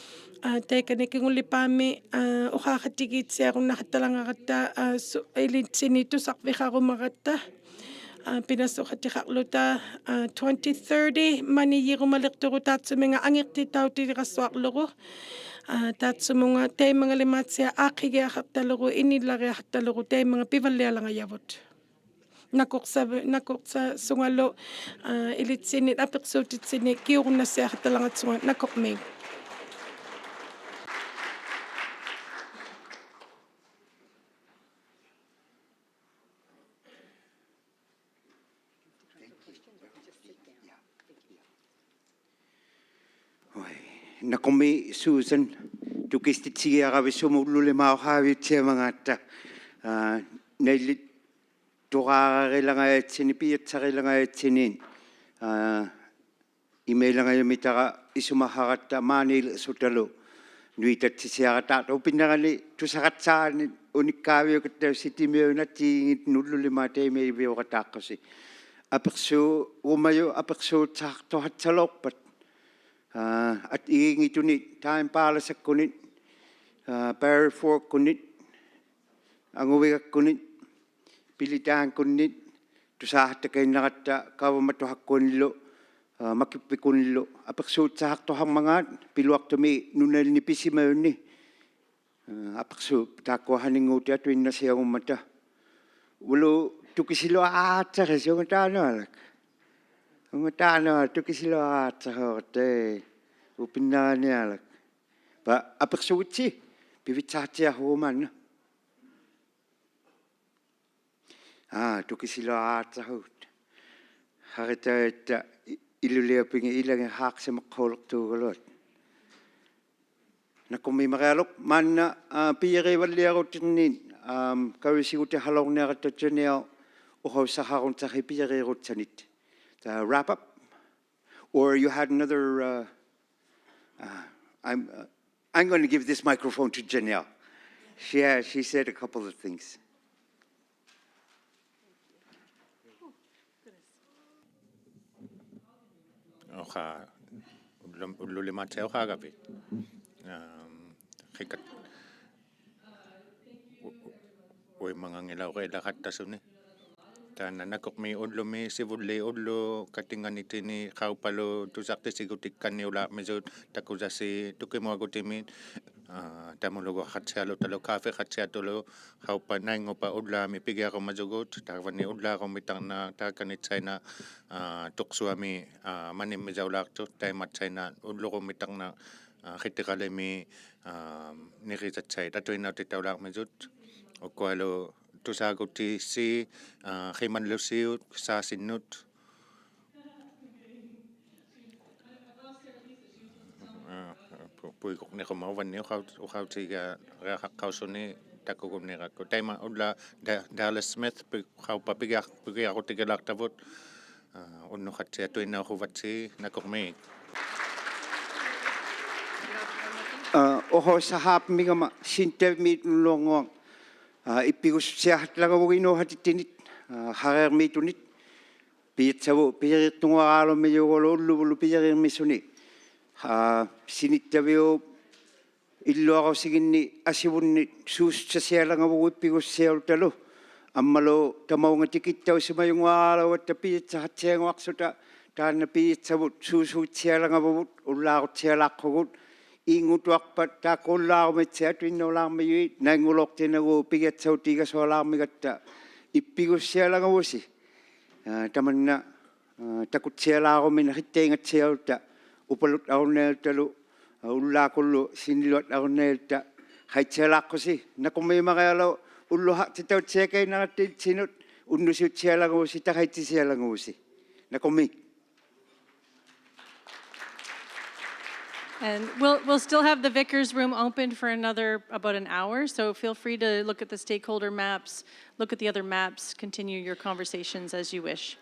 ᐋ, ᑕᐃᑲᓂ ᑭᖑᓪᓕᐹᒥ, ᐋ, ᐅᖄᖃᑎᒌᑦᓯᐊᕈᓐᓇᖃᑦᑕᓚᖓᕋᑦᑕ, ᐋ, ᓱ-, ᐃᓕᑦᓯᓂᒃ ᑐᓴᕐᕕᖃᕈᒪᕋᑦᑕ. ᐋ, ᐱᓇᓱᖃᑎᖃᕐᓗᑕ, ᐋ, twenty thirty ᒪᓂᔨᕈᒪᓕᖅᑐᒍᑦ ᑖᑦᓱᒥᖓ ᐊᖏᖅᑎᑕᐅᑎᒋᕋᓱᐊᕐᓗᒍ. ᐋ, ᑖᑦᓱᒧᖓ ᑕᐃᒪᙵᓕᒫᑦᓯᐊᖅ ᐋᖅᑭᒋᐊᖃᖅᑕᓗᒍ, ᐃᓂᓪᓚᕆᐊᖃᖅᑕᓗᒍ, ᑕᐃᒪᙵᑦ ᐱᕙᓪᓕᐊᓚᖓᔭᕗᑦ. ᓇᑯᕐᓴᕕ-, ᓇᑯᕐᓴᓱᖓᓗ, ᐋ, ᐃᓕᑦᓯᓂᒃ ᐊᐱᖅᓲᑎᑦᓯᓂᒃ ᑭᐅᕈᓐᓇᓯᐊᖃᑦᑕᓚᖓᑦᓱᖓ ᓇᑯᕐᒦᒃ. ᓇᑯᕐᒦᒃ Susan, ᑐᑭᓯᑎᑦᓯᒋᐊᕋᕕᑦ ᓱᒧᓪᓗᓕᒫᖅ ᐅᖃᕕᑦᓯᐊᒪᖔᑕ. ᐋ, ᓇᐃᓪᓕᑐᕌᕋᕆᓚᖓᔭᑦᓯᓂ, ᐱᔭᑦᓴᕆᓚᖓᔭᑦᓯᓂ, ᐋ, ᐃᒪᐃᓚᖓᔪᒥᑕᕋ ᐃᓱᒪᖃᕋᑦᑕ ᒫᓃᓕᖅᓱᑕᓗ ᓄᐃᑕᑦᓯᓯᐊᕋᑖᖅ. ᐅᐱᓐᓇᕋᓂ ᑐᓴᕋᑦᓵᓂ ᐅᓂᒃᑳᕕᐅᑲᑦᑕᐅᖅ ᓯᑎᒥᐅᓇᑦᑎᖏᑦ ᓄᓪᓗᓕᒫᑦ ᑕᐃᒪᐃᕕᐅᕋᑖᖅᑯᓯ. ᐊᐱᖅᓲᕈᒪᔪᑦ, ᐊᐱᖅᓲᑦᓴᖅᑐᖃᑦᓴᓚᐅᖅᐸᑦ. ᐋ, ᐊᑦ ᐃᒌᙱᑐᓂ, ᑕᐃᒪ ᐹᓚᓴᒃᑯᓂ, ᐋ, Barry Four-ᑯᓂ, ᐊᖑᕕᒐᒃᑯᓂ, ᐱᓕᑖᒃᑯᓂ, ᑐᓵᖃᑦᑕᑲᐃᓐᓇᕋᑦᑕ ᑲᕙᒪᑐᖃᒃᑯᓂᓪᓗ, ᐋ, ᒪᑭᑉᐱᒃᑯᓂᓪᓗ, ᐊᐱᖅᓲᑦᓴᖃᖅᑐᖃᕐᒪᖔᑦ ᐱᓗᐊᖅᑐᒥᒃ ᓄᓇᓕᓂ ᐱᓯᒪᔪᓂ, ᐋ, ᐊᐱᖅᓲᑦ ᑖᒃᑯᐊ ᖃᓂᙴᑎᑦ ᐊᑐᐃᓐᓇᓯᐊᒍᒪᑕ. ᐅᓪᓗ ᑐᑭᓯᓗᐊᕌᑦᓴᕆᑦ, ᐅᖓᑖᓄᐊᓚᒃ. ᐅᖓᑖᓄᐊ ᑐᑭᓯᓗᐊᕌᑦᓴᕼᐅᕋᑦᑕ, ᐅᐱᓐᓇᕋᓂᐊᓚᒃ. ᐸ ᐊᐱᖅᓱᕈᑦᓯ, ᐱᕕᑦᓴᖅᑎᐊᖁᒪᓐᓇ. ᐋ, ᑐᑭᓯᓗᐊᕌᑦᓴᕼᐅᑦ. ᖃᕆᑕᐃᑦᑕ ᐃ-, ᐃᓗᓕᐊᐱᖏᑦ ᐃᓚᖏᑦ ᓵᖅᓯᒪᖅᑰᓕᖅᑑᒐᓗᐊᑦ. ᓇᑯᕐᒦᒃ ᒪᕆᐊᓗᒃ, ᒫᓐᓇ, ᐋ, ᐱᔭᕇᕙᓪᓕᐊᕈᑎᕐᓂᒃ, ᐋᒻ, ᑲᔪᓯᒍᑎᖃᓚᐅᕐᓂᐊᕋᑦᑕ ᑐᓂᐊ ᐅᖃᐅᓯᓴᖃᕈᓐᓴᖅ ᐱᔭᕇᕈᑦᓴᓂᑦ. The wrap up, or you had another, uh, uh, I'm, uh, I'm gonna give this microphone to Janelle. She has, she said a couple of things. ᐅᖃ-, ᐅᓪᓗ-, ᐅᓪᓗᓕᒫᑦᓯᐊᖅ ᐅᖃᕋᕕᑦ. ᐋᒻ, ᕿᑲᑦ-, ᐅ-, ᐅ-, ᐅᐃᒪᖓᙱᓚᐅᕆᓚᖃᑦᑕᓱᓂ. ᑖᓐᓇ ᓇᑯᕐᒦᒃ ᐅᓪᓗᒥ ᓯᕗᓪᓕ ᐅᓪᓗ ᑲᑎᖓᓂᑎᓂ ᖃᐅᑉᐸᓗ ᑐᓴᖅᑎᑦᓯᒍᑎᒃᑲᓐᓂᐅᓛᕐᒥᔪᑦ ᑕᑯᔭᓯ ᑐᑭᒧᐊᒍᑎᒥ, ᐋ, ᑕᒧᓗᒍᖃᑦᓯᐊᓗᑕᓗ, ᑳᕕᖃᑦᓯᐊᑐᓗ, ᖃᐅᑉᐸᑦ ᓇᐃᙳᐸᑦ ᐅᓪᓛᒥ ᐱᒋᐊᕈᒪᔪᒍᑦ, ᑕᕝᕙᓂ ᐅᓪᓛᕈᒻᒥᑕᕐᓇᖅ ᑖᒃᑲᓂᑦᓴᐃᓐᓇᖅ, ᐋ, ᑐᖅᓱᐊᒥ, ᐋ, ᒪᓂᕐᒥᔭᐅᓛᖅᑐᖅ, ᑕᐃᒪᑦᓴᐃᓐᓇᖅ ᐅᓪᓗᕈᒻᒥᑕᕐᓇᖅ, ᐋ, ᕿᑎᕋᓕᒥ, ᐋ, ᓂᕆᔭᑦᓴᐃᑦ ᐊᑐᐃᓐᓇᐅᑎᑕᐅᓛᕐᒥᔪᑦ. ᐅᑯᐊᓗ ᑐᓵᒍᑎᓯ, ᐋ, ᕿᒪᓪᓗᓯᐅᑦ, ᓵᓯᓐᓄᑦ. ᐋ, ᐳ-, ᐳᐃᒍᕐᓂᕈᒪ ᐅᕙᓐᓂᒃ ᐅᖃᐅ-, ᐅᖃᐅᑎᒋᐊᕆᐊᖃᖅᑲᐅᓱᓂ ᑕᑯᒍᓐᓃᕋᒃᑯ. ᑕᐃᒪ ᐅᓪᓛ ᑕ-, Dallas Smith ᐱ-, ᖃᐅᑉᐸᑦ ᐱᒋᐊ-, ᐱᒋᐊᕈᑎᒋᓛᖅᑕᕗᑦ. ᐋ, ᐅᓐᓄᖃᑦᓯᐊᖅ ᑐᐃᓐᓇᐅᖁᕙᑦᓯ ᓇᑯᕐᒦᒃ. ᐋ, ᐅᖃᐅᓯᓴᖃᕐᒥᒐᒪ ᓯᓐᑕᕕᒻᒦᑦ ᐅᓪᓗᙳᐊᖅ, ᐋ, ᐃᑉᐱᒍᓱᑦᓯᐊᖃᓪᓚᖓᕗᒍᑦ ᐃᓅᖃᑎᑦᑎᓂᑦ, ᐋ, ᖃᕆᕐᒦᑐᓂᑦ. ᐱᔭᑦᓴᕗᑦ ᐱᔭᕇᖅᑐᖑᐊᕌᓗᒻᒥᔪᒍᓗ ᐅᓪᓗᕗᓗ ᐱᔭᕇᕐᒥᓱᓂ. ᐋ, ᓯᓂᑦᑕᕕᐅᑉ ᐃᓪᓗᐊᕈᓯᖏᓐᓂᒃ ᐊᓯᕗᓐᓂᒃ ᓲᓱᑦᓴᓯᐊᓚᖓᕗᒍᑦ ᐃᑉᐱᒍᓱᑦᓯᐊᓗᑕᓗ. ᐊᒻᒪᓗ ᑕᒪᐅᖓ ᑎᑭᑦᑕᐅᓯᒪᔪᖑᐊᕌᓗᐊᑦᑕ ᐱᔭᑦᓴᖃᑦᓯᐊᖑᐊᖅᓱᑕ, ᑖᓐᓇ ᐱᔭᑦᓴᕗᑦ ᓲᓱᑦᓯᐊᓚᖓᕗᒍᑦ ᐅᓪᓛᕈᑦᓯᐊᓛᖅᑯᒍᑦ. ᐃᙳᑐᐊᖅᐸᑦ ᑖᒃᑯᐊ ᐅᓪᓛᕈᒦᑦᓯ ᐊᑐᐃᓐᓇᐅᓛᕐᒥᔪᐃᑦ, ᓇᐃᙳᓚᐅᖅᑎᓇᒍ ᐱᔭᑦᓴᐅᑎᒋᒐᓱᐊᓛᕐᒥᒐᑦᑕ ᐃᑉᐱᒍᓱᑦᓯᐊᓚᖓᕗᓯ. ᐋ, ᑕᒪᓐᓇ, ᐋ, ᑕᑯᑦᓯᐊᓛᕈᒥᓇᖅ ᕿᑦᑕᐃᖓᑦᓯᐊᕈᑦᑕ ᐅᐸᓗᑦᑕᕈᓐᓇᐃᓪᓗᑕᓗ, ᐋ, ᐅᓪᓛᖁᓪᓗ ᓯᓂᓗᐊᑦᑕᕈᓐᓇᐃᓪᓗᑕ ᖃᐃᑦᓯᐊᓛᖅᑯᓯ. ᓇᑯᕐᒦᒃ ᒪᕆᐊᓗᒃ, ᐅᓪᓗᖃᖅᑎᑕᐅᑦᓯᐊᑲᐃᓐᓇᕋᑦᑕ ᐃᑦᓯᓄᑦ ᐅᓐᓄᓲᑦᓯᐊᓚᖓᕗᓯ ᑕᖃᐃᑦᓯᓯᐊᓚᖓᕗᓯ. ᓇᑯᕐᒦᒃ. And we'll, we'll still have the Vickers room open for another, about an hour, so feel free to look at the stakeholder maps, look at the other maps, continue your conversations as you wish.